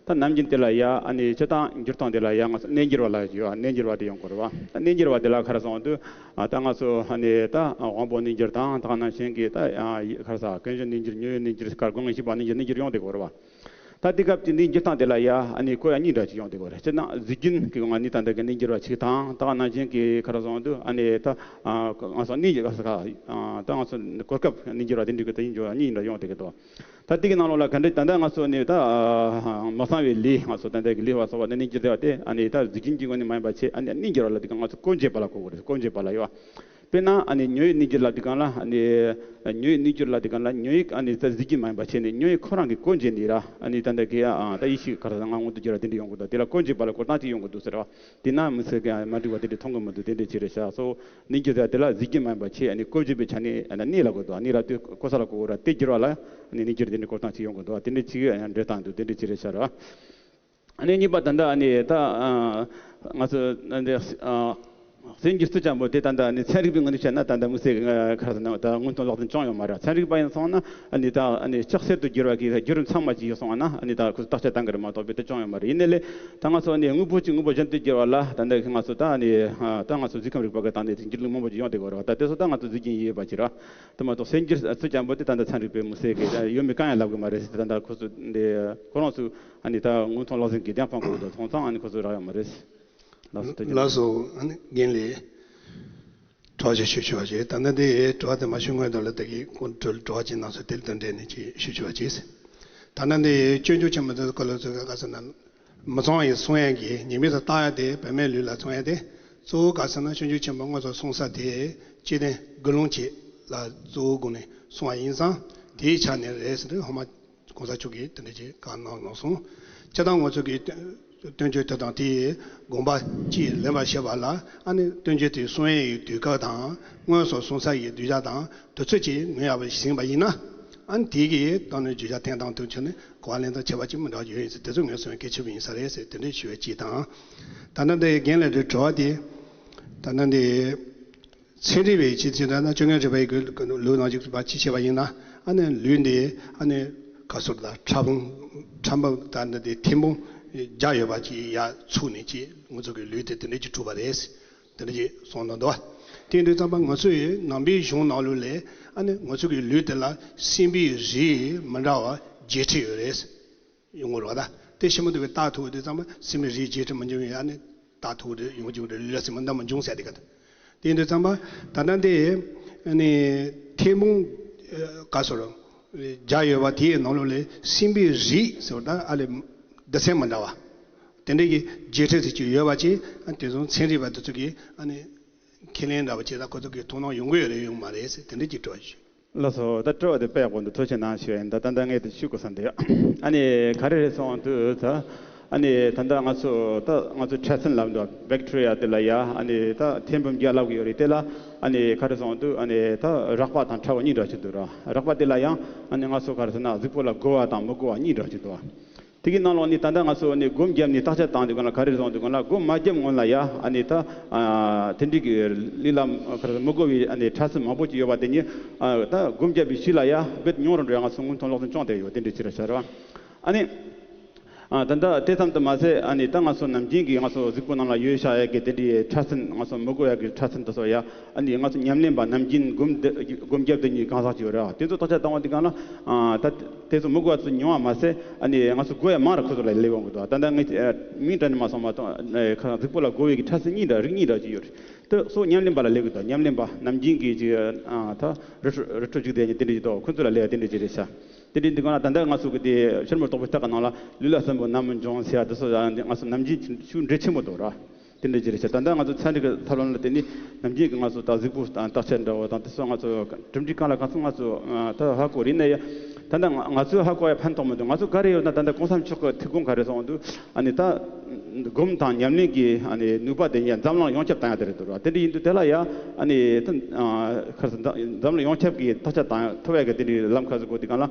ད་ནམ་རྒྱུན་དེ་ལ་ཡ་ཨ་ནི་སྤྱིར་བཏང་འགྱུར་སྟངས་དེ་ལ་ཡ་ང་ཚོ་རྣལ་འབྱོར་བ་ལ་ཡོད། རྣལ་འབྱོར་བ་དེ་ཡོང་དགོས་རེད་བ། ད་རྣལ་འབྱོར་བ་དེ་ལ་ག་རེ་སོང་དུས་ད་ང་ཚོ་ཨ་ནི་ད་དབང་པོ་རྣལ་འབྱོར་དང་ད་ག་ནང་བཞིན་གྱི་ད་ག་རེ་ཟེར། ཀུན་གཞི་རྣལ་འབྱོར། མྱོང་བའི་རྣལ་འབྱོར། སྐུ་ངོ་བཞི་པ་རྣལ་འབྱོར། རྣལ་འབྱོར་ཡོང་བསྡད་དགོས་རེད་བ། ད་དེ་སྐབས་ཀྱི་འདིའི་འགྱུར་སྟངས་དེ་ལ་ཡ་ཨ་ནི་སྐོར་ཡ་གཉིས་འདྲ་ཅིག་ཡོང་དེ་གོ་རེད། སྤྱིར་ན་གཟུགས་རྒྱུན་གྱི་ངང་ནས་ད་ལྟ་གི་རྣལ་འབྱོར་བ་ཅིག་དང་། ད་ག་ནང་བཞིན་གྱི་ག་རེ་སོང་དུས་ཨ་ནི་ད་ང་ཚོ་གནས་ཀྱི་ག་རེ་ཟེར་ད་ང་ཚོ་གོ་སྐབས་རྣལ་འབྱོར་བ་དེ་འདྲ་གི་དེ་ཡིན་འགྱུར་བ་གཉིས་འདྲ་ཡོང་དེ་གི་དོ། ད་དེ་གི་ནང་ལོགས་ལ་ག་འདྲ་ད་ལྟ་ང་ཚོ་ནི་ད་མ་གཙང་བའི་ལས། ང་ཚོ་ད་ལྟ་གི་ལས་པ་སོགས་པ་ནི་རྣལ་འབྱོར་བ་དེ་ཨ་ནི་ད་གཟུགས་རྒྱུན་གྱི་ངོས་ནས་མ་ཡིན་པ་བྱས། ཨ་ནི་རྣལ་འབྱོར་བ་ལ་དེ་གི་ང་ཚོ་སྐོར་འབྱེད་པ་ལ་གོ་དགོས་རེད། སྐོར་འབྱེད་པ་ལ་ཡོད། དཔེར་ན་ཨ་ནི་མྱོང་བའི་རྣལ་འབྱོར་ལབ་དུས་སྒང་ལ་ཨ་ནི། མྱོང་བའི་རྣལ་འབྱོར་ལབ་དུས་སྒང་ལ་མྱོང་བའི་ཨ་ནི་ད་གཟུགས་རྒྱུན་མ་ཡིན་པ་བྱས་ནས་མྱོང་བའི་ཁོ་རང་གི་སྐོར་འབྱེད་ནས་ར། ཨ་ནི་ད་ལྟ་གི་ཨ་ད་ཡེ་ཤེས་ག་རེ་ཟེར། ང་མངོན་དུ་གྱུར་བ་དེ་འདྲ་ཡོང་གི་འདུག་དེ་ལ་སྐོར་འབྱེད་པ་ལ་སྐོར་སྟངས་གཅིག་ཡོང་གི་འདུག་ཟེར་བ། དེ་ན་མི་ཚེ་གི་མ་འགྲིག་པ་དེ་འདྲ་མཐོང་གི་མི་འདུག་དེ་འདྲ་ཅིག་རེད་ཤག་སོ། རྣལ་འབྱོར་ཟེར་དེ་ལ་གཟུགས་རྒྱུན་མ་ཡིན་པ་བྱས། ཨ་ནི་སྐོར་འབྱེད་པའི་ཆ་ནས་ཨ་ནི་གནས་ལ་གོ་འདུག་གནས་ལ་དེ་སྐོར་ས་ལ་གོ་གོ་ར། དེ་འགྱུར་བ་ལ་ཨ་ནི་རྣལ་འབྱོར་དེ་འདྲ་སྐོར་སྟངས་གཅིག་ཡོང་གི་འདུག་དེ་འདྲ་ཅིག་འགྲེལ་སྟངས་འདུག་དེ་འདྲ་ཅིག་རེད་ཤག་ར། ཨ་ནི་གཉིས་པ་ད་ལྟ་ཨ་ནི་ད་ཨ་ང་ཚོ་ཨ་འདི་ཨ་སེམས་རྒྱུད་རྩི་འཇམ་པོ་དེ་ད་ལྟ་ཨ་ནི་ཚན་རིག་པའི་ངོས་ནས་བཤད་ན་ད་ལྟ་དམིགས་བསལ་གྱི་ང་ག་རེ་ཟེར་ན་ད་མངོན་མཐོ་ལག་ལེན་ཅང་ཡོད་མ་རེད། ཚན་རིག་པ་ཡིན་སོང་ན་ཨ་ནི་ད་ཨ་ནི་ལྕགས་གསེར་དུ་བསྒྱུར་བ་གི་བརྒྱུད་རིམ་ཚང་མ་ཅིག་ཡོད་སོང་ན་ཨ་ནི་ད་ཁོ་ཚོ་བརྟག་དཔྱད་བཏང་གི་རེད་མ་གཏོགས་པའི་དེ་ཅང་ཡོད་མ་རེད། ཡིན་ནའི་ལས་ད་ང་ཚོ་ཨ་ནི་དངོས་པོ་གཅིག་དངོས་པོ་གཞན་དུ་བསྒྱུར་བ་ལ་ད་ལྟ་ང་ཚོ་ད་ཨ་ནི་ད་ང་ཚོ་གཟུགས་ཁམས་རིག་པ་གི་སྟེང་ནས་འགྱུར་ལྡོག་མང་པོ་ཅིག་ཡོང་བསྡད་ཡོད་རེད་བ། ད་དེ་ཚོ་ད་ང་ཚོ་གཟུགས་རྒྱུན་ཡོད་པ་ཅིག་ར། དེ་མ་གཏོགས་སེམས་རྒྱུད་རྩི་འཇམ་པོ་དེ་ད་ལྟ་ཚན་རིག་པས་དམིགས་བསལ་གྱི་ཡོད་མེད་གང་ཡང་ལབ་གི་མ་རེད། ད་ལྟ་ཁོ་ཚོ་འདི་ཁོ་རང་ཚོ་ཨ་ནི་ད་མངོན་མཐོ་ལག་ལེན་གྱི་གདན་འཕངས་དགོས་འདུག་སོང་ཙང་ཨ་ནི་ཁོ་ཚོ་རག་ཡོད་མ་རེད། ལགས་སོ། ལགས་སོ། ཨ་ནི་རྒན་ལགས། དྲི་བ་ཅིག་ཞུ་ཆོག་པ་ཅིག་ད་ལྟ་འདི་དྲི་བ་དེ་མ་ཞུ་སྔོན་དུ་ལ་ད་གིན་ཁོང་ཚོས་དྲི་བ་ཅིག་གནང་སོང་། དེ་དང་འབྲེལ་ནས་ཅིག་ཞུ་ཆོག་པ་ཅིག་ད་ལྟ་འདི་སྤྱོད་འཇུག་ཆེན་མོ་དེ་ཀ་ལོ་ཚོ་ག་ས་ན་མི་ཚང་ཡི་གསུང་ཡས་ཀྱི་ཉེས་དམིགས་སུ་བཏགས་ཡ་དེ་བུད་མེད་ལུས་ལ་གསུང་ཡ་དེ་གཙོ་བོ་ག་ས་ན་སྤྱོད་འཇུག་ཆེན་མོ་སྔོན་སོང་གསུང་ས་དེ་སྤྱི་དོན་དགུ་ལུང་ཅིག་ལ་གཙོ་བོ་དགོངས་ནས་གསུང་བ་ཡིན་ཙང་དེའི་ཆ་ནས་རེད་ཟེར་དུས་ཧོ་མ། གོང་ས་མཆོག་གིས་དེ་འདྲ་ཅིག་བཀའ་གནང་གནང་སོང་། སྤྱིར་བཏང་ང་ཚོ་གི་བསྟན་བསྟན་བཅོས་དེ་དང་དེའི་དགོངས་པ་ཅིག་ལེན་པར་བྱེད་པ་ལ་ཨ་ནི་བསྟན་བཅོས་དེ་གསུང་ཡས་ཡི་དུས་སྐབས་དང་སྔོན་སོང་གསུང་ས་ཡི་གདུལ་བྱ་དང་དུས་ཚོད་ཅིག་ངོས་ཡག་པོ་ཞིག་ཟིན་པ་ཡིན་ན་ཨ་ནི་དེ་གི་ད་ནི་བརྗོད་བྱ་འཐེན་སྟངས་དེ་ཚོ་ནི་གོ་བ་ལེན་སྟངས་ཁྱད་པར་ཅིག་མི་འདྲ་བ་ཡོད་ཡིན་ཟེར། དེ་ཚོ་ངོས་སོང་གལ་ཆེ་བ་ཡིན་ས་རེད་ཟེར་དེ་འདྲའི་ཞུ་བའི་ཅིག་དང་། ད་ནི་འདི་རྒན་ལགས་འདི་དྲི་བ་དེ་ད་ནི་འདི། ཚན་རིག་པའི་སྤྱི་ཚོགས་ན་སྤྱོད་ངན་རིག་པའི་ལུགས་ནང་བཞིན་པ་ཅི་བྱས་པ་ཡིན་ན་ཨ་ནི་ལུས་འདི་ཨ་ནི་ག་ཟེར་ད་ཕྲ་ཕུང་ཕྲ་ཕུང་ད་འདི་འདི་ཐེར་འབུམ་བརྒྱ་ཡོད་པ་ཅིག་ཡར་ཚུགས་ནས་ཅིག་ང་ཚོ་གི་ལུས་དེ་དེ་འདྲ་ཅིག་གྲུབ་པ་རེད། དེ་འདྲ་ཅིག་གསུངས་གནང་འདུག་དེ་འདྲ་ཙམ་པ་ང་ཚོ་ཡི་ནང་པའི་གཞུང་ནང་ལོགས་ལས་ཨ་ནི་ང་ཚོ་གི་ལུས་དེ་ལ་སྲིན་བུའི་རིགས་མི་འདྲ་བ་བརྒྱད་ཁྲི་ཡོད་རེད། ཡོང་གི་རེད་བ། ད་དེ་ཤེས་མི་འདུག་གི་རྟགས་ཐུག་དུས་ཙམ་པ་སྲིན་མོའི་རིགས་བརྒྱད་ཁྲི་མི་འབྱུང་ཡ་ནི་རྟགས་ཐུག་དུས་ཡོང་གི་རེད། ལུས་ལ་སྲིན་མོ་འདྲ་མི་འབྱུང་ཟེར་དེ་ག་ད། དེ་ཡིན་དུས་ཙམ་པ་ད་ལྟ་འདི་ནི་ཐེར་འབུམ་ག་ཟེར་བརྒྱ་ཡོད་པ་དེའི་ནང་ལོགས་ལས་སྲིན་པོའི་རིགས་ཟེར་བ་ད་ཨ་ལས་སྡེ་ཚན་མི་འདྲ་བ་དེ་འདྲ་གི་བརྒྱད་ཁྲི་ཙམ་ཅིག་ཡོད་པ་ཅིག་ཨ་དེ་ཚོ་ཚན་རིག་པ་དེ་ཚོ་གིས་ཨ་ནི། ཁས་ལེན་འདྲ་བ་བྱས་ན་ཁོ་ཚོ་གིས་དོ་སྣང་ཡོང་གི་ཡོད་རེད་ཡོད་མ་རེད་ཟེར་དེ་འདྲ་ཅིག་དྲི་བ་ཞུ། ལགས་སོ། ད་དྲི་བ་དེ་དཔེ་ཡག་པོ་འདུག་ཐུགས་རྗེ་གནང་ཞུ་ཡ་ཡིན། ད་ད་ལྟ་ངས་དེ་ཞུ་དགོས་བསམ་བསྡད་ཡོད། ཨ་ནི་ག་རེ་རེད་གསུངས་དུས་ད་ཨ་ནི་ད་ལྟ་ང་ཚོ་ད་ང་ཚོ་འཕྲལ་སེལ་ལབ་འདུག་བེག་ཊི་རི་ཡ་དེ་ལ་ཡ་ཨ་ནི་ད་ཐེར་འབུམ་བརྒྱ་ལབ་གི་ཡོད་རེད། དེ་ལ་ཨ་ནི་ག་རེ་གསུངས་དུས་ཨ་ནི་ད་རགས་པ་དང་ཕྲ་བ་གཉིས་འདྲ་ཅིག་འདུག་ར། རགས་པ་དེ་ལ་ཡང་ཨ་ནི་ང་ཚོ་ག་རེ་ཟེར་ན་གཟུགས་པོ་ལ་དགོས་པ་དང་མི་དགོས་པ་གཉིས་འདྲ་ཅིག་འདུག་དེ་གི་ནང་ལོགས་ནས་ད་ལྟ་ང་ཚོ་ནི་སྒོམ་བརྒྱབ་ནས་བརྟག་དཔྱད་བཏང་དུས་གང་ལ་ག་རེ་བཟུང་དུས་གང་ལ་སྒོམ་མ་བརྒྱབ་སྔོན་ལ་ཡ་ཨ་ནི་ད་ཨ་དེ་འདྲའི་གི་ལུས་ལ་ག་རེ་མི་དགོས་པའི་ཨ་ནི་འཕྲལ་སེལ་མང་པོ་ཅིག་ཡོད་པ་དེ་ཉིད་ཨ་ད་སྒོམ་བརྒྱབ་པའི་ཤུལ་ལ་ཡ་རྦད་ཉུང་རུ་འགྲོ་ཡ་ང་ཚོ་སྔོན་ཐོན་ལག་ཟིན་བྱུང་བསྡད་ཡོད། དེ་འདྲའི་ཕྱིར་ཤར་བ་ཨ་ནི་ཨ་ད་ད་དེ་ཙམ་དུ་མ་ཟད་ཨ་ནི་ད་ང་ཚོ་ནམ་རྒྱུན་གི་ང་ཚོ་གཟུགས་པོ་ནང་ལ་ཡོད་བཞག་ཡ་གི་དེ་འདྲའི་འཕྲལ་སེལ་ང་ཚོ་མི་དགོས་ཡ་གི་འཕྲལ་སེལ་དེ་ཚོ་ཡ་ཨ་ནི་ང་ཚོ་ཉམས་ལེན་པ་ནམ་རྒྱུན་སྒོམ་སྒོམ་བརྒྱབ་དེ་ཉིད་གང་ཟག་ཅིག་ཡོད་རེད། དེ་ཚོ་བརྟག་དཔྱད་བཏང་བ་དེ་གང་ལ་ཨ་ད། དེ་ཚོ་མི་དགོས་པ་ཚོ་ཉུང་བ་མ་ཟད་ཨ་ནི་ང་ཚོ་དགོས་ཡ་མང་རུ་ཁོ་ཚོ་ལ་སླེབས་ཡོང་གི་འདུག་ད་ལྟ་ངས་མིང་འདྲ་ནས་མ་སོང་མ་གཏོགས་ཁ་གཟུགས་པོ་ལ་དགོས་པའི་གི་འཕྲལ་སེལ་གཉིས་འདྲ་རིགས་གཉིས་འདྲ་ཅིག་ཡོད་རེད། དེ་སོགས་ཉམས་ལེན་པ་ལ་སླེབས་གི་འདུག་ཉམས་ལེན་པ་ནམ་རྒྱུན་གི་ཅིག་ཨ་ད་རི་ཁྲོད་རི་ཁྲོད་བཅུག་བསྡད་ཉིན་དེ་འདྲ་ཅིག་འདུག་ཁོ་ཚོ་ལ་སླེབས་ཡ་དེ་འདྲ་ཅིག་རེད་ཤག་དེ་འདྲ་འདི་གང་ལ་ད་ལྟ་ང་ཚོ་གི་དེ་ཕྱི་རོལ་རྟོག་པའི་རྟགས་ཀྱི་ནང་ལ་ལུས་ལ་སྲིན་བུ་ནམ་འབྱུང་ཟེར་ཡ་དེ་ཚོ་ང་ཚོ་ནམ་རྒྱུན་ཤུགས་འབྲེལ་ཆེན་པོ་འདུག་ར། དེ་འདྲ་ཅིག་རེད་ཤག་ད་ལྟ་ང་ཚོ་ཚན་རིག་གི་ཐབས་ལམ་ལ་བརྟེན་ནས་ནམ་རྒྱུན་གྱི་ང་ཚོ་ད་གཟུགས་པོ་བརྟག་དཔྱད་འདྲ་བོ་དང་དེ་ཚོ་ང་ཚོ་གྲུབ་འབྲས་གང་ལ་གང་འཚམ་ང་ཚོ་ད་ཧ་གོ་རེད་ནས་ཡ། ད་ལྟ་ང་ང་ཚོས་ཧ་གོ་ཡ་ཕན་ཐོགས་མི་འདུག་ང་ཚོ་ག་རེ་ཡོད་ན་ད་ལྟ་གོང་ས་མཆོག་གི་ཐུགས་དགོངས་ག་རེ་གསུངས་འདུག་ཨ་ནི་ད་སྒོམ་དང་ཉམས་ལེན་གྱི་ཨ་ནི་ནུས་པ་དེ་ཡ་འཛམ་གླིང་ཡོངས་ཁྱབ་བཏང་ཡ་དེ་རེད་འདུག་ར། དེ་འདྲ་ཡིན་དུས་དེ་ལ་ཡ་ཨ་ནི་ད་ཁ་ས་འཛམ་གླིང་ཡོངས་ཁྱབ་ཀྱི་བརྟག་དཔྱད་བཏང་ཐུབ་ཡ་གི་དེ་འདྲའི་ལམ་ཁ་ཟིག་དགོས་དུས་གང་ལ།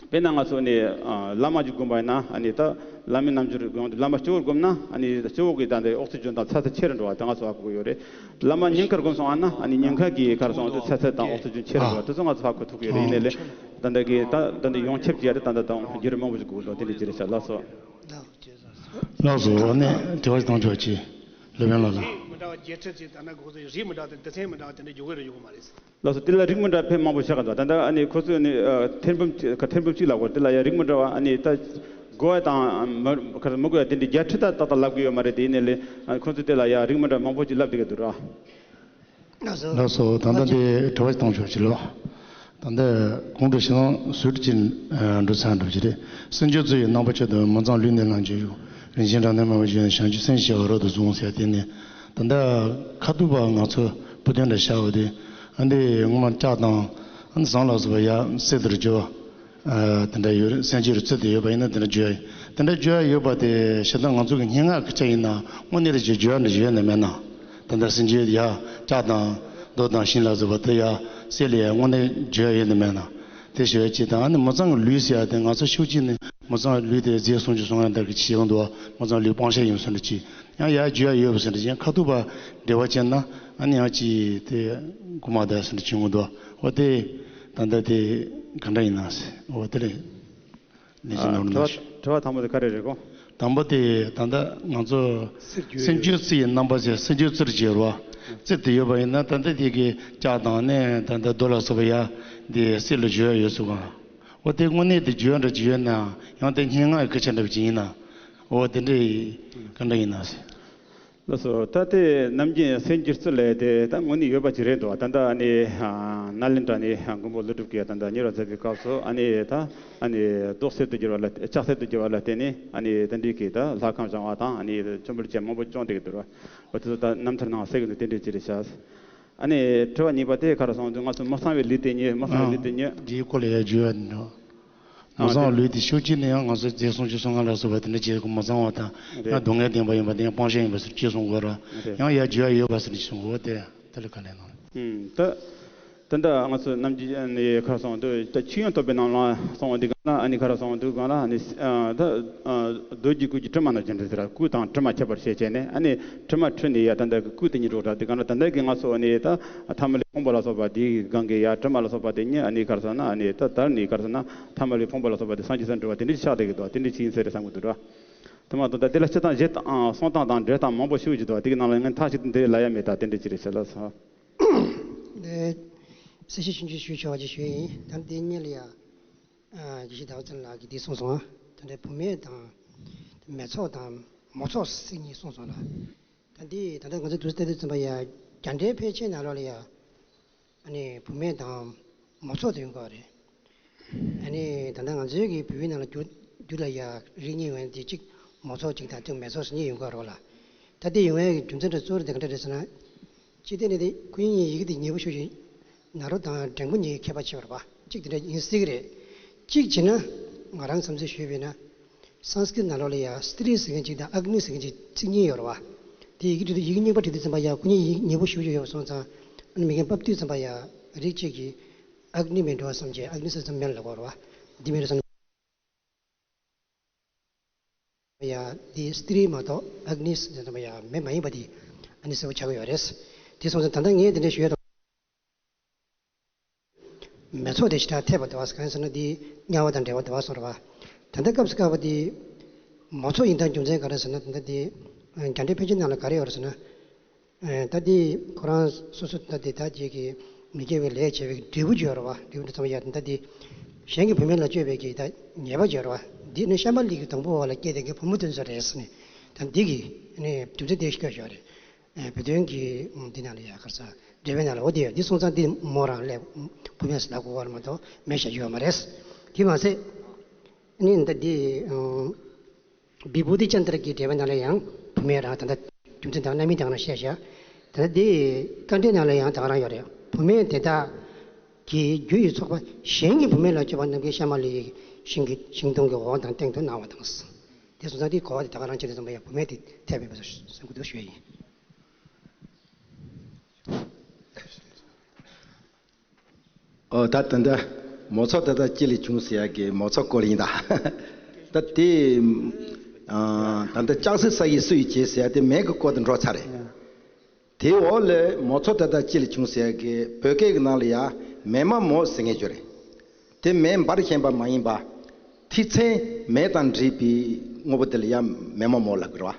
དཔེར་ན་ང་ཚོ་ནི་ཨ་བླ་མ་ཅིག་བསྒོམས་པ་ཡིན་ན་ཨ་ནི་ད་བླ་མའི་རྣལ་འབྱོར་བསྒོམས་ཏེ་བླ་མ་སྤྱི་བོར་བསྒོམས་ན་ཨ་ནི་སྤྱི་བོ་གི་ད་ལྟའི་ཨོག་སི་ཇན་དང་ཚ་ཚད་ཆེ་རུ་འགྲོ་བ་དེ་ང་ཚོ་ཧ་གོ་གི་ཡོད་རེད། བླ་མ་སྙིང་ཁར་བསྒོམས་སོང་ཨ་ན་ཨ་ནི་སྙིང་ཁ་གི་ཁར་སོང་དུས་ཚ་ཚད་དང་ཨོག་སི་ཇན་ཆེ་རུ་འགྲོ་བ་དེ་ཚོ་ང་ཚོ་ཧ་གོ་ཐུབ་ཀྱི་ཡོད་རེད། ཡིན་ནའི་ལས་ད་ལྟ་གི་ད་ད་ལྟ་ཡོངས་ཁྱབ་ཀྱི་ཡ་རེད། ད་ལྟ་དང་བརྒྱུད་རིམ་མང་པོ་ཞིག་དགོས་འདུག་དེ་འདྲ་ཅིག་རེད་ཤག་ལགས་སོ། ལགས་སོ། ཨ་ནི་དྲི་བ་ཞིག་བཏང་ཆོག་ཅིག་ལེ་བན་ལགས་ལ། རིགས་མི་འདྲ་བ་བརྒྱད་ཁྲི་ཅིག་ད་ན་འགོག་ཚོད་རིགས་མི་འདྲ་བ་དེ་སྡེ་ཚན་མི་འདྲ་བ་དེ་འདྲ་འཇོག་གི་རེད་འཇོག་གི་མ་རེད། ལགས་སོ། དེ་ལ་རིགས་མི་འདྲ་བ་དཔེ་མང་པོ་བཤད་ག་འདུག་ད་ལྟ་ཨ་ནི་ཁོ་ཚོས་ནི་ཨ་ཐེར་འབུམ་གཅིག་ཁ་ཐེར་འབུམ་གཅིག་ལབ་དགོས། དེ་ལ་ཡང་རིགས་མི་འདྲ་བ་ཨ་ནི་ད་དགོས་ཡ་དང་མི་ཁ་མི་དགོས་ཡ་དེ་འདྲའི་བརྒྱ་ཁྲི་ད་ཏག་ཏག་ལབ་གི་ཡོད་མ་རེད། དེ་ཡིན་ནའི་ལས་ཨ་ཁོ་ཚོས་དེ་ལ་ཡང་རིགས་མི་འདྲ་བ་མང་པོ་ཅིག་ལབ་བསྡད་གི་འདུག་ར། ལགས་སོ། ད་ལྟ་འདི་དྲི་བ་ཞིག་བཏང་ཆོག་ཅིག་ལབ། ད་ལྟ་གོང་དུ་ཞེ་སྡང་ཟུར་གྱི་འགྲོ་ཚར་འགྲོ་གི་རེད། སེམས་བསྐྱེད་ཚུལ་ཡིས་རྣམ་པར་དཔྱོད་དང་། མི་གཙང་ལུས་ནི་ལམ་གྱི་གཡོག་རིན་ཆེན་སྒྲ་ནི་སྨྲ་བའི་གཞུང་། བྱང་ཆུབ་སེམས་ཀྱི་བ་རབ་ཏུ་བཟུང་ཟེར་དེ་ནི། ད་ལྟ་ཁ་ཐུག་པ་ང་ཚོ་བུ་དོན་འདྲ་བྱ་བ་དེ་ཨ་འདི་ངོ་མ་ལྕགས་དང་ཨ་ནི་ཟངས་ལ་སོགས་པ་ཡ་གསེར་དུ་སྦྱོར་བ་དེ་འདྲ་ཡོད་རེད། སེམས་བསྐྱེད་རུ་ཚུལ་དུ་ཡོད་པ་ཡིན་ན་དེ་འདྲ་བརྗོད་ཡ་ཡིན། དེ་འདྲ་བརྗོད་ཡ་ཡོད་པ་དེ་ཞེ་སྡང་ང་ཚོ་གི་སྙན་ངག་གི་ཆ་ཡིན་ན་དངོས་གནས་རེ་ཅིག་བརྗོད་ཡ་འདྲ་ཡོད་ན་མེད་ན། ད་ལྟ་སེམས་བསྐྱེད་ཡ་ལྕགས་དང་རྡོ་དང་ཤིང་ལ་སོགས་པ་དེ་ཡ་གསེར་ལས་ཡ་དངོས་གནས་བརྗོད་ཡ་ཡོད་ན་མེད་ན། དེ་ཞུ་ཡ་ཅིག་དང་ཨ་ནི་མི་གཙང་གི་ལུས་ཟེར་ཡ་དེ་ང་ཚོ་ཤུགས་ཀྱིས་ནི་མི་གཙང་གི་ལུས་དེ་རྫས་སུམ་ཅུ་སོ་ལྔ་ལྟར་གྱི་ཕྱི་ཡོང་དུ་བ་མི་གཙང་ལུས་སྤང་བྱ་ཡིན་ཟེར་འདྲ་ཅིག་ཡང་ཡ་བརྗོད་ཡ་ཡོད་པ་ཟེར་འདྲ་ཅིག་ཡང་ཁ་ཐུག་པ་འབྲེལ་བ་བྱས་ན་ཨ་ནི་ཡང་ཅིག་དེ་གོ་མ་ད་ཟེར་འདྲ་ཅིག་ཡོང་གི་འདུག་འོ་དེ་ད་ལྟ་དེ་ག་འདྲ་ཡིན་ན་ཟེར་འོ་དེ་རེད། ལས་བྱེད་ནོར་ལ་ཞུ། དྲི་བ་དྲི་བ་དང་པོ་དེ་ག་རེ་རེད་གོ། དང་པོ་དེ་ད་ལྟ་ང་ཚོ་སེམས་བསྐྱེད་ཚུལ་ཡིས་རྣམ་པར་དཔྱོད། སེམས་བསྐྱེད་ཚུལ་བྱེད་རོགས། རྩིབ་དེ་ཡོད་པ་ཡིན་ན་ད་ལྟ་དེ་གི་ལྕགས་དང་ནི་ད་ལྟ་རྡོ་ལ་སོགས་པ་ཡ་འདི་གསེར་ལ་བརྗོད་ཡ་ཡོད་ཟེར་གོ། འོ་དེ་དངོས་གནས་དེ་བརྗོད་འདྲ་ཅིག་ཡོད་ན་ཡང་དེ་སྙན་ངག་གི་སྐད་ཆ་འདྲ་པོ་ཅིག་ཡིན་ན་འོ་དེ་འདྲ་ག་འདྲ་ཡིན་ན་ཟེར། ལགས་སོ། ད་དེ་ནམ་རྒྱུན་སེམས་སྒྱུ་རྩལ་ལས་དེ་ད་དངོས་གནས་ཡོད་པ་ཅིག་རེད་འདུག་ད་ལྟ་ཨ་ནི་ནཱ་ལེནྡྲ་ནས་མགོན་པོ་ཀླུ་སྒྲུབ་ཀྱིས་ད་ལྟ་ཉེ་རབས་མཛད་པའི་སྐབས་སུ་ཨ་ནི་ད་ཨ་ནི་རྡོ་གསེར་དུ་བསྒྱུར་བ་ལ་ལྕགས་གསེར་དུ་བསྒྱུར་བ་ལ་བརྟེན་ནས་ཨ་ནི་དེ་འདྲའི་གི་ད་ལྷ་ཁང་བཞེངས་པ་དང་ཨ་ནི་ཆོ་འཕྲུལ་ཅན་མང་པོ་བྱུང་བསྡད་ཀྱི་འདུག་ར། འོ་དེ་ཚོ་ད་རྣམ་ཐར་ནང་གསལ་གྱི་འདུག་དེ་འདྲའི་ཅིག་རེད་ཤག་ཨ་ནི་དྲི་བ་གཉིས་པ་དེ་ག་རེ་གསུངས་འདུག་ང་ཚོ་མི་གཙང་བའི་ལུས་དེ་ཉིད། མི་གཙང་བའི་ལུས་དེ་ཉིད། འདིའི་སྐོར་ལ་ཡང་བརྗོད་ཡ་འདུག་མི་གཙང་བའི་ལུས་དེ་ཤོག་གཅིག་ནས་ཡང་ང་ཚོས་རྫས་སྲུང་སྤྱོད་གསུམ་ལ་སོགས་པ་དེ་འདྲ་བྱེད་དགོས། མི་གཙང་བ་དང་ཡང་སྡུག་བསྔལ་ལྡན་པ་ཡིན་པ་དེ་ཡང་སྤང་བྱ་ཡིན་པ་ཟེར་ཅེས་གསུང་དགོས་ར། ཡང་ཡར་བརྗོད་ཡ་ཡོད་པ་ཟེར་ཅེས་གསུང་དགོས་དེ་དེ་ལ་ག་ལས་གནང་། ད་ད་ལྟ་ང་ཚོ་ནམ་རྒྱུན་ནས་ག་རེ་གསུངས་འདུག་ད་ཆོས་དབྱིངས་རྟོགས་པའི་ནང་ལ་གསུངས་པ་འདི་གང་ལ་ཨ་ནི་ག་རེ་གསུངས་འདུག་གང་ལ་ཨ་ནི་ད་རྡོ་རྗེ་སྐུ་གྱི་དྲི་མ་རྣམས་ཅན་འདྲ་ཟེར་སྐུ་དང་དྲི་མ་ཁྱད་པར་ཕྱེ་བྱས་ནས་ཨ་ནི་དྲི་མ་འཁྲུད་ནས་ཡ་ད་ལྟ་གི་སྐུ་དེ་ཉིད་སྒྲོག་འདྲ་འདི་གང་ལ་ད་ལྟ་གི་ང་ཚོ་ཨ་ནི་ད་ཐ་མ་ལས་ཕུང་པོ་ལ་སོགས་པ་འདིའི་སྒང་གི་ཡ་དྲི་མ་ལ་སོགས་པ་དེ་ཉིད་ཨ་ནི་ག་རེ་ཟེར་ན་ཨ་ནི་ད་དར་ནས་ག་རེ་ཟེར་ན་ཐ་མ་ལས་ཕུང་པོ་ལ་སོགས་པ་དེ་སངས་རྒྱས་སར་འགྲོ་བ་དེ་འདྲ་ཆགས་བསྡད་ཀྱི་འདུག་དེ་འདྲ་ཅིག་ཡིན་ས་རེད་བསམ་གྱི་འདུག་ར། དེ་མ་གཏོགས་ད་དེ་ལ་སྤྱིར་བཏང་བཞེད་སྟངས་གསུང་སྟངས་དང་འགྲེལ་སྟངས་མང་པོ་ཞིག་འདུག་དེ་གི་ནང་ལ་ངས་མཐའ་གཅིག་ཏུ་འདི་ལབ་ཡ་མེད། ད་དེ་འདྲ་ཅིག་རེད་ཟེར་ལབ་སོང་། ལགས། གསལ་བཤད་ཆུང་ཆུང་ཞུ་ཆོག་པ་ཅིག་ཞུས་ཡིན། ད་དེ་སྔོན་ལ་ཡ། ཨ། དགེ་བཤེས་ཟླ་བ་ཚེ་རིང་ལགས་ཀྱིས་འདི་གསུངས་སོང་། ད་ལྟ་བུད་མེད་དང་། མེ་ཚོགས་དང་མོ་ཚོགས་ཟེར་གཉིས་གསུངས་སོང་ལ། ད་འདི་ད་ལྟ་ང་ཚོ་དུས་ཚོད་ལྟ་དུས་ཙམ་པ་ཡ། རྒྱ་འགྲེལ་ཕལ་ཆེར་ནང་ལོགས་ལ་ཡ། ཨ་ནི་བུད་མེད་དང་མོ་ཚོགས་དེ་ཡོང་གི་རེད། ཨ་ནི་ད་ལྟ་ང་ཚོའི་གི་བོད་ཡིག་ནང་ལ་རྒྱུ་རྒྱུ་ལ་ཡ་རིགས་གཉིས་ཡོད་དེ་གཅིག་མོ་ཚོགས་གཅིག་དང་གཅིག་མེ་ཚོགས་ཟེར་གཉིས་ཡོང་གི་རེད་ལ། ད་དེ་ཡོང་ཡ་གི་རྒྱུ་མཚན་དང་གཙོ་བོ་དེ་ག་འདྲ་རེད་ཟེར་ན། སྤྱིར་བཏང་ནས་དེ་སྐུ་ཡིན་ཡི་གེ་དེ་ཉེ་པོ་ཤོས་ཤིག་ན་རོ་དང་འགྲེང་བུ་གཉིས་ཀྱི་ཁྱད་པར་ཕྱེ་བ་རེད་པ། གཅིག་དེ་འདྲ་ཡིན་སྲིད་གི་རེད། གཅིག་བྱས་ན་ང་རང་བསམ་ཚུལ་ཞུས་པ་ཡིན་ན། སཾ་སྐྲྀཏ་ནང་ལོགས་ལ་ཡ་སི་ཏྲི་ཟེར་མཁན་གཅིག་དང་ཨག་ནི་ཟེར་མཁན་གཅིག་ཚིག་གཉིས་ཡོད་རེད་པ། དེ་ཡི་གེ་འབྲི་དུས་ཡི་གེ་རྙིང་པ་འབྲི་དུས་ཙམ་པ་ཡ་སྐུ་ཡིན་ཡི་གེ་ཉེ་པོ་ཞེ་པོ་ཅིག་ཡོད་པ་སོང་ཙང་། ཨ་ནི་མི་རྒན་ཕབ་དུས་ཙམ་པ་ཡ་རིགས་གཅིག་གིས་ཨག་ནི་མེད་འགྲོ་བ་བསམ་བྱས་ཨག་ནི་ཟེར་ཙམ་མེད་ལབ་དགོས་རེད་པ། འདི་མེད་རེད་བསམ། ཡ་འདི་སི་ཏྲི་མ་གཏོགས་ཨག་ནི་ཟེར་ཙམ་པ་ཡ་མེད་མ་ཡིན་པ་འདི་ཨ་ནི་གསལ་པོ་ཆགས་ཀྱི་ཡོད་རེད། དེ་སོང་ཙང་ད་ལྟ་ངས་འདི་འདྲ་ཞུ་ཡ་དང་། མེ་ཚོགས་དེ་ཞེ་དྲག་འཐད་པ་འདུག་བ། གང་ཡིན་ཟེར་ན་འདི་དམྱལ་བ་དང་འབྲེལ་བ་འདུག་བ་སོང་རེད་བ། ད་ལྟ་སྐབས་སུ་བཀག་པ་འདི་མོ་ཚོགས་ཡིན་སྟངས་རྒྱུ་མཚན་ག་རེ་ཟེར་ན། ད་ལྟ་འདི་རྒྱ་འགྲེལ་ཕལ་ཆེར་ནང་ལ་ག་རེ་ཡོད་རེད་ཟེར་ན། ད་འདི་ཁོ་རང་སོ་སོ་ད་འདི་ད་ཅིག་གི་མི་དགེ་བའི་ལས་བྱས་པའི་འབྲས་བུ་ཅིག་ཡོད་རེད་བ། འབྲས་བུ་འདི་ཚང་མ་ཡ་ད་འདི་གཞན་གྱི་བུད་མེད་ལ་སྤྱོད་པའི་གི་ད་ཉེས་པ་ཅིག་ཡོད་རེད་བ། འདི་ནི་ཤམ་བྷ་ལའི་གི་སྡོང་པོ་འོག་ལ་སྐྱེས་བསྡད་མཁན་བུ་མོ་དེ་ཚོ་རེད་ཟེར་ནས། ད་འདི་གི་ནི་རྒྱུ་མཚན་དེ་ཤོད་ཤོད་རེད། བོད་དོན་གྱི་འདི་ནང་ལ་ཡ་ག་རེ་ཟེར། འགྲེལ་པའི་ནང་ལ་འོ་དེ་ཡོད། འདི་སོང་ཙང་འདི་མོ་རང་ལས་བུད་མེད་ཟེར་ལབ་དགོས་པ་མ་གཏོགས་མེད་བཞག་རྒྱུ་ཡོད་མ་རེད། དེ་མ་ཟད། ནི་ད་འདི་བི་བྷུ་ཏི་ཅན་ཏྲ་གི་འགྲེལ་པའི་ནང་ལ་ཡང་བུད་མེད་རང་ད་ལྟ་རྒྱུ་མཚན་དང་རྣམ་སྨིན་དང་རང་བཤད་བཞག་ད་ལྟ་འདི་དཀའ་འགྲེལ་ནང་ལ་ཡང་ད་ག་རང་ཡོད་རེད། བུད་མེད་དེ་དག་གི་རྒྱུ་ཡི་ཚོགས་པ་གཞན་གྱི་བུད་མེད་ལ་སྤྱོད་པ་རྣམས་ཀྱིས་ཤམ་བྷ་ལའི་ཤིང་གི་ཤིང་སྡོང་གི་འོག་དང་སྟེང་དུ་སྣང་བ་དང་། དེ་སོང་ཙང་དེའི་གོ་བ་དེ་ད་ག་རང་བྱས་ཏེ་བསམ་པ་ཡང་བུད་མེད་དེ་འཐད་པའི་བཟོ་བསམ་གྱི་འདུག་ཞུ་ཡ་ཡིན། ཨོ་ད་ད་ལྟ་མོ་ཚོགས་ད་ལྟ་ཅི་ལས་བྱུང་ཟེར་ཡ་གི་མོ་ཚོགས་སྐོར་ཡིན་ད། ད་དེ་ཨ་ད་ལྟ་ལྕགས་སྲེག་ས་ཡི་སུ་ཡིས་བྱས་ཟེར་ཡ་དེ་མེ་གི་སྐོར་དུ་འགྲོ་ཚར་རེད། དེའི་འོག་ལས་མོ་ཚོགས་ད་ལྟ་ཅི་ལས་བྱུང་ཟེར་ཡ་གི་བོད་སྐད་ཀྱི་ནང་ལ་ཡ་མེ་མ་མོ་ཟེར་མཁན་ཅིག་ཡོད་རེད། དེ་མེ་འབར་བཞིན་པ་མ་ཡིན་པ། ཐིག་ཚན་མེ་དང་འདྲེས་པའི་དངོས་པོ་དེ་ལ་ཡ་མེ་མ་མོ་ལབ་ཀྱི་རེད་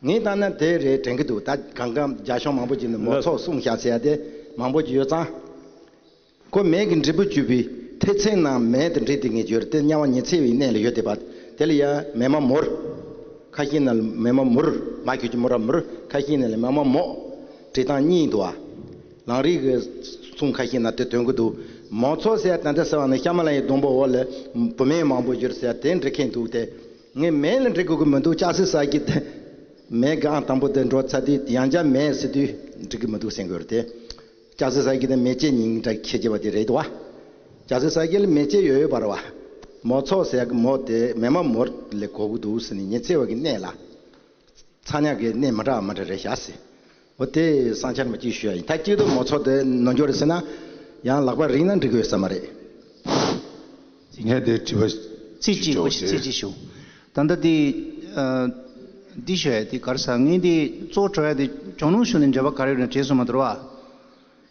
བ། ངས་བལྟས་ན་དེ་རེད་དྲན་གྱི་འདུག་ད་གང་ག་རྒྱ་གཞུང་མང་པོ་ཅིག་ནས་མོ་ཚོགས་གསུངས་བཞག་ཟེར་ཡ་དེ་མང་པོ་ཅིག་ཡོད་ཙང་། ཁོ་མེ་གི་འབྲས་བུ་གྱུར་པའི་ཐིག་ཚན་ནང་མེ་དང་འདྲེས་ཏེ་ངེས་འབྱོར་དེ་དམྱལ་བ་ཉི་ཚེ་བའི་གནས་ལ་ཡོད་བསྡད་པ། དེ་ལ་ཡ་མེ་མ་མོར། ཁ་ཤས་ན་ལ་མེ་མ་མུར། མ་གྱུར་གྱི་མུ་ར་མུར། ཁ་ཤས་ན་ལ་མེ་མ་མོ། འབྲི་སྟངས་གཉིས་འདུག་བ། ལམ་རིམ་གྱི་གསུང་ཁ་ཤས་ན་དེ་འདོན་གྱི་འདུག་མོ་ཚོགས་ཟེར་ཡ་ད་ལྟ་ཟེར་བ་ནི་ཤམ་བྷ་ལའི་སྡོང་པོ་འོག་ལ་བུད་མེད་མང་པོ་ཡོད་ཟེར་ཡ་དེ་འབྲི་མཁན་འདུག་སྟེ། ངས་མེ་ལ་འབྲི་དགོས་ཀྱི་མི་འདུག་ལྕགས་སྲེག་ཟེར་གྱི་དེ། མེ་གི་ཨང་དང་པོ་དེ་འགྲོ་ཚར་དུས་ཡང་བསྐྱར་མེ་ཟེར་དུས་འགྲིག་གི་མི་འདུག་ཟེར་དགོས་རེད་དེ། ལྕགས་སྲེག་ཟེར་གྱི་དེ་མེ་ལྕེ་གཉིས་འདྲ་ཁྱད་ཆེ་བ་དེ་རེད་དོ། ལྕགས་སྲེག་ཟེར་གྱི་ལ་མེ་ལྕེ་ཡོད་ཡོད་པ་རེད་བ། མོ་ཚོགས་ཟེར་གྱི་མོ་དེ་མེ་མ་མོར་ལས་གོ་གི་འདུག་ཟེར་ནས་ཉི་ཚེ་བ་གི་གནས་ལ། ཚ་དམྱལ་གྱི་གནས་མི་འདྲ་བ་མི་འདྲ་རེད་བཞག་ཟེར། འོ་དེ་བསམ་འཆར་མ་གཅིག་ཞུ་ཡ་ཡིན། ད་གཅིག་ཏུ་མོ་ཚོགས་དེ་ནོར་འགྱོ་རེད་ཟེར་ན། ཡང་ལག་པ་རིང་ན་འགྲིག་གི་ཡོད་ས་མ་རེད། ངས་དེ་དྲི་བ་ཚིག་གཅིག་ཞུ་ཞུ་ཞུ། ད་ལྟ་འདི་ཨ་འདི་ཞུ་ཡ་དེ་ག་རེ་ཟེར། ངས་འདི་གཙོ་བོ་དྲི་བ་དེ་ཇོ་ནང་ཞུ་ནས་འགྲེལ་པ་ག་རེ་ཡོད་ན་དྲིས་སོང་མ་གཏོགས་བ།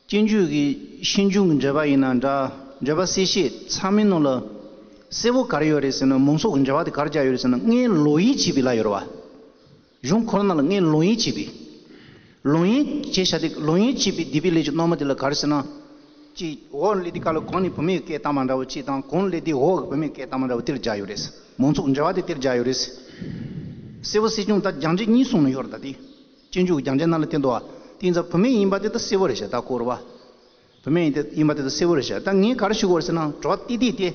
སྤྱོད་འཇུག་གི་ཤིན་འཇུག་གི་འགྲེལ་པ་ཡིན་ན་འདྲ། འགྲེལ་པ་གསལ་བཤད་ཚང་མའི་ནང་ལ་གསལ་པོ་ག་རེ་ཡོད་རེད་ཟེར་ན། མོ་ཚོགས་ཀྱི་འགྲེལ་པ་དེ་ག་རེ་བྱས་ཡོད་རེད་ཟེར་ན། ལྔའི་ལོག་གཡེམ་བྱས་པའི་ལབ་ཡོད་རེད་བ། གཞུང་ཁོ་རང་ནང་ལ་ལྔའི་ལོག་གཡེམ་བྱས་པའི། ལོག་གཡེམ་བྱས་བཞག་དེ་ལོག་གཡེམ་བྱས་པའི་སྡིག་པའི་ལས་ཀྱི་རྣམ་པ་དེ་ལ་ག་རེ་ཟེར་ན། གཅིག་འོག་ལས་དེ་ག་ལ་གོང་ནས་བུད་མེད་སྐད་བཏང་བ་འདྲ་བོ་གཅིག་དང་། གོང་ལས་དེ་འོག་གི་བུད་མེད་སྐད་བཏང་བ་འདྲ་བོ་དེར་སྦྱར་ཡོད་རེད། མོ་ཚོགས་འགྲེལ་པ་དེ་དེར་སྦྱར་ཡོད་རེད། གསལ་པོ་གསལ་རྐྱང་ད་རྒྱང་རིང་གཉིས་གསུངས་ནས་ཡོད་རེད་ད་དེ། སྤྱོད་འཇུག་གི་རྒྱན་ཆ་ནང་ལ་བསྟན་འདུག་བ། དེ་ཡིན་ཙང་བུད་མེད་ཡིན་པ་དེ་ད་གསལ་པོ་རེད་ཤག་ད་གོ་རེད་བ། བུད་མེད་ཡིན་ཏེ་ཡིན་པ་དེ་ད་གསལ་པོ་རེད་ཤག་ད་ངས་ག་རེ་ཞུ་དགོས་རེད་ཟེར་ན། དྲི་བ་ཏིག་ཏིག་དེ།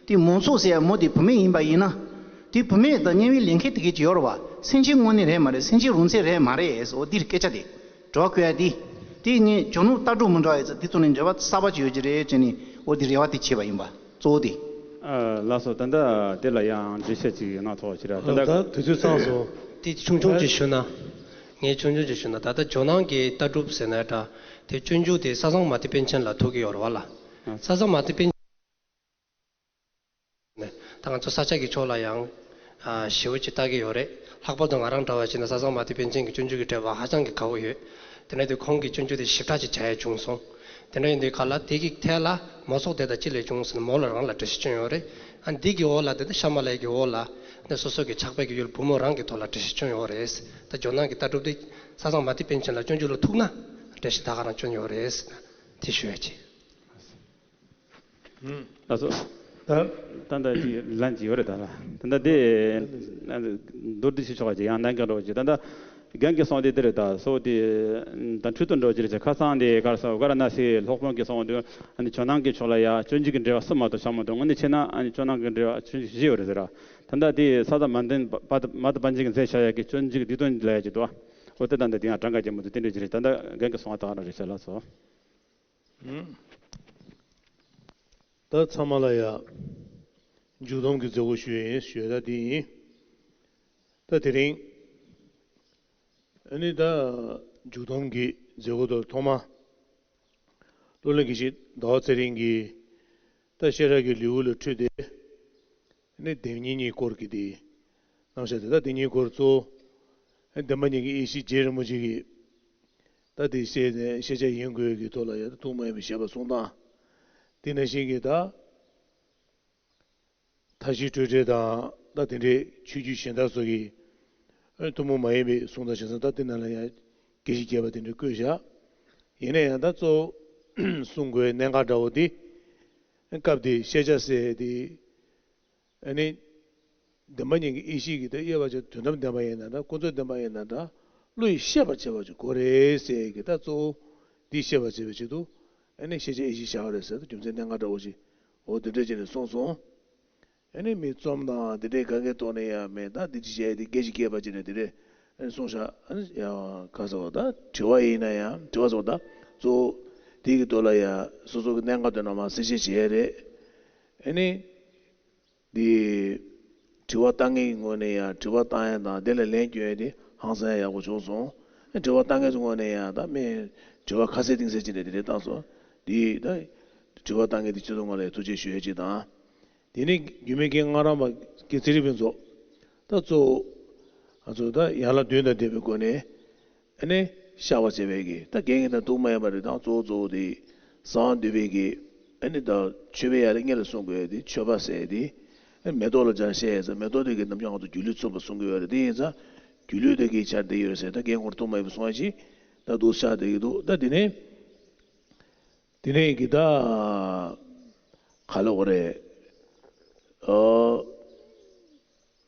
དེ་མོ་ཚོགས་ཟེར་མོ་དེ་བུད་མེད་ཡིན་པ་ཡིན་ན། དེ་བུད་མེད་དང་དམྱལ་བའི་ལས་མཁན་དེ་གས་ཅིག་ཡོད་རེད་བ། སེམས་ཅན་དངོས་གནས་རེད་མ་རེད། སེམས་ཅན་རང་མཚན་རེད་མ་རེད་ཟེར། འོ་འདིར་སྐད་ཆ་དེ། དྲི་བ་བཀོད་ཡ་དེ། དེ་ངས་ཇོ་ནང་ལྟ་གྲུབ་མི་འདྲ་བ་ཡོད་ཙང་དེ་ཚོ་ནས་འགྲེལ་པ་གསར་པ་ཅིག་ཡོད་ཀྱི་རེད་ཅེས་ནས། འོ་དེ་རེ་བ་དེ་བྱས་པ་ཡིན་པ། གཙོ་བོ་དེ། ཨ། ལགས་སོ། ད་ལྟ་དེ་ལ་ཡང་འགྲེལ་བཤད་ཅིག་གནང་ཐུབ་པ་ཞིག་རེད། ད་ལྟ། ད་དུས་ཚོད་ཚང་སོང་། དེ་ཆུང་ཆུང་ཅིག་ཞུ་ན། ངས་ཆུང་ཆུང་ཅིག་ཞུ་ན། ད་ལྟ་ཇོ་ནང་གི་ལྟ་གྲུབ་ཟེར་ན་འདྲ། དེ་སྤྱོད་འཇུག་དེ་ས་བཟང་མ་ཏི་པཎ་ཆེན་ལ་ཐུག་གི་ཡོད་རེད་བ་ལ། ཨ། ས་བཟང་མ་ཏི་པཎ་ཆེན་ད་ང་ཚོ་ས་སྐྱ་གི་ཕྱོགས་ལ་ཡང་། ཨ། ཞེ་པོ་ཅིག་ལྟ་གི་ཡོད་རེད། ལྷག་པར་དུ་ང་རང་འདྲ་བ་བྱས་ན་ས་བཟང་མ་ཏི་པཎ་ཆེན་གྱི་སྤྱོད་འཇུག་གི་འགྲེལ་པ་ཧ་ཅང་གི་དགའ་བོ་ཡོད། དེ་འདྲ་དུས་ཁོང་གི་སྤྱོད་འཇུག་དེ་ཞིབ་ཕྲ་ཅིག་བྱ་ཡ་བྱུང་སོང་། དེ་འདྲ་ཡིན་དུས་ག་ལ་དེ་གི་ཐད་ལ་མོ་ཚོགས་དེ་དང་ཅི་ལས་བྱུང་ཟེར་ན་མོ་ལ་རང་ལ་འགྲེལ་བཤད་བྱུང་ཡོད་རེད། ཨ། འདི་གི་འོག་ལ་དེ་ད་ཤ་མ་ལ་ཡ་གི་འོག་ལ་ནས་སོ་སོ་གི་ཕྱག་དཔེ་གི་ཡུལ་བུ་མོ་རང་གི་ཐོག་ལ་འགྲེལ་བཤད་བྱུང་ཡོད་རེད། ད་ཇོ་ནང་གི་ལྟ་གྲུབ་དེ་ས་བཟང་མ་ཏི་པཎ་ཆེན་ལ་སྤྱོད་འཇུག་ལ་ཐུག་ན་འགྲེལ་བཤད་ད་ག་རང་བྱུང་ཡོད་རེད། དེ་ཞུ་ཡ་ཅིག་ཨུམ། ལགས་སོ། ད། ད་ལྟ་ཅིག་ལན་ཅིག་ཡོད་རེད་ད་ལ། ད་ལྟ་དེ། མདོར་བསྡུས་ཤིག་ཆོག་ཅིག་ཡང་གནད་འགག་འདྲ་བོ་ཅིག་ད་ལྟ་རྒན་གྱིས་གསུངས་དེ་དེ་རེད། ད་སོ་དེ་ད་འཕྲོས་དོན་འདྲ་བོ་ཅིག་རེད་ཅེ། ཁ་སང་དེ་ག་རེ་ཟེར། ཝཱ་ར་ཎ་སིའི་སློབ་དཔོན་གྱིས་གསུངས་དུས། ཨ་ནི་ཇོ་ནང་གི་ཕྱོགས་ལ་ཡ་སྤྱོད་འཇུག་གི་འགྲེལ་པ་གསུམ་མ་གཏོགས་བྱུང་མ་འདུག་དངོས་གནས་བྱས་ན་ཨ་ནི་ཇོ་ནང་གི་འགྲེལ་པ་སྤྱོད་འཇུག་བཞི་ཡོད་རེད་ཟེར་ར། ད་ལྟ་དེ་ས་བཟང་མ་ཏི་པཎ་ཆེན་གྱིས་མཛད་བཞག་ཡ་གི་སྤྱོད་འཇུག་གི་སྡིག་ཏོ་ལབ་ཡ་ཅིག་འདུག་འོ་དེ་ད་ལྟ་དེ་ཡང་གྲངས་ཀ་རྒྱ་མོ་དེ་དེ་འདྲ་ཅིག་རེད། ད་ལྟ་རྒན་གྱིས་གསུངས་པ་དེ་ག་རང་རེད་ཤག་ལགས་སོ། ད་ཚང་མ་ལ་ཡ་མཇུག་སྡོམ་གྱི་མཛད་སྒོ་ཞུ་ཡས་ཡིན་ཞུ་ཡས་ད་འདི་ཡིན། ད་དེ་རིང་ཨ་ནི་ད་མཇུག་སྡོམ་གྱི་མཛད་སྒོ་དེ་ཐོག་མ་བློ་གླིང་དགེ་བཤེས་ཟླ་བ་ཚེ་རིང་གིས་ད་བཤད་གྲྭ་གི་ལེའུ་ལ་འཕྲོས་ཏེ། ནི་བདེན་གཉིས་གཉིས་སྐོར་གྱི་དེ་རྣམ་གཞག་དེ། ད་བདེན་གཉིས་སྐོར་གཙོ་བོ་བདེན་པ་གཉིས་ཀྱི་ཡེ་ཤེས་རྗེ་རིན་པོ་ཆེ་གིས་ད་དེ་བཤད་ནས་ཤེས་བྱ་ཡིན་དགོས་ཀྱི་ཐོག་ལ་ཡང་ཐུགས་མ་ཡེངས་པའི་བཞེད་པ་གསུངས་སྟངས། དེ་ནང་བཞིན་གྱི་ད་མཐའ་བཞི་སྤྲོས་བྲལ་དང་ད་དེ་འདྲའི་ཆོས་བརྒྱུད་གཞན་དག་སོགས་ཀྱི་ཐུན་མོང་མ་ཡིན་པའི་གསུང་སྟངས་བྱས་ཙང་ད་དེ་ནང་ལ་ཡང་རྒྱས་བཤད་རྒྱས་པ་དེ་འདྲ་བཀོད་བཞག་ཡིན་ན་ཡང་ད་གཙོ་བོ་གསུང་དགོས་གནད་འགག་འདྲ་བོ་དེ། སྐབས་དེ་ཤེས་བྱ་ཟེར་དེ། ཨ་ནི། བདེན་པ་གཉིས་ཀྱི་ཡེ་ཤེས་ཀྱི་ད་དབྱེ་བ་བྱས། དོན་དམ་བདེན་པ་ཡིན་ན་འདྲ། ཀུན་རྫོབ་བདེན་པ་ཡིན་ན་འདྲ། བློ་ཡིས་ཤེས་པར་བྱེད་པ་ཅིག་དགོས་རེད་ཟེར་གྱི། ད་གཙོ་བོ་འདི་ཤེས་པར་བྱེད་པའི་ཆེད་དུ་ཨ་ནི་ཤེས་བྱ་ཡེ་ཤེས་བཞག་པ་རེད་ཟེར། ད་རྒྱུ་མཚན་གནད་འགག་འདྲ་བོ་ཞིག་འོ་དེ་འདྲ་བྱས་ནས་གསུངས་སོང་། ཨ་ནི་མི་རྩོམ་དང་དེ་འདྲའི་གང་གའི་ཐོག་ནས་ཡང་མེད། ད་འདི་ཅི་བྱས་དེ་སྐད་ཅིག་སྐད་པ་བྱས་ནས་དེ་འདྲའི་ཨ་ནི་གསུངས་བཞག་ཨ་ནི་ཡང་ག་ཟེར་བ། ད་དྲི་བ་ཡིན་ན་ཡང་དྲི་བ་ཟེར་བ། ད་གཙོ་བོ་དེ་གི་ཐོག་ལ་ཡང་སོ་སོ་གི་གནད་འགག་དེ་རྣམས་གསལ་བཤད་བྱས་རེད། ཨ་ནི། འདི། དྲི་བ་བཏང་མཁན་གྱི་ངོས་ནས་ཡང་དྲི་བ་བཏང་ཡ་དང་དེ་ལ་ལན་སྐྱོན་ཡ་དེ་ཧང་སང་ཡག་པོ་བྱུང་སོང་། དྲི་བ་བཏང་མཁན་ཚོའི་ངོས་ནས་ཡང་ད་མི་དྲི་བ་ཁ་གསལ་གཏིང་གསལ་བྱས་ནས་དེ་འདྲ་བཏང་སོང་། འདི་ད་དྲི་བ་བཏང་མཁན་དེ་ཚོའི་ངོས་ལ་ཐུགས་རྗེ་ཞུ་ཡ་ཅིག་དང་། དེ་ནས་རྒྱུད་སྨད་མཁན་སྔགས་རམས་པ་རྒན་ཚེ་རིང་ཕུན་ཚོགས། ད་གཙོ་བོ་ང་ཚོ་ད་ཡན་ལག་བདུན་དང་ལྡན་པའི་སྒོ་ནས། ཨ་ནི་བཤགས་པ་བྱེད་པའི་གི་ད་རྒན་གྱི་ད་ཐུགས་མ་ཡེངས་པ་རེད། དང་གཙོ་བོ་གཙོ་བོ་དེ་གསང་བ་འདུས་པའི་གི་ཨ་ནི་ད་མཆོད་པའི་ཡ་ལ་སྔོན་ལ་གསུང་དགོས་ཡ་དེ་མཆོད་པ་ཟེར་ཡ་དེ། ཨ་ནི་མེ་ཏོག་ལ་སྦྱར་བཤད་ཡ་ཟེར། མེ་ཏོག་དེ་གི་རྣམ་གཞག་ང་ཚོ་སྒྱུ་ལུས་མཚུངས་པ་གསུང་གི་ཡོད་རེད། དེ་ཡིན་ཙང་སྒྱུ་ལུས་དེ་གི་ཆ་དེ་ཡོད་ཟེར། ད་རྒན་ཁོང་ཐུགས་མ་ཡེངས་པ་གསུང་ཡ་ཅིག་ད་འདུག་བཤགས་བསྡད་ཀྱི་འདུག་ད་དེ་ནས། དེ་ནས་གི་ད་ག་ལབ་དགོས་རེད། ཨོ།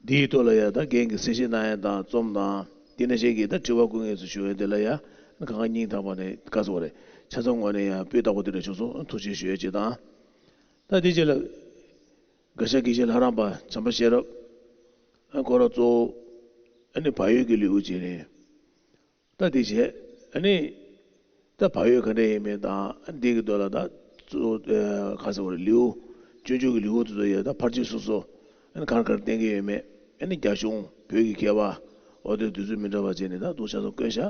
འདིའི་ཐོག་ལ་ཡ་ད་རྒན་གྱིས་གསལ་བཤད་གནང་ཡ་དང་རྩོམ་དང་དེ་ནང་བཞིན་གྱི་ད་དྲི་བ་བཀོད་མཁན་ཚོས་ཞུ་ཡ་དེ་ལ་ཡ་གང་ག་སྙིང་ཐག་པ་ནས་དགའ་ཚོར་རེད། ཆ་ཚང་ངོས་ནས་ཡ་སྤུས་དག་པོ་དེ་འདྲ་བྱུང་སོང་། ཐུགས་རྗེ་ཞུ་ཡ་ཅིག་དང་། ད་དེ་རྗེས་ལ་དགའ་ཤ་དགེ་བཤེས་ལྷ་རམས་པ་བྱམས་པ་ཤེས་རབ། ཨ་ཁོ་རང་གཙོ་བོ་ཨ་ནི་བག་ཡོད་ཀྱི་ལེའུ་བྱས་ནས། ད་དེ་བྱས། ཨ་ནི། ད་བག་ཡོད་ག་འདྲ་ཡིན་མིན་དང་། ཨ་ནི་འདི་གི་མདོ་ལ་ད་གཙོ་བོ་ཨ་ག་ཟེར་བ་རེད། ལེའུ། སྤྱོད་འཇུག་གི་ལེའུ་དེ་ཚོ་ཡ་ད་ཕར་ཕྱིན་སོ་སོ། ཨ་ནི་ག་རེ་ག་རེ་བསྟན་གྱི་ཡོད་མེད། ཨ་ནི་རྒྱ་གཞུང་བོད་ཀྱི་མཁས་པ། འོ་དེ་དུས་ཚོད་མི་འདྲ་བ་བྱས་ནས་ད་འདུག་ཆ་ཚང་བཀོད་བཞག་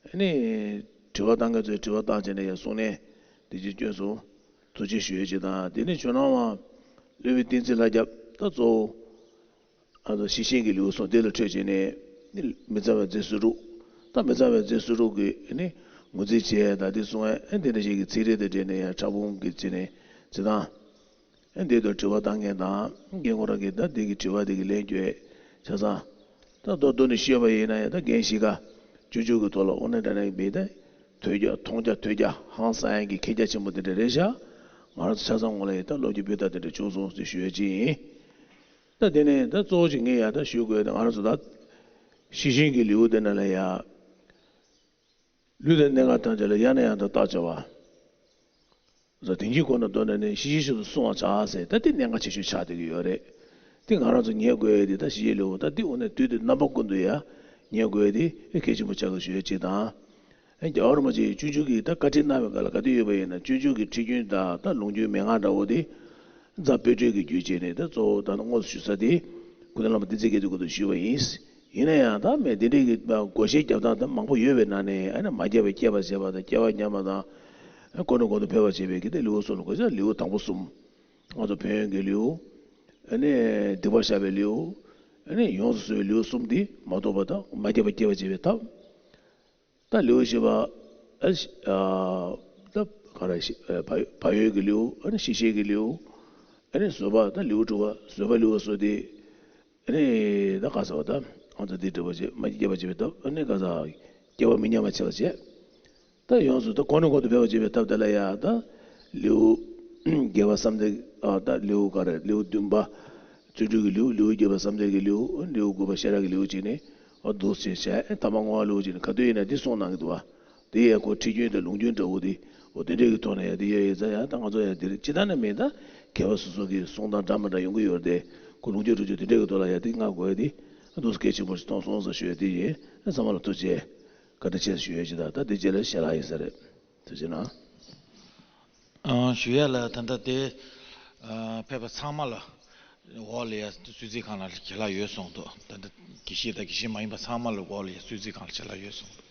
ཨ་ནི། དྲི་བ་བཏང་མཁན་ཚོས་དྲི་བ་བཏང་བྱས་ནས་ཡ་གསུང་ནས་དེ་ཅིག་བསྐྱོན་སོང་། ཐུགས་རྗེ་ཞུ་ཡས་ཅིག་དང་། དེ་ནས་ཇོ་ནང་མ་སློབ་དཔོན་བསྟན་འཛིན་ལྷ་སྐྱབས་ད་གཙོ་བོ། ཨ་ད་ཤེར་ཕྱིན་གྱི་ལེའུ་སོགས་དེ་ལ་འཕྲོས་བྱས་ནས་ནི་མི་གཙང་བའི་རྫས་སོ་དྲུག་ད་མི་གཙང་བའི་རྫས་སོ་དྲུག་གི་ནི་ངོས་འཛིན་བྱས། ད་དེ་གསུང་ཨེ་དེ་འདྲ་ཞིག་གི་ཚིག་རེ་དང་འབྲེལ་ནས་ཡང་ཕྲ་ཕུང་གི་བྱས་ནས་བྱེད་སྟངས་ཨེ་འདི་དང་དྲི་བ་བཏང་མཁན་དང་། རྒན་ཁོ་རང་གིས་ད་དེ་གི་དྲི་བ་དེ་གི་ལན་བསྐྱོན་ཆ་ཚང་ད་མདོར་བསྡུས་ནས་ཤོད་པ་ཡིན་ན་ཡང་། ད་རྒན་གཞིས་ཀ་སྤྱོད་འཇུག་གི་ཐོག་ལ་དངོས་གནས་དྲང་གནས་མི་ད་ཐོས་རྒྱ་མཐོང་རྒྱ་ཐོས་རྒྱ་ཧང་སང་ཡག་གི་མཁས་རྒྱ་ཆེན་པོ་དེ་འདྲ་རེད་ཤག་ང་རང་ཚོ་ཆ་ཚང་ངོ་ལ་ཡིན་ད་སློབ་ཀྱི་སྤུས་དག་དེ་འདྲ་བྱུང་སོང་ཟེར་ཞུ་ཡ་ཅིག་ཡིན། ད་དེ་ནས་ད་གཙོ་བོ་ཅིག་ངས་ཡ་ད་ཞུ་དགོས། ད་ང་རང་ཚོ་ད་ཤེར་ཕྱིན་གྱི་ལེའུ་དེ་ནང་ལ་ཡ་ ལུས་དང་གནད་འགག་ཐམས་ཅད་ལ་ཡང་ནས་ཡང་དུ་བརྟག་དཔྱད་པ། ཟེར་དེང་གི་གོ་ན་མདོར་ན་ནི་ཤེས་བཞིན་ཤེས་སུ་བསྲུང་བར་བྱ་ཟེར། ད་དེ་གནད་འགག་ཆེ་ཤོས་ཆགས་བསྡད་ཀྱི་ཡོད་རེད། དེ་ང་རང་ཚོ་ངེས་དགོས་ཡས་དེ་ད་ཤེས་བྱའི་ལེའུ་ད་དེ་འོ་ན་དུས་དེ་རྣམ་པ་ཀུན་ཏུ་ཡ་ངེས་དགོས་ཡས་དེ་གལ་ཆེན་པོ་ཆགས་ཀྱི་ཞུ་ཡས་གཅིག་དང་། ཨ་རྒྱལ་བ་རིན་པོ་ཆེ་སྤྱོད་འཇུག་གི་ད་བཀའ་ཁྲིད་གནང་བའི་སྐབས་ལ་ག་དུས་ཡོད་པ་ཡིན་ན་སྤྱོད་འཇུག་གི་ཁྲིད་རྒྱུན་དང་ད་ལུང་རྒྱུན་མན་ངག་འདྲ་བོ་དེ་རྫ་དཔལ་སྤྲུལ་གྱི་རྒྱུད་བྱས་ནས་ད་གཙོ་བོ་ད་དངོས་སུ་ཞུ་ས་དེ་སྐུ་མདུན་བླ་མ་བསྟན་འཛིན་རྒྱ་མཚོའི་སྐུ་མདུན་ཞུས་པ་ཡིན། ཡིན་ན་ཡང་ད་མི་དེ་འདྲའི་གི་བགོ་བཤའ་རྒྱབ་སྟངས་ད་མང་པོ་ཡོད་པའི་ནང་ནས་ཨ་ནི་མ་སྐྱེས་པ་སྐྱེས་པར་བྱེད་པ་དང་སྐྱེ་བ་ཉམས་པ་དང་། ཨ་ནི་ཀོ་ནོ་ཀོ་ཏུ་འཕེལ་བར་བྱེད་པའི་གི་དེ་ལེའུ་གསུམ་ལ་གོ་ཆ་ལེའུ་དང་པོ་གསུམ། ང་ཚོ་ཕན་ཡོན་གྱི་ལེའུ། ཨ་ནི་སྡིག་པ་བཤགས་པའི་ལེའུ། ཨ་ནི་ཡོངས་སུ་བཟུང་བའི་ལེའུ་གསུམ་འདི་མ་རྟོགས་པ་དང་མ་སྐྱེས་པ་སྐྱེ་བར་བྱེད་པའི་ཐབས། ད་ལེའུ་བཞི་པ། ཨ་ནི་ཨ་ད་ག་རེ་ཞིག་ཨ་བག་བག་ཡོད་ཀྱི་ལེའུ། ཨ་ནི་ཤེས་བྱའི་གི་ལེའུ། ཨ་ནི་བཟོད་པ་ད་ལེའུ་དྲུག་པ་བཟོད་པ་ལེའུ་སོགས་ཏེ། ཨ་ནི་ད་ག་ཟེར་བ་ད་ང་ཚོ་འདི་འདྲ་བ་ཞིག་མ་སྐྱེས་པ་བྱེད་པའི་ཐབས། ཨ་ནི་ག་ཟེར་སྐྱེ་བ་མི་ཉམས་པ་བྱེད་པ་བྱེད། ད་ཡོངས་སུ་ད་གོ་ནོ་ཀོ་ཏུ་འཕེལ་བར་བྱེད་པའི་ཐབས་དེ་ལ་ཡ་ད་ལེའུ་བརྒྱད་པ་བསམ་གཏན། ཨ་ད་ལེའུ་ག་རེ་ལེའུ་བདུན་པ། བརྩོན་འགྲུས་ཀྱི་ལེའུ། ལེའུ་བརྒྱད་པ་བསམ་གཏན་གྱི་ལེའུ། ལེའུ་དགུ་པ་ཤེས་རབ་ཀྱི་ལེའུ་བྱས་ནས་ཨ་འདུག་སེ་བྱས། ཐ་མ་བསྔོ་བ་ལེའུ་བྱས་ནས་ག་དུས་ཡིན་ན་འདི་གསུངས་གནང་གི་འདུག་བ། དེ་ཡས་ཁོ་ཁྲིད་རྒྱུན་དང་ལུང་རྒྱུན་འདྲ་བོ་དེ་འོ་དེ་འདྲས་ཀྱི་ཐོག་ནས་ཡ་དེ་ཡ་ཡིན་ཙང་ཡ་ད་ང་ཚོ་ཡ་དེ་རེད། ཅི་ལྟར་ན་མིན་ད་མཁས་པ་སོ་སོ་གི་གསུང་སྟངས་འདྲ་མི་འདྲ་ཡོང་གི་ཡོད་རེད་དེ། ཁོ་ལུང་རྒྱུན་ལུང་རྒྱུན་དེ་འདྲས་ཀྱི་ཐོག་ལ་ཡ་དེ་བསྔགས་དགོས་ཡ་དེ་འདུག་སེ་གལ་ཆེན་པོ་ཞིག་མཐོང་སོང་ཟེར་ཞུ་ཡ་དེ་ཡིན། ཚང་མ་ལ་ཐུགས་རྗེ་ཆེ། བཀའ་དྲིན་ཆེ་ཞུ་ཡ་ཅི་ད་ད་དེ་རྗེས་ལ་ཞལ་ལག་ཡིན་ས་རེད། ཐུགས་རྗེ་གནང་། ཨ་ཞུ་ཡ་ལ་ད་ལྟ་དེ་ཨ་ཕེབས་པ་ཚང་མ་ལ་འོག་ལ་ཡ་གསོལ་ཚིགས་ཁང་ལ་ཞལ་ལག་ཡོད་གསུངས་འདུག་ད་ལྟ་དགེ་བཤེས་དང་དགེ་བཤེས་མ་ཡིན་པ་ཚང་མ་ལ་འོག་ལ་ཡ་གསོལ་ཚིགས་ཁང་ལ་ཞལ་ལག་ཡོད་གསུངས་འདུག